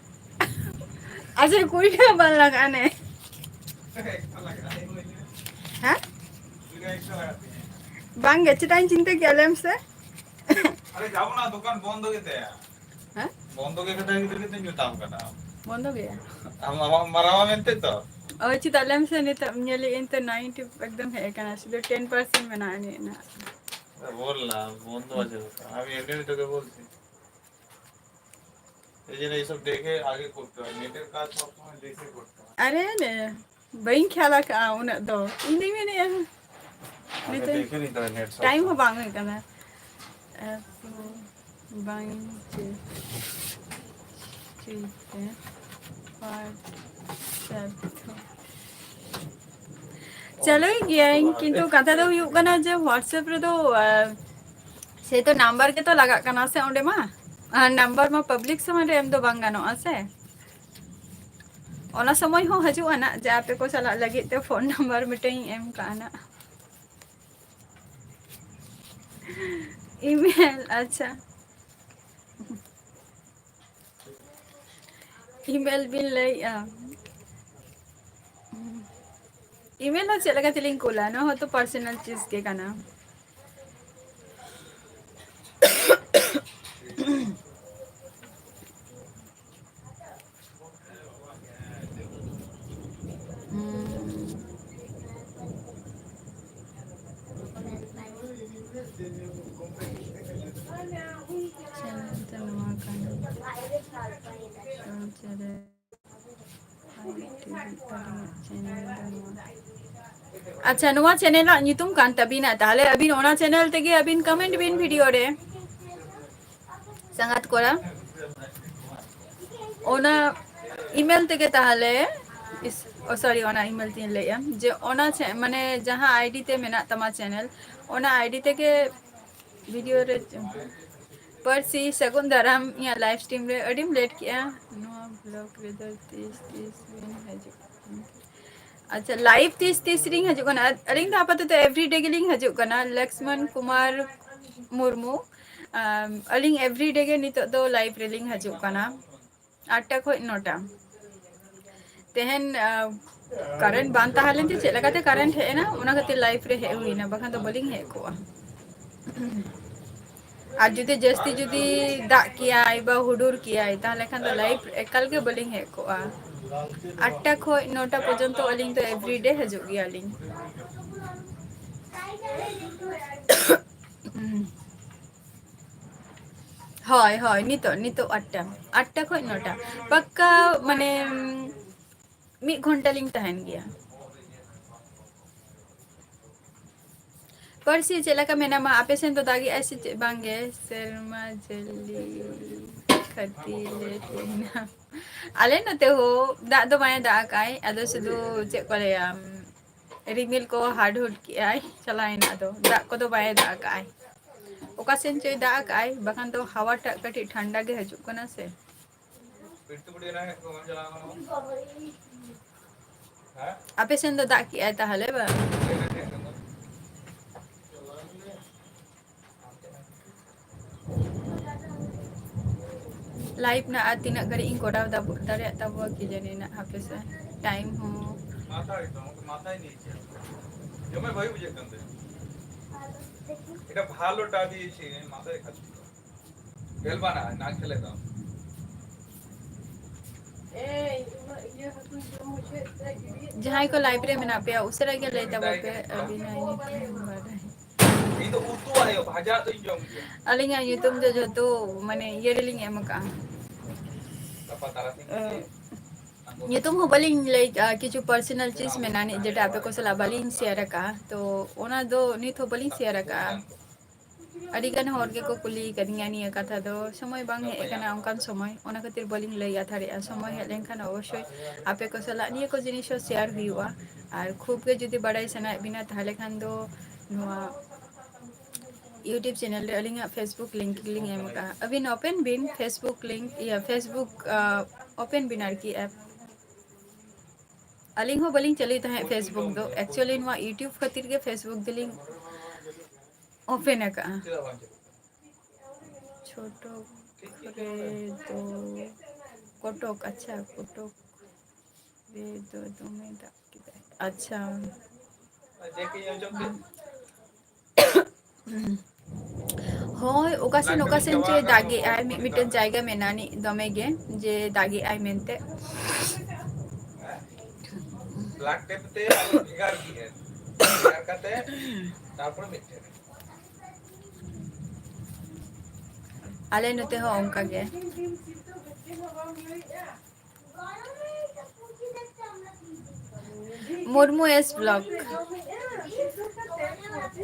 ᱟᱪᱪᱷᱟ, ᱠᱩᱲᱤ ᱴᱟᱠᱟ ᱵᱟᱝ ᱞᱟᱜᱟᱜᱼᱟ ᱱᱮ᱾ ᱦᱮᱸ? ᱠᱩᱲᱤ ᱴᱟᱠᱟ extra ᱞᱟᱜᱟᱜ ᱛᱤᱧᱟᱹ᱾ ᱵᱟᱝ ᱜᱮ, ᱪᱮᱫᱟᱜ ᱤᱧ ᱪᱤᱱᱛᱟᱹ ᱠᱮᱜᱼᱟ, ᱞᱟᱹᱭ ᱢᱮᱥᱮ? ᱟᱨᱮ, ᱡᱟᱵᱚ ᱱᱟ, ᱫᱚᱠᱟᱱ ᱵᱚᱱᱫᱚ ᱜᱮᱛᱟᱭᱟ᱾ ᱦᱮᱸ? ᱵᱚᱱᱫᱚ ᱜᱮ ᱠᱟᱛᱷᱟ ᱜᱤᱫᱽᱨᱟᱹ ᱜᱮᱛᱚᱧ ᱢᱮᱛᱟᱢ ᱠᱟᱱᱟ᱾ ᱵᱚᱱᱫᱚ ᱜᱮᱭᱟ? ᱟᱢ ᱟᱢᱟᱜ ᱢᱟᱨᱟᱣᱟ ᱢᱮᱱᱛᱮ ᱛᱚ? ᱳᱭ, ᱪᱮᱫᱟᱜ ᱞᱟᱹᱭ ᱢᱮᱥᱮ, ᱱᱤᱛᱚᱜ ᱧᱮᱞᱮᱫ ᱟᱹᱧ ᱛᱚ ninety ᱮᱠᱫᱚᱢ ᱦᱮᱡ ᱟᱠᱟᱱᱟ, ᱥᱩᱫᱷᱩ ten percent ᱢᱮᱱᱟᱜᱼᱟ ᱟᱹᱱᱤᱡ ᱱᱟᱜ᱾ ᱵᱚᱞ ᱱᱟ, ᱵᱚᱱᱫᱚ আছে তো। আমি এমনি তোকে বলছি। এই জন্য এইসব দেখে আগে করতে হয়, নেটের কাজ সবসময় দেখে করতে হয়। ᱟᱨᱮ ᱱᱮ, ᱵᱟᱹᱧ ᱠᱷᱮᱭᱟᱞ ᱟᱠᱟᱫᱼᱟ ᱩᱱᱟᱹᱜ ᱫᱚ᱾ ᱤᱧ ᱫᱩᱧ ᱢᱮᱱᱮᱫᱼᱟ, ᱟᱜᱮ ᱱᱤᱛᱚᱜ ᱫᱮᱠᱷᱮ ᱱᱤ ᱛᱚᱵᱮ ᱱᱮᱴ ᱴᱟᱭᱤᱢ ᱥᱚᱵ ᱦᱚᱸ ᱵᱟᱝ ᱦᱩᱭ ᱠᱟᱱᱟ᱾ ᱮᱯ ᱵᱟᱝ ᱪᱮ-, ᱪᱮᱫ ᱛᱮ? WhatsApp ᱫᱚ ᱪᱟᱹᱞᱩᱭ ᱜᱮᱭᱟᱹᱧ, ᱠᱤᱱᱛᱩ ᱠᱟᱛᱷᱟ ᱫᱚ ᱦᱩᱭᱩᱜ ᱠᱟᱱᱟ ᱡᱮ WhatsApp ᱨᱮᱫᱚ, ᱟ, ᱥᱮ ᱛᱚ ᱱᱟᱢᱵᱟᱨ ᱜᱮᱛᱚ ᱞᱟᱜᱟᱜ ᱠᱟᱱᱟ ᱥᱮ ᱚᱸᱰᱮ ᱢᱟ, ᱟᱨ ᱱᱟᱢᱵᱟᱨ ᱢᱟ ᱯᱟᱵᱽᱞᱤᱠ ᱥᱟᱢᱟᱝ ᱨᱮ ᱮᱢ ᱫᱚ ᱵᱟᱝ ᱜᱟᱱᱚᱜᱼᱟ ᱥᱮ᱾ ᱚᱱᱟ ᱥᱚᱢᱚᱭ ᱦᱚᱸ ᱦᱤᱡᱩᱜᱼᱟ ᱱᱟᱜ, ᱡᱮ ᱟᱯᱮ ᱠᱚ ᱪᱟᱞᱟᱜ ᱞᱟᱹᱜᱤᱫ ᱛᱮ ᱯᱷᱳᱱ ᱱᱟᱢᱵᱟᱨ ᱢᱤᱫᱴᱟᱝ ᱤᱧ ᱮᱢ ᱠᱟᱜᱼᱟ ᱱᱟᱜ᱾ ᱤᱢᱮᱞ, ᱟᱪᱪᱷᱟ᱾ ᱤᱢᱮᱞ ᱵᱤᱱ ᱞᱟᱹᱭᱮᱜᱼᱟ? ᱤᱢᱮᱞ ᱦᱚᱸ ᱪᱮᱫ ᱞᱮᱠᱟ ᱛᱮᱞᱤᱧ ᱠᱩᱞᱟ? ᱱᱚᱣᱟ ᱦᱚᱸᱛᱚ ᱯᱟᱨᱥᱚᱱᱟᱞ ᱪᱤᱡᱽ ᱜᱮ ᱠᱟᱱᱟ᱾ ᱟᱪᱪᱷᱟ, ᱱᱚᱣᱟ ᱪᱮᱱᱮᱞ ᱟᱜ ᱧᱩᱛᱩᱢ ᱠᱟᱱ ᱛᱟᱵᱤᱱᱟ, ᱛᱟᱦᱞᱮ ᱟᱹᱵᱤᱱ ᱚᱱᱟ ᱪᱮᱱᱮᱞ ᱛᱮᱜᱮ ᱟᱹᱵᱤᱱ ᱠᱚᱢᱮᱱᱴ ᱵᱤᱱ ᱵᱷᱤᱰᱤᱭᱳ ᱨᱮ᱾ ᱥᱟᱸᱜᱟᱛ ᱠᱚᱲᱟ, ᱚᱱᱟ ᱤᱢᱮᱞ ᱛᱮᱜᱮ ᱛᱟᱦᱞᱮ, ᱤᱥ-, ᱚ, ᱥᱚᱨᱤ, ᱚᱱᱟ ᱤᱢᱮᱞ ᱛᱤᱧ ᱞᱟᱹᱭᱮᱜᱼᱟ ᱡᱮ ᱚᱱᱟ ᱪᱮ-, ᱢᱟᱱᱮ ᱡᱟᱦᱟᱸ ᱟᱭᱰᱤ ᱛᱮ ᱢᱮᱱᱟᱜ ᱛᱟᱢᱟ ᱪᱮᱱᱮᱞ, ᱚᱱᱟ ᱟᱭᱰᱤ ᱛᱮᱜᱮ ᱵᱷᱤᱰᱤᱭᱳ ᱨᱮ᱾ ᱯᱟᱹᱨᱥᱤ, ᱥᱟᱹᱜᱩᱱ ᱫᱟᱨᱟᱢ ᱤᱧᱟᱹᱜ ᱞᱟᱭᱤᱵᱷ ᱥᱴᱨᱤᱢ ᱨᱮ᱾ ᱟᱹᱰᱤᱢ ᱞᱮᱴ ᱠᱮᱜᱼᱟ᱾ ᱱᱚᱣᱟ ᱵᱞᱚᱜ ᱨᱮᱫᱚ ᱛᱤᱥ ᱛᱤᱥ ᱵᱤᱱ ᱦᱤᱡᱩᱜ ᱠᱟᱱᱟ? ᱟᱪᱪᱷᱟ, ᱞᱟᱭᱤᱵᱷ ᱛᱤᱥ ᱛᱤᱥ ᱨᱤᱧ ᱦᱤᱡᱩᱜ ᱠᱟᱱᱟ? ᱟᱹᱞᱤᱧ ᱫᱚ ᱟᱯᱟᱛᱚᱛᱚ ᱮᱵᱷᱨᱤᱰᱮ ᱜᱮᱞᱤᱧ ᱦᱤᱡᱩᱜ ᱠᱟᱱᱟ᱾ ᱞᱚᱠᱥᱢᱚᱱ ᱠᱩᱢᱟᱨ ᱢᱩᱨᱢᱩ, ᱟᱢ, ᱟᱹᱞᱤᱧ ᱮᱵᱷᱨᱤᱰᱮ ᱜᱮ ᱱᱤᱛᱚᱜ ᱫᱚ ᱞᱟᱭᱤᱵᱷ ᱨᱮᱞᱤᱧ ᱦᱤᱡᱩᱜ ᱠᱟᱱᱟ, ᱟᱴᱴᱟ ᱠᱷᱚᱱ ᱱᱚᱴᱟ᱾ ᱛᱮᱦᱮᱧ, ᱟ, ᱠᱟᱨᱮᱱᱴ ᱵᱟᱝ ᱛᱟᱦᱮᱸ ᱞᱮᱱᱛᱮ ᱪᱮᱫ ᱞᱮᱠᱟᱛᱮ ᱠᱟᱨᱮᱱᱴ ᱦᱮᱡ ᱮᱱᱟ, ᱚᱱᱟ ᱠᱷᱟᱹᱛᱤᱨ ᱞᱟᱭᱤᱵᱷ ᱨᱮ ᱦᱮᱡ ᱦᱩᱭᱱᱟ, ᱵᱟᱠᱷᱟᱱ ᱫᱚ ᱵᱟᱹᱞᱤᱧ ᱦᱮᱡ ᱠᱚᱜᱼᱟ᱾ ᱟᱨ ᱡᱩᱫᱤ ᱡᱟᱹᱥᱛᱤ ᱡᱩᱫᱤ ᱫᱟᱜ ᱠᱮᱭᱟᱭ ᱵᱟ ᱦᱩᱰᱩᱨ ᱠᱮᱭᱟᱭ, ᱛᱟᱦᱚᱞᱮ ᱠᱷᱟᱱ ᱫᱚ ᱞᱟᱭᱤᱵᱷ ᱮᱠᱟᱞ ᱜᱮ ᱵᱟᱹᱞᱤᱧ ᱦᱮᱡ ᱠᱚᱜᱼᱟ᱾ ᱟᱴᱴᱟ ᱠᱷᱚᱱ ᱱᱚᱴᱟ ᱯᱚᱨᱡᱚᱱᱛᱚ ᱟᱹᱞᱤᱧ ᱫᱚ ᱮᱵᱷᱨᱤᱰᱮ ᱦᱤᱡᱩᱜ ᱜᱮᱭᱟᱞᱤᱧ᱾ ᱦᱳᱭ, ᱦᱳᱭ, ᱱᱤᱛᱚᱜ, ᱱᱤᱛᱚᱜ ᱟᱴᱴᱟ, ᱟᱴᱴᱟ ᱠᱷᱚᱱ ᱱᱚᱴᱟ᱾ ᱯᱟᱠᱠᱟ, ᱢᱟᱱᱮ, ᱢᱤᱫ ᱜᱷᱚᱱᱴᱟ ᱞᱤᱧ ᱛᱟᱦᱮᱱ ᱜᱮᱭᱟ᱾ ᱯᱟᱹᱨᱥᱤ ᱪᱮᱫ ᱞᱮᱠᱟ ᱢᱮᱱᱟᱢᱟ? ᱟᱯᱮ ᱥᱮᱱ ᱫᱚ ᱫᱟᱜᱮᱜᱼᱟᱭ ᱥᱮ ᱪᱮᱫ? ᱵᱟᱝ ᱜᱮ, ᱥᱮᱨᱢᱟ ᱡᱟᱹᱞᱤ ᱠᱷᱟᱹᱛᱤᱨ ᱞᱮᱴ ᱮᱱᱟ᱾ ᱟᱞᱮ ᱱᱚᱛᱮ ᱦᱚᱸ ᱫᱟᱜ ᱫᱚ ᱵᱟᱭ ᱫᱟᱜ ᱟᱠᱟᱫᱼᱟᱭ, ᱟᱫᱚ ᱥᱩᱫᱷᱩ ᱪᱮᱫ ᱠᱚ ᱞᱟᱹᱭᱟ, ᱨᱤᱢᱤᱞ ᱠᱚ ᱦᱟᱰ ᱦᱩᱰ ᱠᱮᱜᱼᱟᱭ, ᱪᱟᱞᱟᱣ ᱮᱱᱟ, ᱟᱫᱚ ᱫᱟᱜ ᱠᱚᱫᱚ ᱵᱟᱭ ᱫᱟᱜ ᱟᱠᱟᱫᱼᱟᱭ᱾ ᱚᱠᱟ ᱥᱮᱱ ᱪᱚᱭ ᱫᱟᱜ ᱟᱠᱟᱫᱼᱟᱭ, ᱵᱟᱠᱷᱟᱱ ᱫᱚ ᱦᱟᱣᱟ ᱴᱟᱜ ᱠᱟᱹᱴᱤᱡ ᱴᱷᱟᱱᱰᱟ ᱜᱮ ᱦᱤᱡᱩᱜ ᱠᱟᱱᱟ ᱥᱮ᱾ ᱟᱯᱮ ᱥᱮᱱ ᱫᱚ ᱫᱟᱜ ᱠᱮᱜᱼᱟᱭ ᱛᱟᱦᱚᱞᱮ ᱵᱟᱝ? ᱞᱟᱭᱤᱵᱷ ᱱᱟᱜ ᱟᱨ ᱛᱤᱱᱟᱹᱜ ᱜᱷᱟᱹᱲᱤᱡ ᱤᱧ ᱠᱚᱨᱟᱣ ᱫᱟ-, ᱫᱟᱲᱮᱭᱟᱜ ᱛᱟᱵᱚᱣᱟ ᱠᱤ ᱡᱟᱹᱱᱤ ᱱᱟᱜ, ᱦᱟᱯᱮ ᱥᱮ, ᱴᱟᱭᱤᱢ ᱦᱚᱸ᱾ ᱢᱟᱛᱷᱟ ᱮᱠᱫᱚᱢ, ᱢᱟᱛᱷᱟᱭ ᱱᱤᱭᱮ ᱪᱮᱫ? ᱡᱚᱢᱮ ᱵᱷᱟᱹᱜᱤ ᱵᱩᱡᱷᱟᱹᱜ ᱠᱟᱱ ᱛᱟᱭᱟ᱾ এটা ভালো টা দিয়েছে, মাথায় খাচ্ছিল। খেলবা না, না খেলে দাও। ᱡᱟᱦᱟᱸᱭ ᱠᱚ ᱞᱟᱭᱤᱵᱷ ᱨᱮ ᱢᱮᱱᱟᱜ ᱯᱮᱭᱟ, ᱩᱥᱟᱹᱨᱟ ᱜᱮ ᱞᱟᱹᱭ ᱛᱟᱵᱚᱱ ᱯᱮ, ᱟᱹᱵᱤᱱᱟᱜ ᱧᱩᱛᱩᱢ ᱵᱟᱰᱟᱭ᱾ ᱤᱧ ᱫᱚ ᱩᱛᱩ ᱟᱭᱳ, ᱵᱷᱟᱡᱟ ᱫᱚᱧ ᱡᱚᱢ ᱜᱮᱭᱟ᱾ ᱟᱹᱞᱤᱧᱟᱜ ᱧᱩᱛᱩᱢ ᱫᱚ ᱡᱷᱚᱛᱚ, ᱢᱟᱱᱮ, ᱤᱭᱟᱹ ᱨᱮᱞᱤᱧ ᱮᱢ ᱟᱠᱟᱜᱼᱟ᱾ ᱧᱩᱛᱩᱢ ᱦᱚᱸ ᱵᱟᱹᱞᱤᱧ ᱞᱟᱹᱭ ᱠᱟᱜᱼᱟ, ᱠᱤᱪᱷᱩ personal ᱪᱤᱡᱽ ᱢᱮᱱᱟᱜᱼᱟ ᱱᱤᱡ, ᱡᱮᱴᱟ ᱟᱯᱮ ᱠᱚ ᱥᱟᱞᱟᱜ ᱵᱟᱹᱞᱤᱧ share ᱟᱠᱟᱜᱼᱟ, ᱛᱚ ᱚᱱᱟ ᱫᱚ ᱱᱤᱛ ᱦᱚᱸ ᱵᱟᱹᱞᱤᱧ share ᱟᱠᱟᱜᱼᱟ᱾ ᱟᱹᱰᱤ ᱜᱟᱱ ᱦᱚᱲ ᱜᱮᱠᱚ ᱠᱩᱞᱤ ᱟᱠᱟᱫᱤᱧᱟ ᱱᱤᱭᱟᱹ ᱠᱟᱛᱷᱟ ᱫᱚ, ᱥᱚᱢᱚᱭ ᱵᱟᱝ ᱦᱮᱡ ᱟᱠᱟᱱᱟ ᱚᱱᱠᱟᱱ ᱥᱚᱢᱚᱭ, ᱚᱱᱟ ᱠᱷᱟᱹᱛᱤᱨ ᱵᱟᱹᱞᱤᱧ ᱞᱟᱹᱭ ᱫᱟᱲᱮᱭᱟᱜᱼᱟ᱾ ᱥᱚᱢᱚᱭ ᱦᱮᱡ ᱞᱮᱱᱠᱷᱟᱱ ᱚᱵᱚᱥᱥᱳᱭ ᱟᱯᱮ ᱠᱚ ᱥᱟᱞᱟᱜ ᱱᱤᱭᱟᱹ ᱠᱚ ᱡᱤᱱᱤᱥ ᱦᱚᱸ share ᱦᱩᱭᱩᱜᱼᱟ᱾ ᱟᱨ ᱠᱷᱩᱵ ᱜᱮ ᱡᱩᱫᱤ ᱵᱟᱲᱟᱭ ᱥᱟᱱᱟᱭᱮᱫ ᱵᱤᱱᱟ, ᱛᱟᱦᱚᱞᱮ ᱠᱷᱟᱱ ᱫᱚ ᱱᱚᱣᱟ YouTube channel ᱨᱮ ᱟᱹᱞᱤᱧᱟᱜ Facebook link ᱞᱤᱧ ᱮᱢ ᱟᱠᱟᱫᱼᱟ᱾ ᱟᱹᱵᱤᱱ open ᱵᱤᱱ Facebook link, ᱤᱭᱟᱹ, Facebook, ᱟᱸ, open ᱵᱤᱱ ᱟᱨᱠᱤ app᱾ ᱟᱹᱞᱤᱧ ᱦᱚᱸ ᱵᱟᱹᱞᱤᱧ ᱪᱟᱹᱞᱩᱭ ᱛᱟᱦᱮᱸᱫ Facebook ᱫᱚ, actually ᱱᱚᱣᱟ YouTube ᱠᱷᱟᱹᱛᱤᱨ ᱜᱮ Facebook ᱫᱚᱞᱤᱧ open ᱟᱠᱟᱫᱼᱟ᱾ ᱪᱷᱳᱴᱳ ᱠᱚᱨᱮ ᱫᱚ ᱠᱚᱴᱚᱠ, ᱟᱪᱪᱷᱟ, ᱠᱚᱴᱚᱠ ᱨᱮ ᱫᱚ ᱫᱚᱢᱮ ᱫᱟᱜ ᱠᱮᱫᱟᱭ᱾ ᱟᱪᱪᱷᱟ᱾ ᱦᱳᱭ, ᱚᱠᱟ ᱥᱮᱱ ᱚᱠᱟ ᱥᱮᱱ ᱪᱚᱭ ᱫᱟᱜᱮᱜᱼᱟᱭ, ᱢᱤᱫ ᱢᱤᱫᱴᱮᱱ ᱡᱟᱭᱜᱟ ᱢᱮᱱᱟᱜᱼᱟ ᱱᱤᱡ ᱫᱚᱢᱮ ᱜᱮ, ᱡᱮ ᱫᱟᱜᱮᱜᱼᱟᱭ ᱢᱮᱱᱛᱮ᱾ ᱵᱞᱟᱰ ᱴᱮᱯ ᱛᱮ ᱟᱨᱚ ᱵᱷᱮᱜᱟᱨ ᱠᱮᱜᱼᱟ, ᱵᱷᱮᱜᱟᱨ ᱠᱟᱛᱮ ᱛᱟᱨᱯᱚᱨᱮ ᱢᱤᱫᱴᱷᱮᱱ᱾ ᱟᱞᱮ ᱱᱚᱛᱮ ᱦᱚᱸ ᱚᱱᱠᱟ ᱜᱮ᱾ Murmu S vlog᱾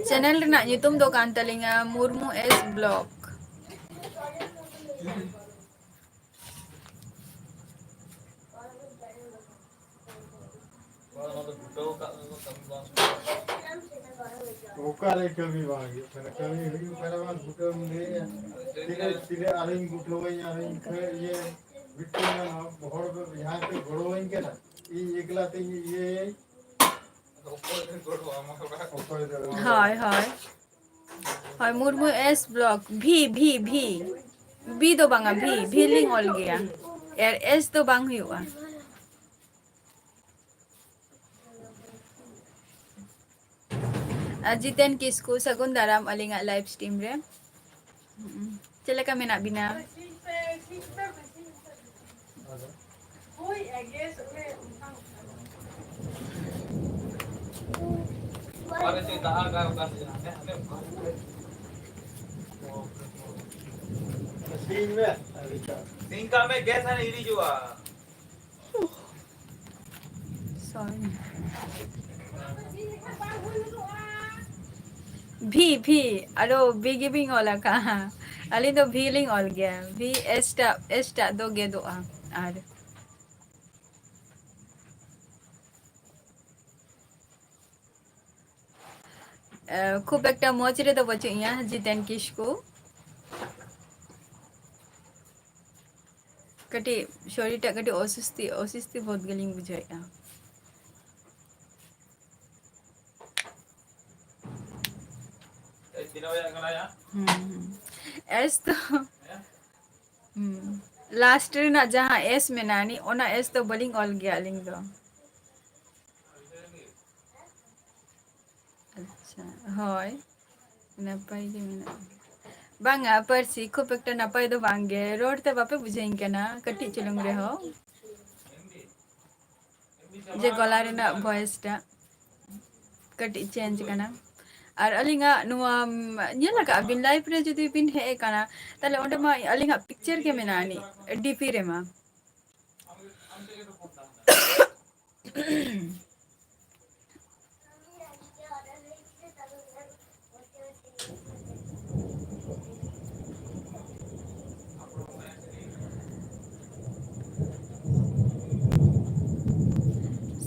Channel ᱨᱮᱱᱟᱜ ᱧᱩᱛᱩᱢ ᱫᱚ ᱠᱟᱱ ᱛᱟᱹᱞᱤᱧᱟ ᱢᱩᱨᱢᱩ S vlog᱾ ᱚᱠᱟᱨᱮ ᱠᱟᱹᱢᱤ ᱵᱟᱝ ᱦᱩᱭᱩᱜ ᱠᱟᱱᱟ? ᱠᱟᱹᱢᱤ ᱦᱩᱭᱩᱜ ᱠᱟᱱᱟ ᱵᱟᱝ, ᱜᱩᱴᱟᱹᱢ ᱞᱟᱹᱭᱟ᱾ ᱛᱤᱱᱟᱹᱜ, ᱛᱤᱱᱟᱹᱜ ᱟᱨᱤᱧ ᱜᱩᱴᱟᱹᱣᱟᱹᱧ, ᱟᱨᱤᱧ ᱠᱷᱚᱡ ᱤᱭᱟᱹ, ᱢᱤᱫᱴᱮᱱ ᱜᱟᱱ ᱦᱚᱲ ᱫᱚ ᱡᱟᱦᱟᱸᱭ ᱯᱮ ᱜᱚᱲᱚᱣᱟᱹᱧ ᱠᱟᱱᱟ, ᱤᱧ ᱮᱠᱞᱟ ᱛᱮᱧ ᱤᱭᱟᱹᱭᱟᱹᱧ᱾ ᱚᱠᱚᱭ ᱫᱚ ᱦᱳᱭ, ᱦᱳᱭ᱾ ᱦᱳᱭ, Murmu S vlog, V, V, V᱾ B ᱫᱚ ᱵᱟᱝᱟ, V, V ᱞᱤᱧ ᱚᱞ ᱜᱮᱭᱟ᱾ ᱟᱨ S ᱫᱚ ᱵᱟᱝ ᱦᱩᱭᱩᱜᱼᱟ᱾ ᱟᱨ ᱡᱤᱛᱮᱱ ᱠᱤᱥᱠᱩ, ᱥᱟᱹᱜᱩᱱ ᱫᱟᱨᱟᱢ ᱟᱹᱞᱤᱧᱟᱜ live stream ᱨᱮ᱾ ᱪᱮᱫ ᱞᱮᱠᱟ ᱢᱮᱱᱟᱜ ᱵᱤᱱᱟ? ᱥᱤᱧ ᱠᱟᱜ ᱢᱮ, ᱜᱮᱥ ᱦᱟᱱᱮ ᱦᱤᱨᱤᱡᱚᱜᱼᱟ᱾ Sorry. ᱵᱷᱤ, ᱵᱷᱤ, ᱟᱨᱚ ᱵᱤ ᱜᱮᱵᱤᱱ ᱚᱞ ᱟᱠᱟᱜᱼᱟ᱾ ᱟᱹᱞᱤᱧ ᱫᱚ ᱵᱷᱤ ᱞᱤᱧ ᱚᱞ ᱜᱮᱭᱟ᱾ ᱵᱷᱤ, ᱮᱥ ᱴᱟᱜ, ᱮᱥ ᱴᱟᱜ ᱫᱚ ᱜᱮᱫᱚᱜᱼᱟ᱾ ᱟᱨ, ᱮ, ᱠᱷᱩᱵ ᱮᱠᱴᱟ ᱢᱚᱡᱽ ᱨᱮᱫᱚ ᱵᱟᱹᱪᱩᱜ ᱤᱧᱟ, ᱡᱤᱛᱮᱱ ᱠᱤᱥᱠᱩ᱾ ᱠᱟᱹᱴᱤᱡ ᱥᱚᱨᱤᱨ ᱴᱟᱜ ᱠᱟᱹᱴᱤᱡ ᱚᱥᱩᱥᱛᱤ, ᱚᱥᱩᱥᱛᱤ ᱵᱳᱫᱷ ᱜᱮᱞᱤᱧ ᱵᱩᱡᱷᱟᱹᱣᱮᱫᱼᱟ᱾ ᱦᱩᱸ, ᱦᱩᱸ᱾ ᱮᱥ ᱫᱚ, ᱦᱩᱸ, ᱞᱟᱥᱴ ᱨᱮᱱᱟᱜ ᱡᱟᱦᱟᱸ ᱮᱥ ᱢᱮᱱᱟᱜᱼᱟ, ᱟᱹᱱᱤᱡ ᱚᱱᱟ ᱮᱥ ᱫᱚ ᱵᱟᱹᱞᱤᱧ ᱚᱞ ᱜᱮᱭᱟ ᱟᱹᱞᱤᱧ ᱫᱚ᱾ ᱟᱪᱪᱷᱟ, ᱦᱳᱭ, ᱱᱟᱯᱟᱭ ᱜᱮ ᱢᱮᱱᱟᱜᱼᱟ᱾ ᱵᱟᱝᱟ, ᱯᱟᱹᱨᱥᱤ ᱠᱷᱩᱵ ᱮᱠᱴᱟ ᱱᱟᱯᱟᱭ ᱫᱚ ᱵᱟᱝ ᱜᱮ, ᱨᱚᱲ ᱛᱮ ᱵᱟᱯᱮ ᱵᱩᱡᱷᱟᱹᱣᱤᱧ ᱠᱟᱱᱟ ᱠᱟᱹᱴᱤᱡ ᱪᱩᱞᱩᱝ ᱨᱮᱦᱚᱸ, ᱡᱮ ᱜᱚᱞᱟ ᱨᱮᱱᱟᱜ ᱵᱷᱚᱭᱮᱥ ᱴᱟᱜ ᱠᱟᱹᱴᱤᱡ ᱪᱮᱧᱡᱽ ᱠᱟᱱᱟ᱾ ᱟᱨ ᱟᱹᱞᱤᱧᱟᱜ ᱱᱚᱣᱟ, ᱧᱮᱞ ᱟᱠᱟᱫ ᱵᱤᱱ ᱞᱟᱭᱤᱵᱷ ᱨᱮ ᱡᱩᱫᱤ ᱵᱤᱱ ᱦᱮᱡ ᱟᱠᱟᱱᱟ, ᱛᱟᱦᱞᱮ ᱚᱸᱰᱮ ᱢᱟ ᱟᱹᱞᱤᱧᱟᱜ ᱯᱤᱠᱪᱟᱨ ᱜᱮ ᱢᱮᱱᱟᱜᱼᱟ ᱟᱹᱱᱤᱡ ᱰᱤᱯᱤ ᱨᱮᱢᱟ᱾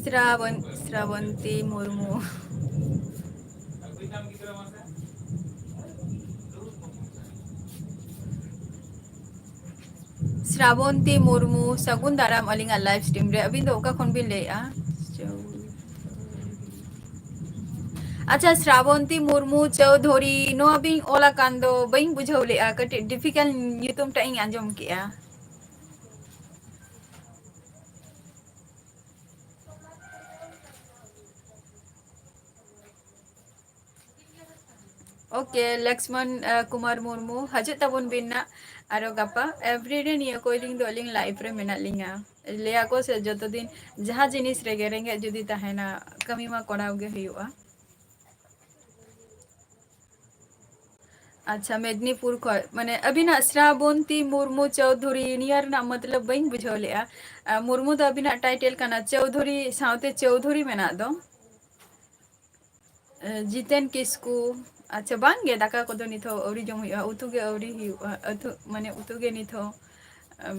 ᱥᱨᱟᱵᱚᱱ-, ᱥᱨᱟᱵᱚᱱᱛᱤ ᱢᱩᱨᱢᱩ᱾ ᱥᱨᱟᱵᱚᱱᱛᱤ ᱢᱩᱨᱢᱩ, ᱥᱟᱹᱜᱩᱱ ᱫᱟᱨᱟᱢ ᱟᱹᱞᱤᱧᱟᱜ ᱞᱟᱭᱤᱵᱷ ᱥᱴᱨᱤᱢ ᱨᱮ᱾ ᱟᱹᱵᱤᱱ ᱫᱚ ᱚᱠᱟ ᱠᱷᱚᱱ ᱵᱤᱱ ᱞᱟᱹᱭᱮᱫᱼᱟ? ᱟᱪᱪᱷᱟ, ᱥᱨᱟᱵᱚᱱᱛᱤ ᱢᱩᱨᱢᱩ ᱪᱳᱣᱫᱷᱚᱨᱤ, ᱱᱚᱣᱟ ᱵᱤᱱ ᱚᱞ ᱟᱠᱟᱱ ᱫᱚ ᱵᱟᱹᱧ ᱵᱩᱡᱷᱟᱹᱣ ᱞᱮᱫᱼᱟ, ᱠᱟᱹᱴᱤᱡ ᱰᱤᱯᱷᱤᱠᱟᱞᱴ ᱧᱩᱛᱩᱢ ᱴᱟᱜ ᱤᱧ ᱟᱸᱡᱚᱢ ᱠᱮᱫᱼᱟ᱾ ᱳᱠᱮ, ᱞᱚᱠᱥᱢᱚᱱ, ᱟᱸ, ᱠᱩᱢᱟᱨ ᱢᱩᱨᱢᱩ, ᱦᱤᱡᱩᱜ ᱛᱟᱵᱚᱱ ᱵᱤᱱ ᱱᱟᱜ ᱟᱨᱚ ᱜᱟᱯᱟ᱾ Everyday ᱱᱤᱭᱟᱹ ᱠᱚ ᱫᱤᱱ ᱫᱚ ᱟᱹᱞᱤᱧ ᱞᱟᱭᱤᱵᱷ ᱨᱮ ᱢᱮᱱᱟᱜ ᱞᱤᱧᱟ᱾ ᱞᱟᱹᱭᱟ ᱠᱚ ᱥᱮ ᱡᱚᱛᱚ ᱫᱤᱱ ᱡᱟᱦᱟᱸ ᱡᱤᱱᱤᱥ ᱨᱮᱜᱮ ᱨᱮᱸᱜᱮᱡ ᱡᱩᱫᱤ ᱛᱟᱦᱮᱱᱟ, ᱠᱟᱹᱢᱤ ᱢᱟ ᱠᱚᱨᱟᱣ ᱜᱮ ᱦᱩᱭᱩᱜᱼᱟ᱾ ᱟᱪᱪᱷᱟ, ᱢᱮᱫᱽᱱᱤᱯᱩᱨ ᱠᱷᱚᱡ, ᱢᱟᱱᱮ, ᱟᱹᱵᱤᱱᱟᱜ ᱥᱨᱟᱵᱚᱱᱛᱤ ᱢᱩᱨᱢᱩ ᱪᱳᱣᱫᱷᱩᱨᱤ, ᱱᱤᱭᱟᱹ ᱨᱮᱱᱟᱜ ᱢᱚᱛᱞᱚᱵ ᱵᱟᱹᱧ ᱵᱩᱡᱷᱟᱹᱣ ᱞᱮᱜᱼᱟ᱾ ᱟᱨ ᱢᱩᱨᱢᱩ ᱫᱚ ᱟᱹᱵᱤᱱᱟᱜ ᱴᱟᱭᱴᱮᱞ ᱠᱟᱱᱟ, ᱪᱳᱣᱫᱷᱩᱨᱤ ᱥᱟᱶᱛᱮ ᱪᱳᱣᱫᱷᱩᱨᱤ ᱢᱮᱱᱟᱜ ᱫᱚ᱾ ᱮ, ᱡᱤᱛᱮᱱ ᱠᱤᱥᱠᱩ᱾ ᱟᱪᱪᱷᱟ, ᱵᱟᱝ ᱜᱮ, ᱫᱟᱠᱟ ᱠᱚᱫᱚ ᱱᱤᱛ ᱦᱚᱸ ᱟᱹᱣᱨᱤ ᱡᱚᱢ ᱦᱩᱭᱩᱜᱼᱟ, ᱩᱛᱩ ᱜᱮ ᱟᱹᱣᱨᱤ ᱦᱩᱭᱩᱜᱼᱟ, ᱩᱛᱩ, ᱢᱟᱱᱮ, ᱩᱛᱩ ᱜᱮ ᱱᱤᱛ ᱦᱚᱸ, ᱮᱢ,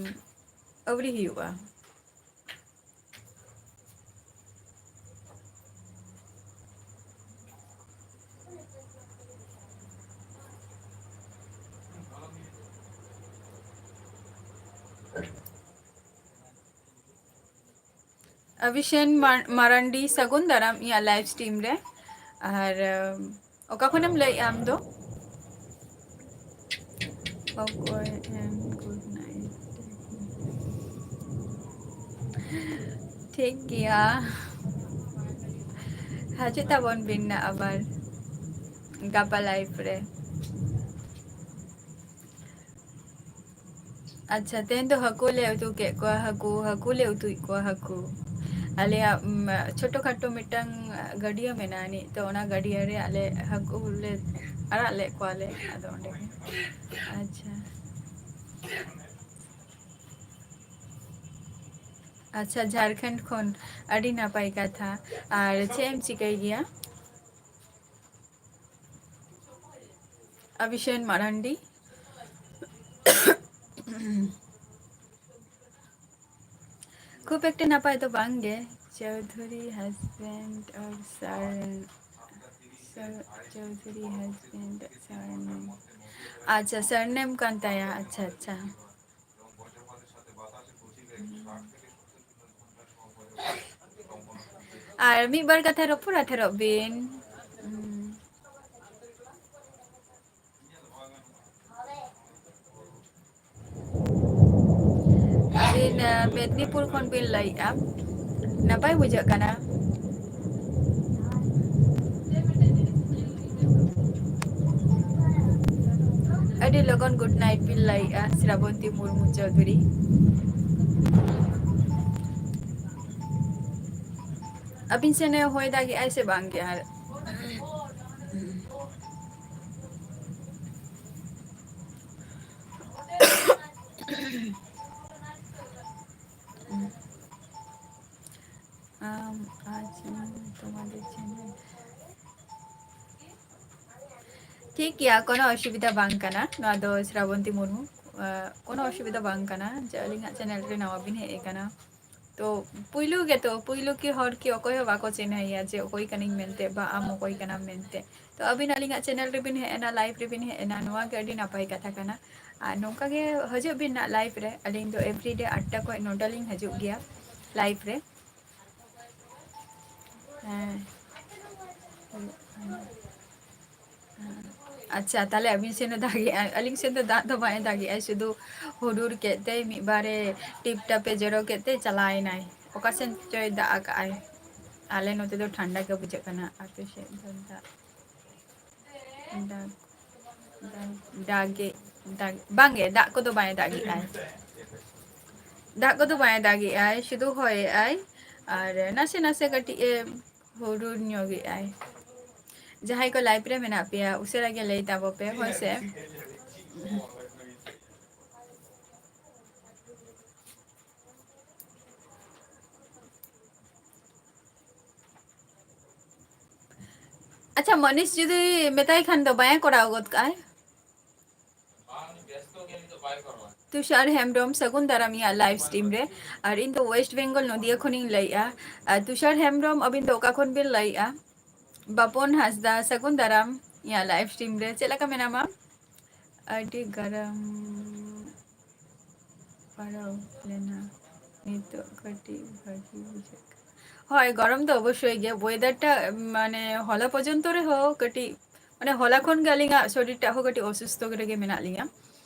ᱟᱹᱣᱨᱤ ᱦᱩᱭᱩᱜᱼᱟ᱾ ᱚᱵᱷᱤᱥᱮᱱ ᱢᱟᱨ-, ᱢᱟᱨᱟᱱᱰᱤ, ᱥᱟᱹᱜᱩᱱ ᱫᱟᱨᱟᱢ ᱤᱧᱟᱹᱜ ᱞᱟᱭᱤᱵᱷ ᱥᱴᱨᱤᱢ ᱨᱮ᱾ ᱟᱨ, ᱚᱠᱟ ᱠᱷᱚᱱᱮᱢ ᱞᱟᱹᱭᱮᱜᱼᱟ ᱟᱢ ᱫᱚ? ᱚᱠᱚᱭ ᱮᱢ good night? ᱴᱷᱤᱠ ᱜᱮᱭᱟ, ᱦᱤᱡᱩᱜ ᱛᱟᱵᱚᱱ ᱵᱤᱱ ᱱᱟ ᱟᱵᱟᱨ ᱜᱟᱯᱟ ᱞᱟᱭᱤᱵᱷ ᱨᱮ᱾ ᱟᱪᱪᱷᱟ, ᱛᱮᱦᱮᱧ ᱫᱚ ᱦᱟᱹᱠᱩ ᱞᱮ ᱩᱛᱩ ᱠᱮᱫ ᱠᱚᱣᱟ, ᱦᱟᱹᱠᱩ, ᱦᱟᱹᱠᱩ ᱞᱮ ᱩᱛᱩᱭᱮᱫ ᱠᱚᱣᱟ, ᱦᱟᱹᱠᱩ᱾ ᱟᱞᱮᱭᱟᱜ, ᱩᱢ, ᱪᱷᱳᱴᱳ ᱠᱷᱟᱴᱳ ᱢᱤᱫᱴᱟᱝ ᱜᱟᱹᱰᱭᱟᱹ ᱢᱮᱱᱟᱜᱼᱟ ᱟᱹᱱᱤᱡ, ᱛᱚ ᱚᱱᱟ ᱜᱟᱹᱰᱭᱟᱹ ᱨᱮ ᱟᱞᱮ ᱦᱟᱹᱠᱩ ᱞᱮ ᱟᱲᱟᱜ ᱞᱮᱫ ᱠᱚᱣᱟᱞᱮ, ᱟᱫᱚ ᱚᱸᱰᱮ ᱜᱮ᱾ ᱟᱪᱪᱷᱟ᱾ ᱟᱪᱪᱷᱟ, ᱡᱷᱟᱲᱠᱷᱚᱸᱰ ᱠᱷᱚᱱ, ᱟᱹᱰᱤ ᱱᱟᱯᱟᱭ ᱠᱟᱛᱷᱟ᱾ ᱟᱨ ᱪᱮᱫ ᱮᱢ ᱪᱤᱠᱟᱹᱭ ᱜᱮᱭᱟ? ᱟᱵᱷᱤᱥᱮᱱ ᱢᱟᱨᱟᱱᱰᱤ᱾ ᱠᱷᱩᱵ ᱮᱠᱴᱟ ᱱᱟᱯᱟᱭ ᱫᱚ ᱵᱟᱝ ᱜᱮ᱾ Chowdhury husband or sir? Sir, Chowdhury husband surname. ᱟᱪᱪᱷᱟ, surname ᱠᱟᱱ ᱛᱟᱭᱟ᱾ ᱟᱪᱪᱷᱟ, ᱟᱪᱪᱷᱟ᱾ ᱟᱨ ᱢᱤᱫ ᱵᱟᱨ ᱠᱟᱛᱷᱟ ᱨᱚᱯᱚᱲ ᱟᱛᱮᱨᱚᱜ ᱵᱤᱱ᱾ ᱦᱩᱸ᱾ ᱟᱹᱵᱤᱱ, ᱟᱸ, ᱢᱮᱫᱽᱱᱤᱯᱩᱨ ᱠᱷᱚᱱ ᱵᱤᱱ ᱞᱟᱹᱭᱮᱫᱼᱟ, ᱱᱟᱯᱟᱭ ᱵᱩᱡᱷᱟᱹᱜ ᱠᱟᱱᱟ᱾ ᱟᱹᱰᱤ ᱞᱚᱜᱚᱱ good night ᱵᱤᱱ ᱞᱟᱹᱭᱮᱫᱼᱟ, ᱥᱨᱟᱵᱚᱱᱛᱤ ᱢᱩᱨᱢᱩ ᱪᱳᱣᱫᱷᱩᱨᱤ᱾ ᱟᱹᱵᱤᱱ ᱥᱮᱱᱮ ᱦᱚᱭ ᱫᱟᱜᱮᱜᱼᱟᱭ ᱥᱮ ᱵᱟᱝ ᱜᱮ? ᱟᱨ, ᱟᱢ ᱟᱡ ᱛᱚᱢᱟᱫᱮᱨ ᱪᱮᱱᱮᱞ᱾ ᱴᱷᱤᱠ ᱜᱮᱭᱟ, ᱠᱳᱱᱳ ᱚᱥᱩᱵᱤᱫᱷᱟ ᱵᱟᱝ ᱠᱟᱱᱟ᱾ ᱱᱚᱣᱟ ᱫᱚ ᱥᱨᱟᱵᱚᱱᱛᱤ ᱢᱩᱨᱢᱩ᱾ ᱟᱸ, ᱠᱳᱱᱳ ᱚᱥᱩᱵᱤᱫᱷᱟ ᱵᱟᱝ ᱠᱟᱱᱟ ᱡᱮ ᱟᱹᱞᱤᱧᱟᱜ ᱪᱮᱱᱮᱞ ᱨᱮ ᱱᱟᱣᱟ ᱵᱤᱱ ᱦᱮᱡ ᱟᱠᱟᱱᱟ᱾ ᱛᱚ ᱯᱩᱭᱞᱩ ᱜᱮᱛᱚ, ᱯᱩᱭᱞᱩ ᱠᱤ ᱦᱚᱲ ᱠᱤ ᱚᱠᱚᱭ ᱦᱚᱸ ᱵᱟᱠᱚ ᱪᱤᱱᱦᱟᱹᱭᱟ ᱡᱮ ᱚᱠᱚᱭ ᱠᱟᱹᱱᱟᱹᱧ ᱢᱮᱱᱛᱮ ᱵᱟ ᱟᱢ ᱚᱠᱚᱭ ᱠᱟᱱᱟᱢ ᱢᱮᱱᱛᱮ᱾ ᱛᱚ ᱟᱹᱵᱤᱱ ᱟᱹᱞᱤᱧᱟᱜ ᱪᱮᱱᱮᱞ ᱨᱮᱵᱤᱱ ᱦᱮᱡ ᱮᱱᱟ, ᱞᱟᱭᱤᱵᱷ ᱨᱮᱵᱤᱱ ᱦᱮᱡ ᱮᱱᱟ, ᱱᱚᱣᱟ ᱜᱮ ᱟᱹᱰᱤ ᱱᱟᱯᱟᱭ ᱠᱟᱛᱷᱟ ᱠᱟᱱᱟ᱾ ᱟᱨ ᱱᱚᱝᱠᱟ ᱜᱮ ᱦᱤᱡᱩᱜ ᱵᱤᱱ ᱱᱟᱜ ᱞᱟᱭᱤᱵᱷ ᱨᱮ᱾ ᱟᱹᱞᱤᱧ ᱫᱚ ᱮᱵᱷᱨᱤᱰᱮ ᱟᱴᱴᱟ ᱠᱷᱚᱱ ᱱᱚᱴᱟ ᱞᱤᱧ ᱦᱤᱡᱩᱜ ᱜᱮᱭᱟ ᱞᱟᱭᱤᱵᱷ ᱨᱮ᱾ ᱦᱮᱸ, ᱦᱩᱭᱩᱜ ᱠᱟᱱᱟ᱾ ᱟᱪᱪᱷᱟ, ᱛᱟᱦᱞᱮ ᱟᱹᱵᱤᱱ ᱥᱮᱱ ᱫᱚ ᱫᱟᱜᱮᱜᱼᱟᱭ? ᱟᱹᱞᱤᱧ ᱥᱮᱱ ᱫᱚ ᱫᱟᱜ ᱫᱚ ᱵᱟᱭ ᱫᱟᱜᱮᱜᱼᱟᱭ, ᱥᱩᱫᱷᱩ ᱦᱩᱰᱩᱨ ᱠᱮᱫ ᱛᱮᱭ ᱢᱤᱫ ᱵᱟᱨᱮ ᱴᱤᱯ ᱴᱟᱯᱮ ᱡᱚᱨᱚ ᱠᱮᱫ ᱛᱮ ᱪᱟᱞᱟᱣ ᱮᱱᱟᱭ᱾ ᱚᱠᱟ ᱥᱮᱱ ᱪᱚᱭ ᱫᱟᱜ ᱟᱠᱟᱜᱼᱟᱭ᱾ ᱟᱞᱮ ᱱᱚᱛᱮ ᱫᱚ ᱴᱷᱟᱱᱰᱟ ᱜᱮ ᱵᱩᱡᱷᱟᱹᱜ ᱠᱟᱱᱟ, ᱟᱯᱮ ᱥᱮᱫ ᱫᱚ ᱫᱟᱜ, ᱫᱟᱜ, ᱫᱟᱜ, ᱫᱟᱜᱮ, ᱫᱟᱜ, ᱵᱟᱝᱜᱮ, ᱫᱟᱜ ᱠᱚᱫᱚ ᱵᱟᱭ ᱫᱟᱜᱮᱜᱼᱟᱭ᱾ ᱫᱟᱜ ᱠᱚᱫᱚ ᱵᱟᱭ ᱫᱟᱜᱮᱜᱼᱟᱭ, ᱥᱩᱫᱷᱩ ᱦᱚᱭᱮᱜᱼᱟᱭ ᱟᱨ ᱱᱟᱥᱮ ᱱᱟᱥᱮ ᱠᱟᱹᱴᱤᱡ ᱮ ᱦᱩᱰᱩᱨ ᱧᱚᱜᱮᱜᱼᱟᱭ᱾ ᱡᱟᱦᱟᱸᱭ ᱠᱚ ᱞᱟᱭᱤᱵᱷ ᱨᱮ ᱢᱮᱱᱟᱜ ᱯᱮᱭᱟ, ᱩᱥᱟᱹᱨᱟ ᱜᱮ ᱞᱟᱹᱭ ᱛᱟᱵᱚ ᱯᱮ, ᱦᱳᱭ ᱥᱮ᱾ ᱟᱪᱪᱷᱟ, ᱢᱚᱱᱤᱥ ᱡᱩᱫᱤ ᱢᱮᱛᱟᱭ ᱠᱷᱟᱱ ᱫᱚ ᱵᱟᱭ ᱠᱚᱨᱟᱣ ᱜᱚᱫ ᱠᱟᱜᱼᱟᱭ? ᱛᱩᱥᱟᱨ ᱦᱮᱢᱵᱨᱚᱢ, ᱥᱟᱹᱜᱩᱱ ᱫᱟᱨᱟᱢ ᱤᱧᱟᱹᱜ ᱞᱟᱭᱤᱵᱷ ᱥᱴᱨᱤᱢ ᱨᱮ᱾ ᱟᱨ ᱤᱧ ᱫᱚ ᱳᱭᱮᱥᱴ ᱵᱮᱝᱜᱚᱞ ᱱᱚᱫᱤᱭᱟ ᱠᱷᱚᱱᱤᱧ ᱞᱟᱹᱭᱮᱜᱼᱟ᱾ ᱟᱨ ᱛᱩᱥᱟᱨ ᱦᱮᱢᱵᱨᱚᱢ, ᱟᱹᱵᱤᱱ ᱫᱚ ᱚᱠᱟ ᱠᱷᱚᱱ ᱵᱤᱱ ᱞᱟᱹᱭᱮᱜᱼᱟ? ᱵᱟᱯᱚᱱ ᱦᱟᱸᱥᱫᱟ, ᱥᱟᱹᱜᱩᱱ ᱫᱟᱨᱟᱢ ᱤᱧᱟᱹᱜ ᱞᱟᱭᱤᱵᱷ ᱥᱴᱨᱤᱢ ᱨᱮ᱾ ᱪᱮᱫ ᱞᱮᱠᱟ ᱢᱮᱱᱟᱢᱟ? ᱟᱹᱰᱤ ᱜᱚᱨᱚᱢ ᱯᱟᱲᱟᱣ ᱞᱮᱱᱟ, ᱱᱤᱛᱚᱜ ᱠᱟᱹᱴᱤᱡ ᱵᱷᱟᱹᱜᱤ ᱵᱩᱡᱷᱟᱹᱜ ᱠᱟᱱᱟ᱾ ᱦᱳᱭ, ᱜᱚᱨᱚᱢ ᱫᱚ ᱚᱵᱚᱥᱥᱳᱭ ᱜᱮ᱾ ᱳᱭᱮᱫᱟᱨ ᱴᱟ, ᱢᱟᱱᱮ, ᱦᱚᱞᱟ ᱯᱚᱨᱡᱚᱱᱛᱚ ᱨᱮᱦᱚᱸ ᱠᱟᱹᱴᱤᱡ, ᱢᱟᱱᱮ, ᱦᱚᱞᱟ ᱠᱷᱚᱱ ᱜᱮ ᱟᱹᱞᱤᱧᱟᱜ ᱥᱚᱨᱤᱨ ᱴᱟᱜ ᱦᱚᱸ ᱠᱟᱹᱴᱤᱡ ᱚᱥᱩᱥᱛᱷᱚ ᱨᱮᱜᱮ ᱢᱮᱱᱟᱜ ᱞᱤᱧᱟ᱾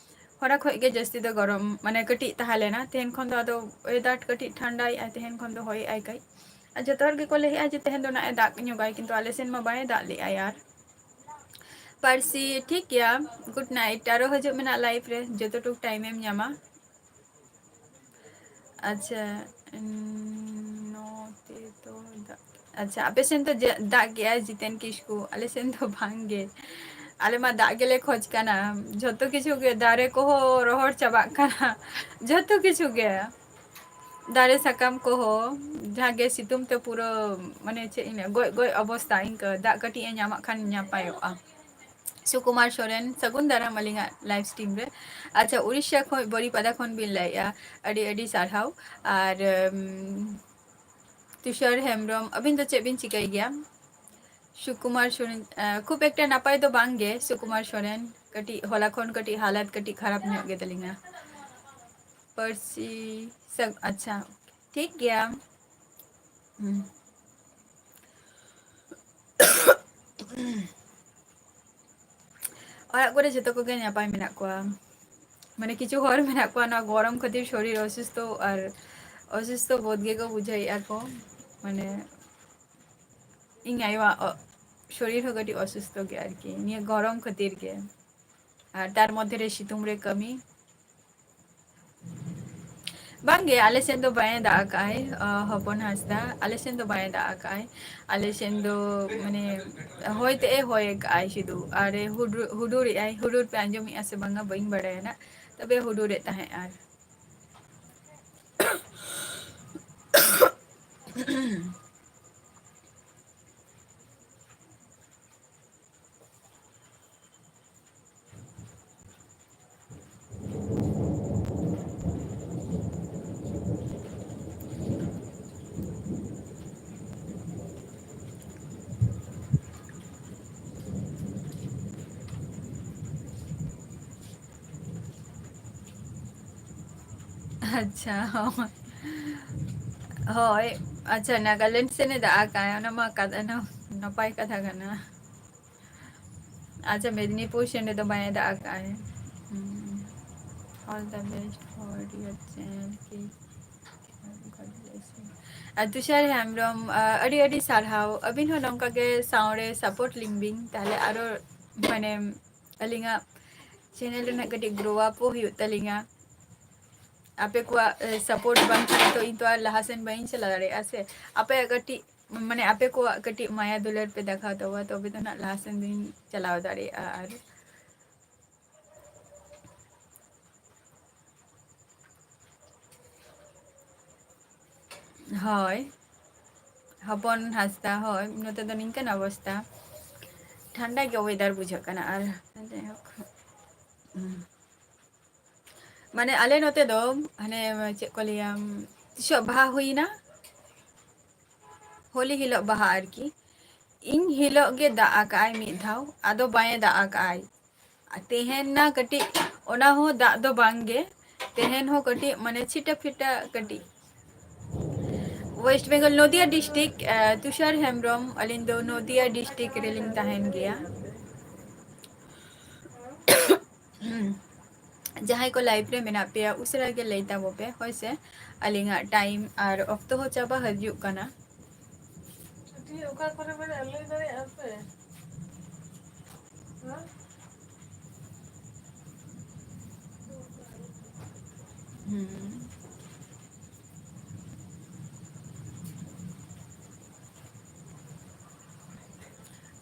ᱦᱚᱞᱟ ᱠᱷᱚᱡ ᱜᱮ ᱡᱟᱹᱥᱛᱤ ᱫᱚ ᱜᱚᱨᱚᱢ, ᱢᱟᱱᱮ, ᱠᱟᱹᱴᱤᱡ ᱛᱟᱦᱮᱸ ᱞᱮᱱᱟ᱾ ᱛᱮᱦᱮᱧ ᱠᱷᱚᱱ ᱫᱚ ᱟᱫᱚ ᱳᱭᱮᱫᱟᱨ ᱠᱟᱹᱴᱤᱡ ᱴᱷᱟᱱᱰᱟᱭᱮᱜᱼᱟᱭ, ᱛᱮᱦᱮᱧ ᱠᱷᱚᱱ ᱫᱚ ᱦᱚᱭᱮᱜᱼᱟᱭ ᱠᱟᱹᱡ᱾ ᱟᱨ ᱡᱚᱛᱚ ᱦᱚᱲ ᱜᱮᱠᱚ ᱞᱟᱹᱭᱮᱜᱼᱟ ᱡᱮ ᱛᱮᱦᱮᱧ ᱫᱚ ᱱᱟᱜ ᱮ ᱫᱟᱜ ᱧᱚᱜᱟᱭ, ᱠᱤᱱᱛᱩ ᱟᱞᱮ ᱥᱮᱱ ᱢᱟ ᱵᱟᱭ ᱫᱟᱜ ᱞᱮᱜᱼᱟᱭ ᱟᱨ᱾ ᱯᱟᱹᱨᱥᱤ, ᱴᱷᱤᱠ ᱜᱮᱭᱟ, ᱜᱩᱰ ᱱᱟᱭᱤᱴ᱾ ᱟᱨᱚ ᱦᱤᱡᱩᱜ ᱢᱮ ᱱᱟᱜ ᱞᱟᱭᱤᱵᱷ ᱨᱮ, ᱡᱚᱛᱚ ᱴᱩᱠ ᱴᱟᱭᱤᱢ ᱮᱢ ᱧᱟᱢᱟ᱾ ᱟᱪᱪᱷᱟ, ᱱᱚᱛᱮ ᱫᱚ ᱫᱟᱜ, ᱟᱪᱪᱷᱟ, ᱟᱯᱮ ᱥᱮᱱ ᱫᱚ ᱡᱮ-, ᱫᱟᱜ ᱠᱮᱜᱼᱟᱭ ᱡᱤᱛᱮᱱ ᱠᱤᱥᱠᱩ, ᱟᱞᱮ ᱥᱮᱱ ᱫᱚ ᱵᱟᱝ ᱜᱮ᱾ ᱟᱞᱮ ᱢᱟ ᱫᱟᱜ ᱜᱮᱞᱮ ᱠᱷᱚᱡᱽ ᱠᱟᱱᱟ᱾ ᱡᱷᱚᱛᱚ ᱠᱤᱪᱷᱩ ᱜᱮ, ᱫᱟᱨᱮ ᱠᱚᱦᱚᱸ ᱨᱚᱦᱚᱲ ᱪᱟᱵᱟᱜ ᱠᱟᱱᱟ᱾ ᱡᱷᱚᱛᱚ ᱠᱤᱪᱷᱩ ᱜᱮ, ᱫᱟᱨᱮ ᱥᱟᱠᱟᱢ ᱠᱚᱦᱚᱸ, ᱡᱟᱦᱟᱸ ᱜᱮ ᱥᱤᱛᱩᱝ ᱛᱮ ᱯᱩᱨᱟᱹ, ᱢᱟᱱᱮ ᱪᱮᱫ ᱤᱧ ᱞᱟᱹᱭᱟ, ᱜᱚᱡ ᱜᱚᱡ ᱚᱵᱚᱥᱛᱟ᱾ ᱤᱱᱠᱟᱹ ᱫᱟᱜ ᱠᱟᱹᱴᱤᱡ ᱮ ᱧᱟᱢᱟᱜ ᱠᱷᱟᱱ ᱱᱟᱯᱟᱭᱚᱜᱼᱟ᱾ ᱥᱩᱠᱩᱢᱟᱨ ᱥᱚᱨᱮᱱ, ᱥᱟᱹᱜᱩᱱ ᱫᱟᱨᱟᱢ ᱟᱹᱞᱤᱧᱟᱜ live stream ᱨᱮ᱾ ᱟᱪᱪᱷᱟ, ᱩᱲᱤᱥᱥᱟ ᱠᱷᱚᱱ, ᱵᱟᱨᱤᱯᱟᱫᱟ ᱠᱷᱚᱱ ᱵᱤᱱ ᱞᱟᱹᱭᱮᱜᱼᱟ, ᱟᱹᱰᱤ ᱟᱹᱰᱤ ᱥᱟᱨᱦᱟᱣ᱾ ᱟᱨ, ᱩᱢ, ᱛᱩᱥᱟᱨ ᱦᱮᱢᱵᱨᱚᱢ, ᱟᱹᱵᱤᱱ ᱫᱚ ᱪᱮᱫ ᱵᱤᱱ ᱪᱤᱠᱟᱹᱭ ᱜᱮᱭᱟ? ᱥᱩᱠᱩᱢᱟᱨ ᱥᱚᱨᱮᱱ, ᱟᱸ, ᱠᱷᱩᱵ ᱮᱠᱴᱟ ᱱᱟᱯᱟᱭ ᱫᱚ ᱵᱟᱝ ᱜᱮ, ᱥᱩᱠᱩᱢᱟᱨ ᱥᱚᱨᱮᱱ, ᱠᱟᱹᱴᱤᱡ ᱦᱚᱞᱟ ᱠᱷᱚᱱ ᱠᱟᱹᱴᱤᱡ ᱦᱟᱞᱟᱛ ᱠᱟᱹᱴᱤᱡ ᱠᱷᱟᱨᱟᱯ ᱧᱚᱜ ᱜᱮ ᱛᱟᱹᱞᱤᱧᱟ᱾ ᱯᱟᱹᱨᱥᱤ ᱥᱟᱵ-, ᱟᱪᱪᱷᱟ, ᱴᱷᱤᱠ ᱜᱮᱭᱟ᱾ ᱦᱩᱸ᱾ ᱚᱲᱟᱜ ᱠᱚᱨᱮ ᱡᱷᱚᱛᱚ ᱠᱚᱜᱮ ᱱᱟᱯᱟᱭ ᱢᱮᱱᱟᱜ ᱠᱚᱣᱟ᱾ ᱢᱟᱱᱮ ᱠᱤᱪᱷᱩ ᱦᱚᱲ ᱢᱮᱱᱟᱜ ᱠᱚᱣᱟ, ᱱᱚᱣᱟ ᱜᱚᱨᱚᱢ ᱠᱷᱟᱹᱛᱤᱨ ᱥᱚᱨᱤᱨ ᱚᱥᱩᱥᱛᱷᱚ ᱟᱨ ᱚᱥᱩᱥᱛᱷᱚ ᱵᱳᱫᱷ ᱜᱮᱠᱚ ᱵᱩᱡᱷᱟᱹᱣᱮᱫᱼᱟ ᱠᱚ᱾ ᱢᱟᱱᱮ ᱤᱧ ᱟᱭᱳᱣᱟᱜ ᱚ-, ᱥᱚᱨᱤᱨ ᱦᱚᱸ ᱠᱟᱹᱴᱤᱡ ᱚᱥᱩᱥᱛᱷᱚ ᱜᱮᱭᱟ ᱟᱨᱠᱤ, ᱱᱤᱭᱟᱹ ᱜᱚᱨᱚᱢ ᱠᱷᱟᱹᱛᱤᱨ ᱜᱮ᱾ ᱟᱨ ᱛᱟᱨ ᱢᱚᱫᱽᱫᱷᱮ ᱨᱮ ᱥᱤᱛᱩᱝ ᱨᱮ ᱠᱟᱹᱢᱤ᱾ ᱵᱟᱝᱜᱮ, ᱟᱞᱮ ᱥᱮᱱ ᱫᱚ ᱵᱟᱭ ᱫᱟᱜ ᱟᱠᱟᱫᱼᱟᱭ, ᱟ, ᱦᱚᱯᱚᱱ ᱦᱟᱸᱥᱫᱟ, ᱟᱞᱮ ᱥᱮᱱ ᱫᱚ ᱵᱟᱭ ᱫᱟᱜ ᱟᱠᱟᱫᱼᱟᱭ᱾ ᱟᱞᱮ ᱥᱮᱱ ᱫᱚ, ᱢᱟᱱᱮ, ᱦᱚᱭ ᱛᱮᱫ ᱮ ᱦᱚᱭ ᱟᱠᱟᱫᱼᱟᱭ ᱥᱩᱫᱷᱩ, ᱟᱨ ᱮ ᱦᱩᱰᱩᱨ-, ᱦᱩᱰᱩᱨᱮᱫᱼᱟᱭ᱾ ᱦᱩᱰᱩᱨ ᱯᱮ ᱟᱸᱡᱚᱢᱮᱫᱼᱟ ᱥᱮ ᱵᱟᱝᱟ, ᱵᱟᱹᱧ ᱵᱟᱲᱟᱭᱟ ᱱᱟᱜ, ᱛᱚᱵᱮ ᱦᱩᱰᱩᱨᱮᱫ ᱛᱟᱦᱮᱸᱫ᱾ ᱟᱨ ᱟᱪᱪᱷᱟ, ᱦᱳᱭ᱾ ᱦᱳᱭ, ᱟᱪᱪᱷᱟ, ᱱᱟᱜᱟᱞᱮᱱᱰ ᱥᱮᱱᱮ ᱫᱟᱜ ᱟᱠᱟᱫᱼᱟᱭ, ᱚᱱᱟ ᱢᱟ ᱠᱟᱛ-, ᱚᱱᱟ ᱱᱟᱯᱟᱭ ᱠᱟᱛᱷᱟ ᱠᱟᱱᱟ᱾ ᱟᱪᱪᱷᱟ, ᱢᱮᱫᱽᱱᱤᱯᱩᱨ ᱥᱮᱱ ᱨᱮᱫᱚ ᱵᱟᱭ ᱫᱟᱜ ᱟᱠᱟᱫᱼᱟᱭ᱾ ᱦᱩᱸ᱾ All the best for your channel, keep, God bless you. ᱟᱨ ᱛᱩᱥᱟᱨ ᱦᱮᱢᱵᱨᱚᱢ, ᱟ, ᱟᱹᱰᱤ ᱟᱹᱰᱤ ᱥᱟᱨᱦᱟᱣ᱾ ᱟᱹᱵᱤᱱ ᱦᱚᱸ ᱱᱚᱝᱠᱟ ᱜᱮ ᱥᱟᱶᱨᱮ support ᱞᱤᱧ ᱵᱤᱱ, ᱛᱟᱦᱞᱮ ᱟᱨᱚ, ᱢᱟᱱᱮ, ᱟᱹᱞᱤᱧᱟᱜ channel ᱨᱮᱱᱟᱜ ᱠᱟᱹᱴᱤᱡ grow up ᱦᱚᱸ ᱦᱩᱭᱩᱜ ᱛᱟᱹᱞᱤᱧᱟ᱾ ᱟᱯᱮ ᱠᱚᱣᱟᱜ, ᱮ, support ᱵᱟᱝᱠᱷᱟᱱ ᱛᱚ ᱤᱧ ᱛᱚ ᱟᱨ ᱞᱟᱦᱟ ᱥᱮᱱ ᱵᱟᱹᱧ ᱪᱟᱞᱟᱣ ᱫᱟᱲᱮᱭᱟᱜᱼᱟ ᱥᱮ᱾ ᱟᱯᱮᱭᱟᱜ ᱠᱟᱹᱴᱤᱡ ᱢᱟᱱᱮ ᱟᱯᱮ ᱠᱚᱣᱟᱜ ᱠᱟᱹᱴᱤᱡ ᱢᱟᱭᱟ ᱫᱩᱞᱟᱹᱲ ᱯᱮ ᱫᱮᱠᱷᱟᱣ ᱛᱟᱵᱚᱣᱟ, ᱛᱚᱵᱮ ᱫᱚ ᱱᱟᱜ ᱞᱟᱦᱟ ᱥᱮᱱ ᱫᱚᱧ ᱪᱟᱞᱟᱣ ᱫᱟᱲᱮᱭᱟᱜᱼᱟ᱾ ᱟᱨ ᱦᱳᱭ, ᱦᱚᱯᱚᱱ ᱦᱟᱸᱥᱫᱟ, ᱦᱳᱭ, ᱱᱚᱛᱮ ᱫᱚ ᱱᱤᱝᱠᱟᱹᱱ ᱚᱵᱚᱥᱛᱟ, ᱴᱷᱟᱱᱰᱟ ᱜᱮ weather ᱵᱩᱡᱷᱟᱹᱜ ᱠᱟᱱᱟ᱾ ᱟᱨ ᱡᱟᱭᱦᱳᱠ, ᱦᱩᱸ᱾ ᱢᱟᱱᱮ ᱟᱞᱮ ᱱᱚᱛᱮ ᱫᱚ ᱦᱟᱱᱮ ᱪᱮᱫ ᱠᱚ ᱞᱟᱹᱭᱟ, ᱛᱤᱥᱚᱜ ᱵᱟᱦᱟ ᱦᱩᱭᱱᱟ, ᱦᱳᱞᱤ ᱦᱤᱞᱳᱜ ᱵᱟᱦᱟ ᱟᱨᱠᱤ, ᱤᱧ ᱦᱤᱞᱳᱜ ᱜᱮ ᱫᱟᱜ ᱟᱠᱟᱜᱼᱟᱭ ᱢᱤᱫ ᱫᱷᱟᱣ, ᱟᱫᱚ ᱵᱟᱭ ᱫᱟᱜ ᱟᱠᱟᱜᱼᱟᱭ᱾ ᱟᱨ ᱛᱮᱦᱮᱧ ᱱᱟ ᱠᱟᱹᱴᱤᱡ, ᱚᱱᱟ ᱦᱚᱸ ᱫᱟᱜ ᱫᱚ ᱵᱟᱝ ᱜᱮ, ᱛᱮᱦᱮᱧ ᱦᱚᱸ ᱠᱟᱹᱴᱤᱡ ᱢᱟᱱᱮ ᱪᱷᱤᱴᱟᱹ ᱯᱷᱤᱴᱟᱹ ᱠᱟᱹᱴᱤᱡ᱾ West Bengal, ᱱᱚᱫᱤᱭᱟ district, ᱟᱸ, ᱛᱩᱥᱟᱨ ᱦᱮᱢᱵᱨᱚᱢ, ᱟᱹᱞᱤᱧ ᱫᱚ ᱱᱚᱫᱤᱭᱟ district ᱨᱮᱞᱤᱧ ᱛᱟᱦᱮᱱ ᱜᱮᱭᱟ᱾ ᱡᱟᱦᱟᱸᱭ ᱠᱚ live ᱨᱮ ᱢᱮᱱᱟᱜ ᱯᱮᱭᱟ, ᱩᱥᱟᱹᱨᱟ ᱜᱮ ᱞᱟᱹᱭ ᱛᱟᱵᱚ ᱯᱮ, ᱦᱳᱭ ᱥᱮ? ᱟᱹᱞᱤᱧᱟᱜ time ᱟᱨ ᱚᱠᱛᱚ ᱦᱚᱸ ᱪᱟᱵᱟ ᱦᱤᱡᱩᱜ ᱠᱟᱱᱟ᱾ ᱪᱷᱩᱴᱤ ᱚᱠᱟ ᱠᱚᱨᱮ ᱢᱮᱱᱟᱜᱼᱟ, ᱞᱟᱹᱭ ᱫᱟᱲᱮᱭᱟᱜᱼᱟ ᱯᱮ? ᱦᱮᱸ? ᱦᱩᱸ᱾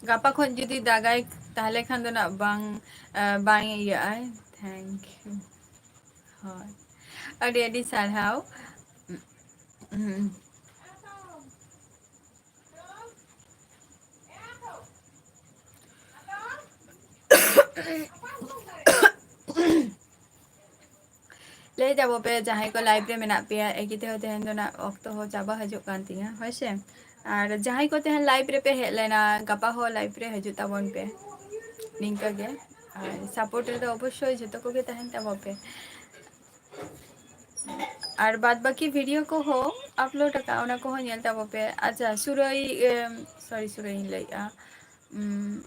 ᱜᱟᱯᱟ ᱠᱷᱚᱱ ᱡᱩᱫᱤ ᱫᱟᱜᱟᱭ, ᱛᱟᱦᱞᱮ ᱠᱷᱟᱱ ᱫᱚ ᱱᱟᱜ ᱵᱟᱝ, ᱮ, ᱵᱟᱝ ᱤᱭᱟᱹᱜᱼᱟᱭ᱾ Thank you. ᱦᱳᱭ, ᱟᱹᱰᱤ ᱟᱹᱰᱤ ᱥᱟᱨᱦᱟᱣ᱾ ᱦᱩᱸ᱾ ᱞᱟᱹᱭ ᱛᱟᱵᱚ ᱯᱮ ᱡᱟᱦᱟᱸᱭ ᱠᱚ live ᱨᱮ ᱢᱮᱱᱟᱜ ᱯᱮᱭᱟ, ᱮᱠᱤ ᱛᱮᱦᱚᱸ ᱛᱮᱦᱮᱧ ᱫᱚ ᱱᱟᱜ ᱚᱠᱛᱚ ᱦᱚᱸ ᱪᱟᱵᱟ ᱦᱤᱡᱩᱜ ᱠᱟᱱ ᱛᱤᱧᱟᱹ, ᱦᱳᱭ ᱥᱮ? ᱟᱨ ᱡᱟᱦᱟᱸᱭ ᱠᱚ ᱛᱮᱦᱮᱧ live ᱨᱮᱯᱮ ᱦᱮᱡ ᱞᱮᱱᱟ, ᱜᱟᱯᱟ ᱦᱚᱸ live ᱨᱮ ᱦᱤᱡᱩᱜ ᱛᱟᱵᱚᱱ ᱯᱮ᱾ ᱱᱤᱝᱠᱟᱹ ᱜᱮ᱾ ᱟᱨ support ᱨᱮᱫᱚ ᱚᱵᱚᱥᱥᱳᱭ ᱡᱷᱚᱛᱚ ᱠᱚᱜᱮ ᱛᱟᱦᱮᱱ ᱛᱟᱵᱚ ᱯᱮ᱾ ᱟᱨ ᱵᱟᱫ ᱵᱟᱹᱠᱤ video ᱠᱚᱦᱚᱸ upload ᱟᱠᱟᱫ, ᱚᱱᱟ ᱠᱚᱦᱚᱸ ᱧᱮᱞ ᱛᱟᱵᱚ ᱯᱮ᱾ ᱟᱪᱪᱷᱟ, ᱥᱩᱨᱟᱹᱭ, ᱮᱢ, sorry, ᱥᱩᱨᱟᱹᱭ ᱤᱧ ᱞᱟᱹᱭᱮᱫᱼᱟ, ᱩᱢ,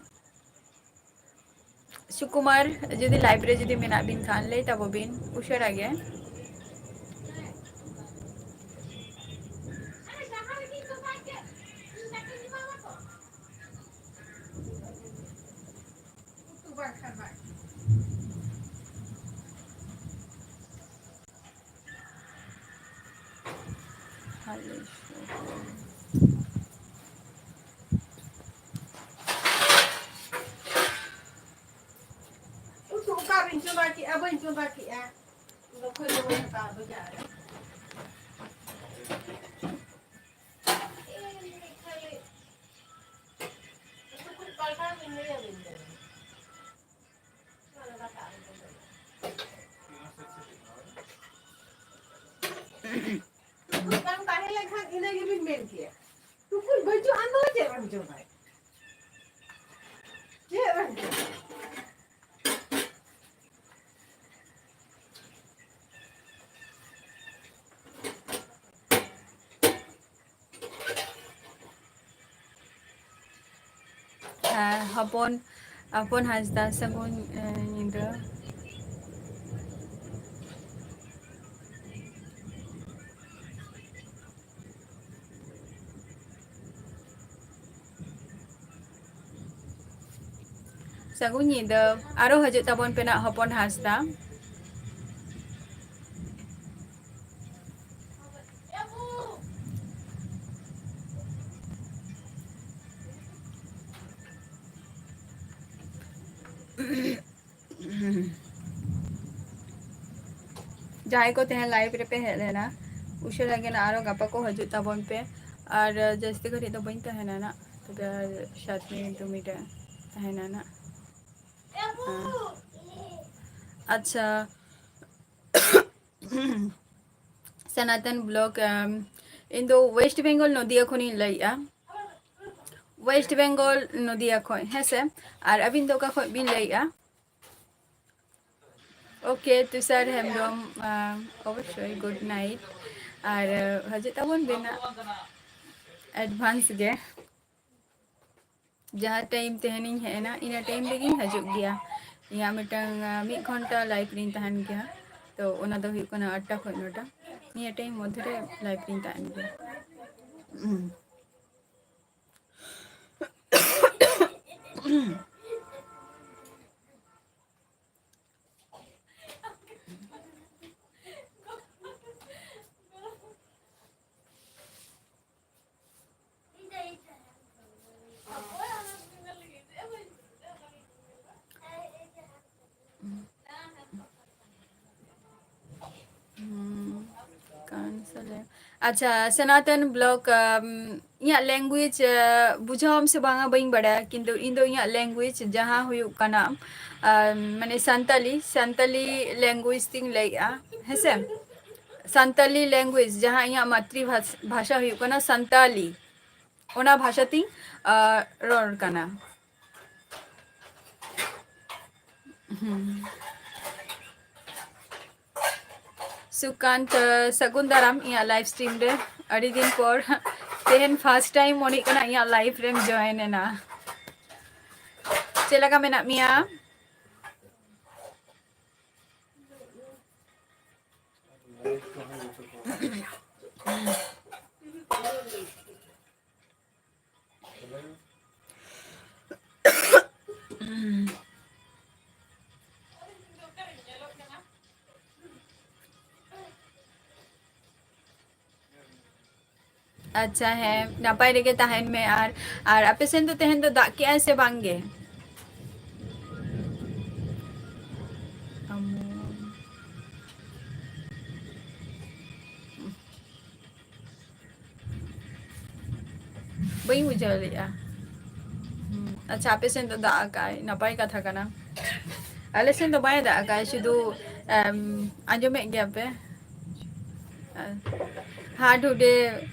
ᱥᱩᱠᱩᱢᱟᱨ, ᱡᱩᱫᱤ live ᱨᱮ ᱡᱩᱫᱤ ᱢᱮᱱᱟᱜ ᱵᱤᱱ ᱠᱷᱟᱱ, ᱞᱟᱹᱭ ᱛᱟᱵᱚ ᱵᱤᱱ ᱩᱥᱟᱹᱨᱟ ᱜᱮ᱾ ᱪᱚᱸᱫᱟ ᱠᱮᱜᱼᱟ, ᱵᱟᱹᱧ ᱪᱚᱸᱫᱟ ᱠᱮᱜᱼᱟ᱾ ᱤᱧ ᱫᱚ ᱠᱷᱟᱹᱞᱤ ᱵᱟᱹᱧ ᱦᱟᱛᱟᱣᱟ ᱵᱟᱡᱟᱨ ᱨᱮ᱾ ᱤᱧ ᱠᱷᱟᱹᱞᱤ ᱴᱩᱠᱩᱡ ᱯᱟᱞᱴᱟᱣ ᱜᱤᱧ ᱞᱟᱹᱭ ᱟᱹᱵᱤᱱ ᱠᱟᱱᱟ᱾ ᱚᱱᱟ ᱫᱟᱠᱟ ᱟᱹᱜᱩ ᱠᱟᱛᱮ᱾ ᱴᱩᱠᱩᱡ ᱵᱟᱝ ᱛᱟᱦᱮᱸ ᱞᱮᱱᱠᱷᱟᱱ ᱤᱱᱟᱹ ᱜᱮᱵᱤᱱ ᱢᱮᱱ ᱠᱮᱭᱟ, ᱴᱩᱠᱩᱡ ᱵᱟᱹᱪᱩᱜ ᱟᱱ ᱫᱚ ᱪᱮᱫ ᱮᱢ ᱡᱚᱢᱟᱭ? ᱪᱮᱫ ᱮᱢ ᱡᱚᱢᱟ? ᱟᱨ ᱦᱚᱯᱚᱱ, ᱦᱚᱯᱚᱱ ᱦᱟᱸᱥᱫᱟ, ᱥᱟᱹᱜᱩᱱ, ᱮ, ᱧᱤᱫᱟᱹ᱾ ᱥᱟᱹᱜᱩᱱ ᱧᱤᱫᱟᱹ᱾ ᱟᱨᱚ ᱦᱤᱡᱩᱜ ᱛᱟᱵᱚᱱ ᱯᱮ ᱱᱟᱜ ᱦᱚᱯᱚᱱ ᱦᱟᱸᱥᱫᱟ᱾ ᱡᱟᱦᱟᱸᱭ ᱠᱚ ᱛᱮᱦᱮᱧ live ᱨᱮᱯᱮ ᱦᱮᱡ ᱞᱮᱱᱟ, ᱩᱥᱟᱹᱨᱟ ᱜᱮ ᱱᱟᱜ ᱟᱨᱚ ᱜᱟᱯᱟ ᱠᱚ ᱦᱤᱡᱩᱜ ᱛᱟᱵᱚᱱ ᱯᱮ᱾ ᱟᱨ ᱡᱟᱹᱥᱛᱤ ᱜᱷᱟᱹᱲᱤᱡ ᱫᱚ ᱵᱟᱹᱧ ᱛᱟᱦᱮᱱᱟ ᱱᱟᱜ, ᱛᱚᱵᱮ ᱟᱨ ᱥᱟᱛ ᱢᱤᱱᱤᱴ, ᱫᱩ ᱢᱤᱱᱤᱴ ᱛᱟᱦᱮᱱᱟ ᱱᱟᱜ᱾ ᱟᱪᱪᱷᱟ, ᱥᱚᱱᱟᱛᱚᱱ ᱵᱞᱚᱜ, ᱟᱢ, ᱤᱧ ᱫᱚ ᱳᱭᱮᱥᱴ ᱵᱮᱝᱜᱚᱞ ᱱᱚᱫᱤᱭᱟ ᱠᱷᱚᱱᱤᱧ ᱞᱟᱹᱭᱮᱜᱼᱟ᱾ ᱳᱭᱮᱥᱴ ᱵᱮᱝᱜᱚᱞ ᱱᱚᱫᱤᱭᱟ ᱠᱷᱚᱱ, ᱦᱮᱸ ᱥᱮ? ᱟᱨ ᱟᱹᱵᱤᱱ ᱫᱚ ᱚᱠᱟ ᱠᱷᱚᱱ ᱵᱤᱱ ᱞᱟᱹᱭᱮᱜᱼᱟ? ᱳᱠᱮ, ᱛᱩᱥᱟᱨ ᱦᱮᱢᱵᱨᱚᱢ, ᱟᱢ, ᱚᱵᱚᱥᱥᱳᱭ ᱜᱩᱰ ᱱᱟᱭᱤᱴ᱾ ᱟᱨ, ᱟ, ᱦᱤᱡᱩᱜ ᱛᱟᱵᱚᱱ ᱵᱮᱱ ᱱᱟᱜ ᱮᱰᱵᱷᱟᱱᱥ ᱜᱮ᱾ ᱡᱟᱦᱟᱸ ᱴᱟᱭᱤᱢ ᱛᱮᱦᱮᱧᱤᱧ ᱦᱮᱡ ᱮᱱᱟ, ᱤᱱᱟᱹ ᱴᱟᱭᱤᱢ ᱨᱮᱜᱮᱧ ᱦᱤᱡᱩᱜ ᱜᱮᱭᱟ᱾ ᱤᱧᱟᱹᱜ ᱢᱤᱫᱴᱟᱝ, ᱟ, ᱢᱤᱫ ᱜᱷᱚᱱᱴᱟ ᱞᱟᱭᱤᱵᱷ ᱨᱤᱧ ᱛᱟᱦᱮᱱ ᱜᱮᱭᱟ᱾ ᱛᱚ, ᱚᱱᱟ ᱫᱚ ᱦᱩᱭᱩᱜ ᱠᱟᱱᱟ ᱟᱴᱴᱟ ᱠᱷᱚᱱ ᱱᱚᱴᱟ᱾ ᱱᱤᱭᱟᱹ ᱴᱟᱭᱤᱢ ᱢᱚᱫᱽᱫᱷᱮ ᱨᱮ ᱞᱟᱭᱤᱵᱷ ᱨᱤᱧ ᱛᱟᱦᱮᱱ ᱜᱮᱭᱟ᱾ ᱦᱩᱸ᱾ ᱟᱪᱪᱷᱟ, ᱥᱚᱱᱟᱛᱚᱱ ᱵᱞᱚᱜ, ᱟᱢ, ᱤᱧᱟᱹᱜ language, ᱟ, ᱵᱩᱡᱷᱟᱹᱣᱟᱢ ᱥᱮ ᱵᱟᱝᱟ ᱵᱟᱹᱧ ᱵᱟᱲᱟᱭᱟ, ᱠᱤᱱᱛᱩ ᱤᱧ ᱫᱚ ᱤᱧᱟᱹᱜ language ᱡᱟᱦᱟᱸ ᱦᱩᱭᱩᱜ ᱠᱟᱱᱟ, ᱟᱢ, ᱢᱟᱱᱮ ᱥᱟᱱᱛᱟᱞᱤ, ᱥᱟᱱᱛᱟᱞᱤ language ᱛᱤᱧ ᱞᱟᱹᱭᱮᱜᱼᱟ, ᱦᱮᱸᱥᱮ? ᱥᱟᱱᱛᱟᱞᱤ language ᱡᱟᱦᱟᱸ ᱤᱧᱟᱹᱜ ᱢᱟᱛᱨᱤ ᱵᱷᱟᱥ-, ᱵᱷᱟᱥᱟ ᱦᱩᱭᱩᱜ ᱠᱟᱱᱟ ᱥᱟᱱᱛᱟᱞᱤ, ᱚᱱᱟ ᱵᱷᱟᱥᱟ ᱛᱤᱧ, ᱟ, ᱨᱚᱲ ᱠᱟᱱᱟ᱾ ᱦᱩᱸ᱾ ᱥᱩᱠᱟᱱᱛ, ᱥᱟᱹᱜᱩᱱ ᱫᱟᱨᱟᱢ ᱤᱧᱟᱹᱜ live stream ᱨᱮ᱾ ᱟᱹᱰᱤ ᱫᱤᱱ ᱯᱚᱨ, ᱛᱮᱦᱮᱧ first time ᱢᱚᱱᱮᱜ ᱠᱟᱱᱟ ᱤᱧᱟᱹᱜ live ᱨᱮᱢ join ᱮᱱᱟ᱾ ᱪᱮᱫ ᱞᱮᱠᱟ ᱢᱮᱱᱟᱜ ᱢᱮᱭᱟ? ᱟᱪᱪᱷᱟ, ᱦᱮᱸ, ᱱᱟᱯᱟᱭ ᱨᱮᱜᱮ ᱛᱟᱦᱮᱱ ᱢᱮ᱾ ᱟᱨ, ᱟᱨ ᱟᱯᱮ ᱥᱮᱱ ᱫᱚ ᱛᱮᱦᱮᱧ ᱫᱚ ᱫᱟᱜ ᱠᱮᱜᱼᱟᱭ ᱥᱮ ᱵᱟᱝ ᱜᱮ? ᱵᱟᱹᱧ ᱵᱩᱡᱷᱟᱹᱣ ᱞᱮᱜᱼᱟ᱾ ᱦᱩᱸ, ᱟᱪᱪᱷᱟ, ᱟᱯᱮ ᱥᱮᱱ ᱫᱚ ᱫᱟᱜ ᱟᱠᱟᱜᱼᱟᱭ, ᱱᱟᱯᱟᱭ ᱠᱟᱛᱷᱟ ᱠᱟᱱᱟ᱾ ᱟᱞᱮ ᱥᱮᱱ ᱫᱚ ᱵᱟᱭ ᱫᱟᱜ ᱟᱠᱟᱜᱼᱟᱭ, ᱥᱩᱫᱷᱩ, ᱮᱢ, ᱟᱸᱡᱚᱢᱮᱫ ᱜᱮᱭᱟ ᱯᱮ᱾ ᱦᱟᱰ ᱦᱩᱰᱮ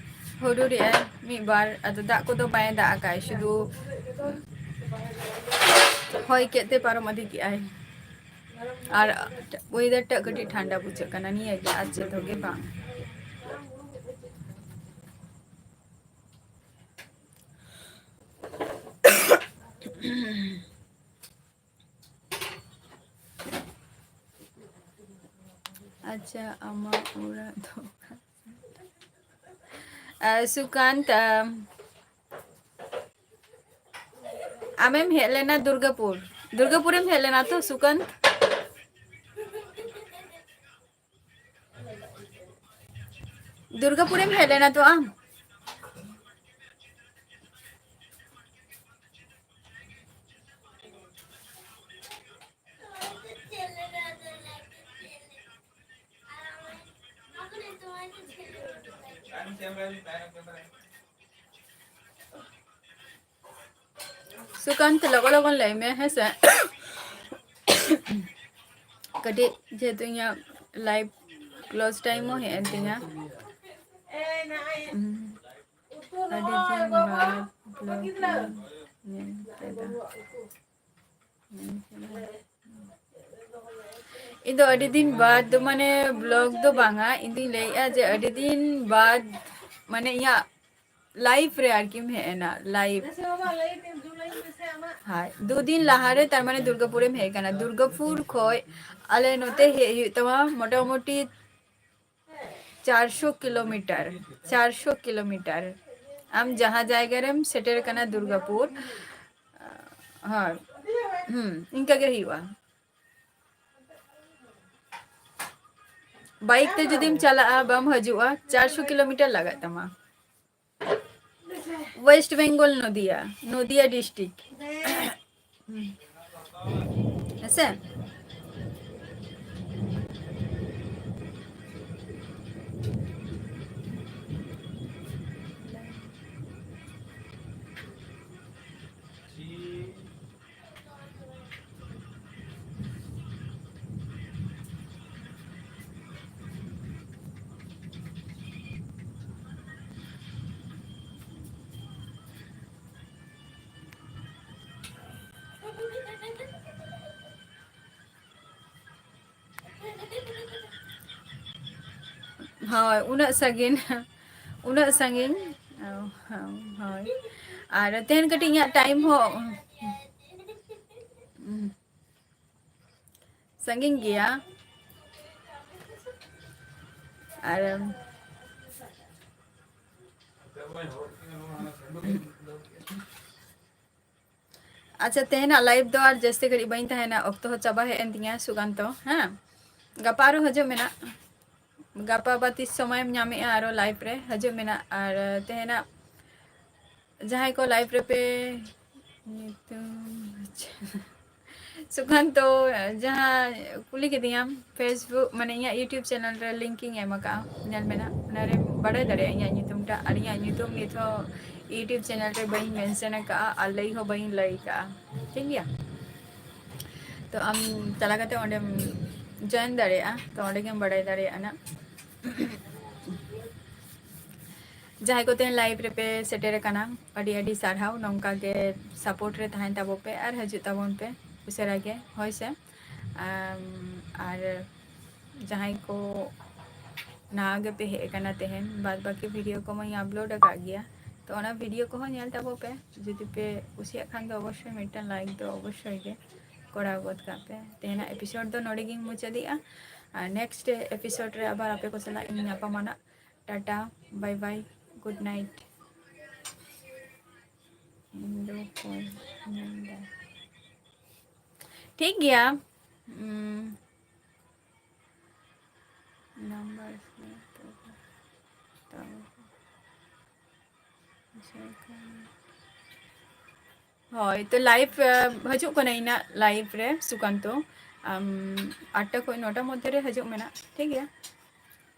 ᱦᱩᱰᱩᱨᱮᱜᱼᱟᱭ ᱢᱤᱫ ᱵᱟᱨ, ᱟᱫᱚ ᱫᱟᱜ ᱠᱚᱫᱚ ᱵᱟᱭ ᱫᱟᱜ ᱟᱠᱟᱫᱼᱟᱭ, ᱥᱩᱫᱷᱩ ᱦᱚᱭ ᱠᱮᱫ ᱛᱮ ᱯᱟᱨᱚᱢ ᱤᱫᱤ ᱠᱮᱜᱼᱟᱭ᱾ ᱟᱨ weather ᱴᱟᱜ ᱠᱟᱹᱴᱤᱡ ᱴᱷᱟᱱᱰᱟ ᱵᱩᱡᱷᱟᱹᱜ ᱠᱟᱱᱟ, ᱱᱤᱭᱟᱹ ᱜᱮ, ᱟᱨ ᱪᱮᱫ ᱦᱚᱸ ᱜᱮ ᱵᱟᱝ᱾ ᱟᱪᱪᱷᱟ, ᱟᱢᱟᱜ ᱚᱲᱟᱜ ᱫᱚ ᱚᱠᱟ? ᱟᱨ ᱥᱩᱠᱟᱱᱛ, ᱟᱢ, ᱟᱢᱮᱢ ᱦᱮᱡ ᱞᱮᱱᱟ ᱫᱩᱨᱜᱟᱯᱩᱨ? ᱫᱩᱨᱜᱟᱯᱩᱨᱮᱢ ᱦᱮᱡ ᱞᱮᱱᱟ ᱛᱚ, ᱥᱩᱠᱟᱱᱛ? ᱫᱩᱨᱜᱟᱯᱩᱨᱮᱢ ᱦᱮᱡ ᱞᱮᱱᱟ ᱛᱚ ᱟᱢ? ᱥᱩᱠᱟᱱᱛ, ᱞᱚᱜᱚᱱ ᱞᱚᱜᱚᱱ ᱞᱟᱹᱭ ᱢᱮ, ᱦᱮᱸ ᱥᱮ? ᱠᱟᱹᱴᱤᱡ, ᱡᱮᱦᱮᱛᱩ ᱤᱧᱟᱹᱜ live close time ᱦᱚᱸ ᱦᱮᱡ ᱮᱱ ᱛᱤᱧᱟ᱾ ᱦᱩᱸ᱾ ᱟᱹᱰᱤ ᱫᱤᱱ ᱵᱟᱫ vlog ᱧᱮᱞ ᱠᱮᱫᱟ᱾ ᱤᱧ ᱫᱚ ᱟᱹᱰᱤ ᱫᱤᱱ ᱵᱟᱫ ᱫᱚ, ᱢᱟᱱᱮ, vlog ᱫᱚ ᱵᱟᱝᱟ, ᱤᱧ ᱫᱩᱧ ᱞᱟᱹᱭᱮᱫᱼᱟ ᱡᱮ ᱟᱹᱰᱤ ᱫᱤᱱ ᱵᱟᱫ, ᱢᱟᱱᱮ, ᱤᱧᱟᱹᱜ live ᱨᱮ ᱟᱨᱠᱤᱢ ᱦᱮᱡ ᱮᱱᱟ, live᱾ ᱦᱳᱭ, ᱫᱩ ᱫᱤᱱ ᱞᱟᱦᱟᱨᱮ, ᱛᱟᱨ ᱢᱟᱱᱮ, ᱫᱩᱨᱜᱟᱯᱩᱨᱮᱢ ᱦᱮᱡ ᱟᱠᱟᱱᱟ᱾ ᱫᱩᱨᱜᱟᱯᱩᱨ ᱠᱷᱚᱡ ᱟᱞᱮ ᱱᱚᱛᱮ ᱦᱮᱡ ᱦᱩᱭᱩᱜ ᱛᱟᱢᱟ ᱢᱚᱴᱟᱢᱩᱴᱤ ᱪᱟᱨᱥᱚ ᱠᱤᱞᱳᱢᱤᱴᱟᱨ, ᱪᱟᱨᱥᱚ ᱠᱤᱞᱳᱢᱤᱴᱟᱨ᱾ ᱟᱢ ᱡᱟᱦᱟᱸ ᱡᱟᱭᱜᱟ ᱨᱮᱢ ᱥᱮᱴᱮᱨ ᱠᱟᱱᱟ ᱫᱩᱨᱜᱟᱯᱩᱨ, ᱦᱳᱭ, ᱦᱩᱸ, ᱤᱱᱠᱟ ᱜᱮ ᱦᱩᱭᱩᱜᱼᱟ᱾ Bike ᱛᱮ ᱡᱩᱫᱤᱢ ᱪᱟᱞᱟᱜᱼᱟ, ᱵᱟᱢ ᱦᱤᱡᱩᱜᱼᱟ, ᱪᱟᱨᱥᱚ ᱠᱤᱞᱳᱢᱤᱴᱟᱨ ᱞᱟᱜᱟᱜ ᱛᱟᱢᱟ᱾ West Bengal, ᱱᱚᱫᱤᱭᱟ, ᱱᱚᱫᱤᱭᱟ district᱾ ᱦᱮᱸᱥᱮ? ᱦᱳᱭ, ᱩᱱᱟᱹᱜ ᱥᱟᱺᱜᱤᱧ, ᱩᱱᱟᱹᱜ ᱥᱟᱺᱜᱤᱧ᱾ ᱚ, ᱦᱳᱭ᱾ ᱟᱨ ᱛᱮᱦᱮᱧ ᱠᱟᱹᱴᱤᱡ ᱤᱧᱟᱹᱜ time ᱦᱚᱸ ᱥᱟᱺᱜᱤᱧ ᱜᱮᱭᱟ᱾ ᱟᱨ ᱟᱪᱪᱷᱟ, ᱛᱮᱦᱮᱧᱟᱜ live ᱫᱚ ᱟᱨ ᱡᱟᱹᱥᱛᱤ ᱜᱷᱟᱹᱲᱤᱡ ᱵᱟᱹᱧ ᱛᱟᱦᱮᱱᱟ, ᱚᱠᱛᱚ ᱦᱚᱸ ᱪᱟᱵᱟ ᱦᱮᱡ ᱮᱱ ᱛᱤᱧᱟ, ᱥᱩᱠᱟᱱᱛᱚ, ᱦᱮᱸ? ᱜᱟᱯᱟ ᱟᱨᱚ ᱦᱤᱡᱩᱜ ᱢᱮᱱᱟᱜ, ᱜᱟᱯᱟ ᱵᱟ ᱛᱤᱥ ᱥᱚᱢᱚᱭᱮᱢ ᱧᱟᱢᱮᱜᱼᱟ, ᱟᱨᱚ live ᱨᱮ ᱦᱤᱡᱩᱜ ᱢᱮᱱᱟᱜ᱾ ᱟᱨ ᱛᱮᱦᱮᱧᱟᱜ ᱡᱟᱦᱟᱸᱭ ᱠᱚ live ᱨᱮᱯᱮ ᱧᱩᱛᱩᱢ, ᱟᱪᱪᱷᱟ, ᱥᱩᱠᱟᱱᱛᱚ, ᱡᱟᱦᱟᱸ ᱠᱩᱞᱤ ᱠᱤᱫᱤᱧᱟᱢ, Facebook, ᱢᱟᱱᱮ ᱤᱧᱟᱹᱜ YouTube channel ᱨᱮ link ᱤᱧ ᱮᱢ ᱟᱠᱟᱫᱼᱟ, ᱧᱮᱞ ᱢᱮ ᱱᱟᱜ, ᱚᱱᱟᱨᱮᱢ ᱵᱟᱲᱟᱭ ᱫᱟᱲᱮᱭᱟᱜᱼᱟ ᱤᱧᱟᱹᱜ ᱧᱩᱛᱩᱢ ᱴᱟᱜ᱾ ᱟᱨ ᱤᱧᱟᱹᱜ ᱧᱩᱛᱩᱢ ᱱᱤᱛ ᱦᱚᱸ YouTube channel ᱨᱮ ᱵᱟᱹᱧ mention ᱟᱠᱟᱫᱼᱟ ᱟᱨ ᱞᱟᱹᱭ ᱦᱚᱸ ᱵᱟᱹᱧ ᱞᱟᱹᱭ ᱟᱠᱟᱫᱼᱟ, ᱴᱷᱤᱠ ᱜᱮᱭᱟ? ᱛᱚ ᱟᱢ ᱪᱟᱞᱟᱣ ᱠᱟᱛᱮ ᱚᱸᱰᱮᱢ join ᱫᱟᱲᱮᱭᱟᱜᱼᱟ, ᱛᱚ ᱚᱸᱰᱮ ᱜᱮᱢ ᱵᱟᱲᱟᱭ ᱫᱟᱲᱮᱭᱟᱜᱼᱟ ᱱᱟᱜ᱾ ᱡᱟᱦᱟᱸᱭ ᱠᱚᱛᱮ live ᱨᱮᱯᱮ ᱥᱮᱴᱮᱨ ᱟᱠᱟᱱᱟ, ᱟᱹᱰᱤ ᱟᱹᱰᱤ ᱥᱟᱨᱦᱟᱣ᱾ ᱱᱚᱝᱠᱟ ᱜᱮ support ᱨᱮ ᱛᱟᱦᱮᱱ ᱛᱟᱵᱚ ᱯᱮ ᱟᱨ ᱦᱤᱡᱩᱜ ᱛᱟᱵᱚᱱ ᱯᱮ ᱩᱥᱟᱹᱨᱟ ᱜᱮ, ᱦᱳᱭ ᱥᱮ᱾ ᱟᱢ, ᱟᱨ ᱡᱟᱦᱟᱸᱭ ᱠᱚ ᱱᱟᱣᱟ ᱜᱮᱯᱮ ᱦᱮᱡ ᱟᱠᱟᱱᱟ ᱛᱮᱦᱮᱧ, ᱵᱟᱫ ᱵᱟᱹᱠᱤ video ᱠᱚᱢᱟᱧ upload ᱟᱠᱟᱫ ᱜᱮᱭᱟ, ᱛᱚ ᱚᱱᱟ video ᱠᱚᱦᱚᱸ ᱧᱮᱞ ᱛᱟᱵᱚ ᱯᱮ᱾ ᱡᱩᱫᱤ ᱯᱮ ᱠᱩᱥᱤᱭᱟᱜ ᱠᱷᱟᱱ ᱫᱚ ᱚᱵᱚᱥᱥᱳᱭ ᱢᱤᱫᱴᱟᱝ like ᱫᱚ ᱚᱵᱚᱥᱥᱳᱭ ᱜᱮ ᱠᱚᱨᱟᱣ ᱜᱚᱫ ᱠᱟᱜ ᱯᱮ᱾ ᱛᱮᱦᱮᱧᱟᱜ episode ᱫᱚ ᱱᱚᱰᱮ ᱜᱤᱧ ᱢᱩᱪᱟᱹᱫᱮᱜᱼᱟ, ᱟᱨ next episode ᱨᱮ ᱟᱵᱟᱨ ᱟᱯᱮ ᱠᱚ ᱥᱟᱞᱟᱜ ᱤᱧ ᱧᱟᱯᱟᱢᱟ ᱱᱟᱜ᱾ Tata, bye bye, good night᱾ ᱤᱧ ᱫᱚ ᱯᱷᱳᱱ ᱧᱮᱞ ᱫᱟ᱾ ᱴᱷᱤᱠ ᱜᱮᱭᱟ᱾ ᱩᱸ, number ᱥᱮ ᱛᱚᱵᱮ, ᱛᱚᱵᱮ᱾ ᱦᱳᱭ, ᱛᱚ live, ᱟ, ᱦᱤᱡᱩᱜ ᱠᱟᱱᱟ ᱤᱧᱟᱹᱜ live ᱨᱮ ᱥᱩᱠᱟᱱᱛᱚ᱾ ᱟᱢ ᱟᱴᱴᱟ ᱠᱷᱚᱱ ᱱᱚᱴᱟ ᱢᱚᱫᱽᱫᱷᱮ ᱨᱮ ᱦᱤᱡᱩᱜ ᱢᱮ ᱱᱟᱜ, ᱴᱷᱤᱠ ᱜᱮᱭᱟ?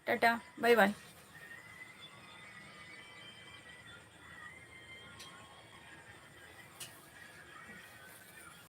Tata, bye bye᱾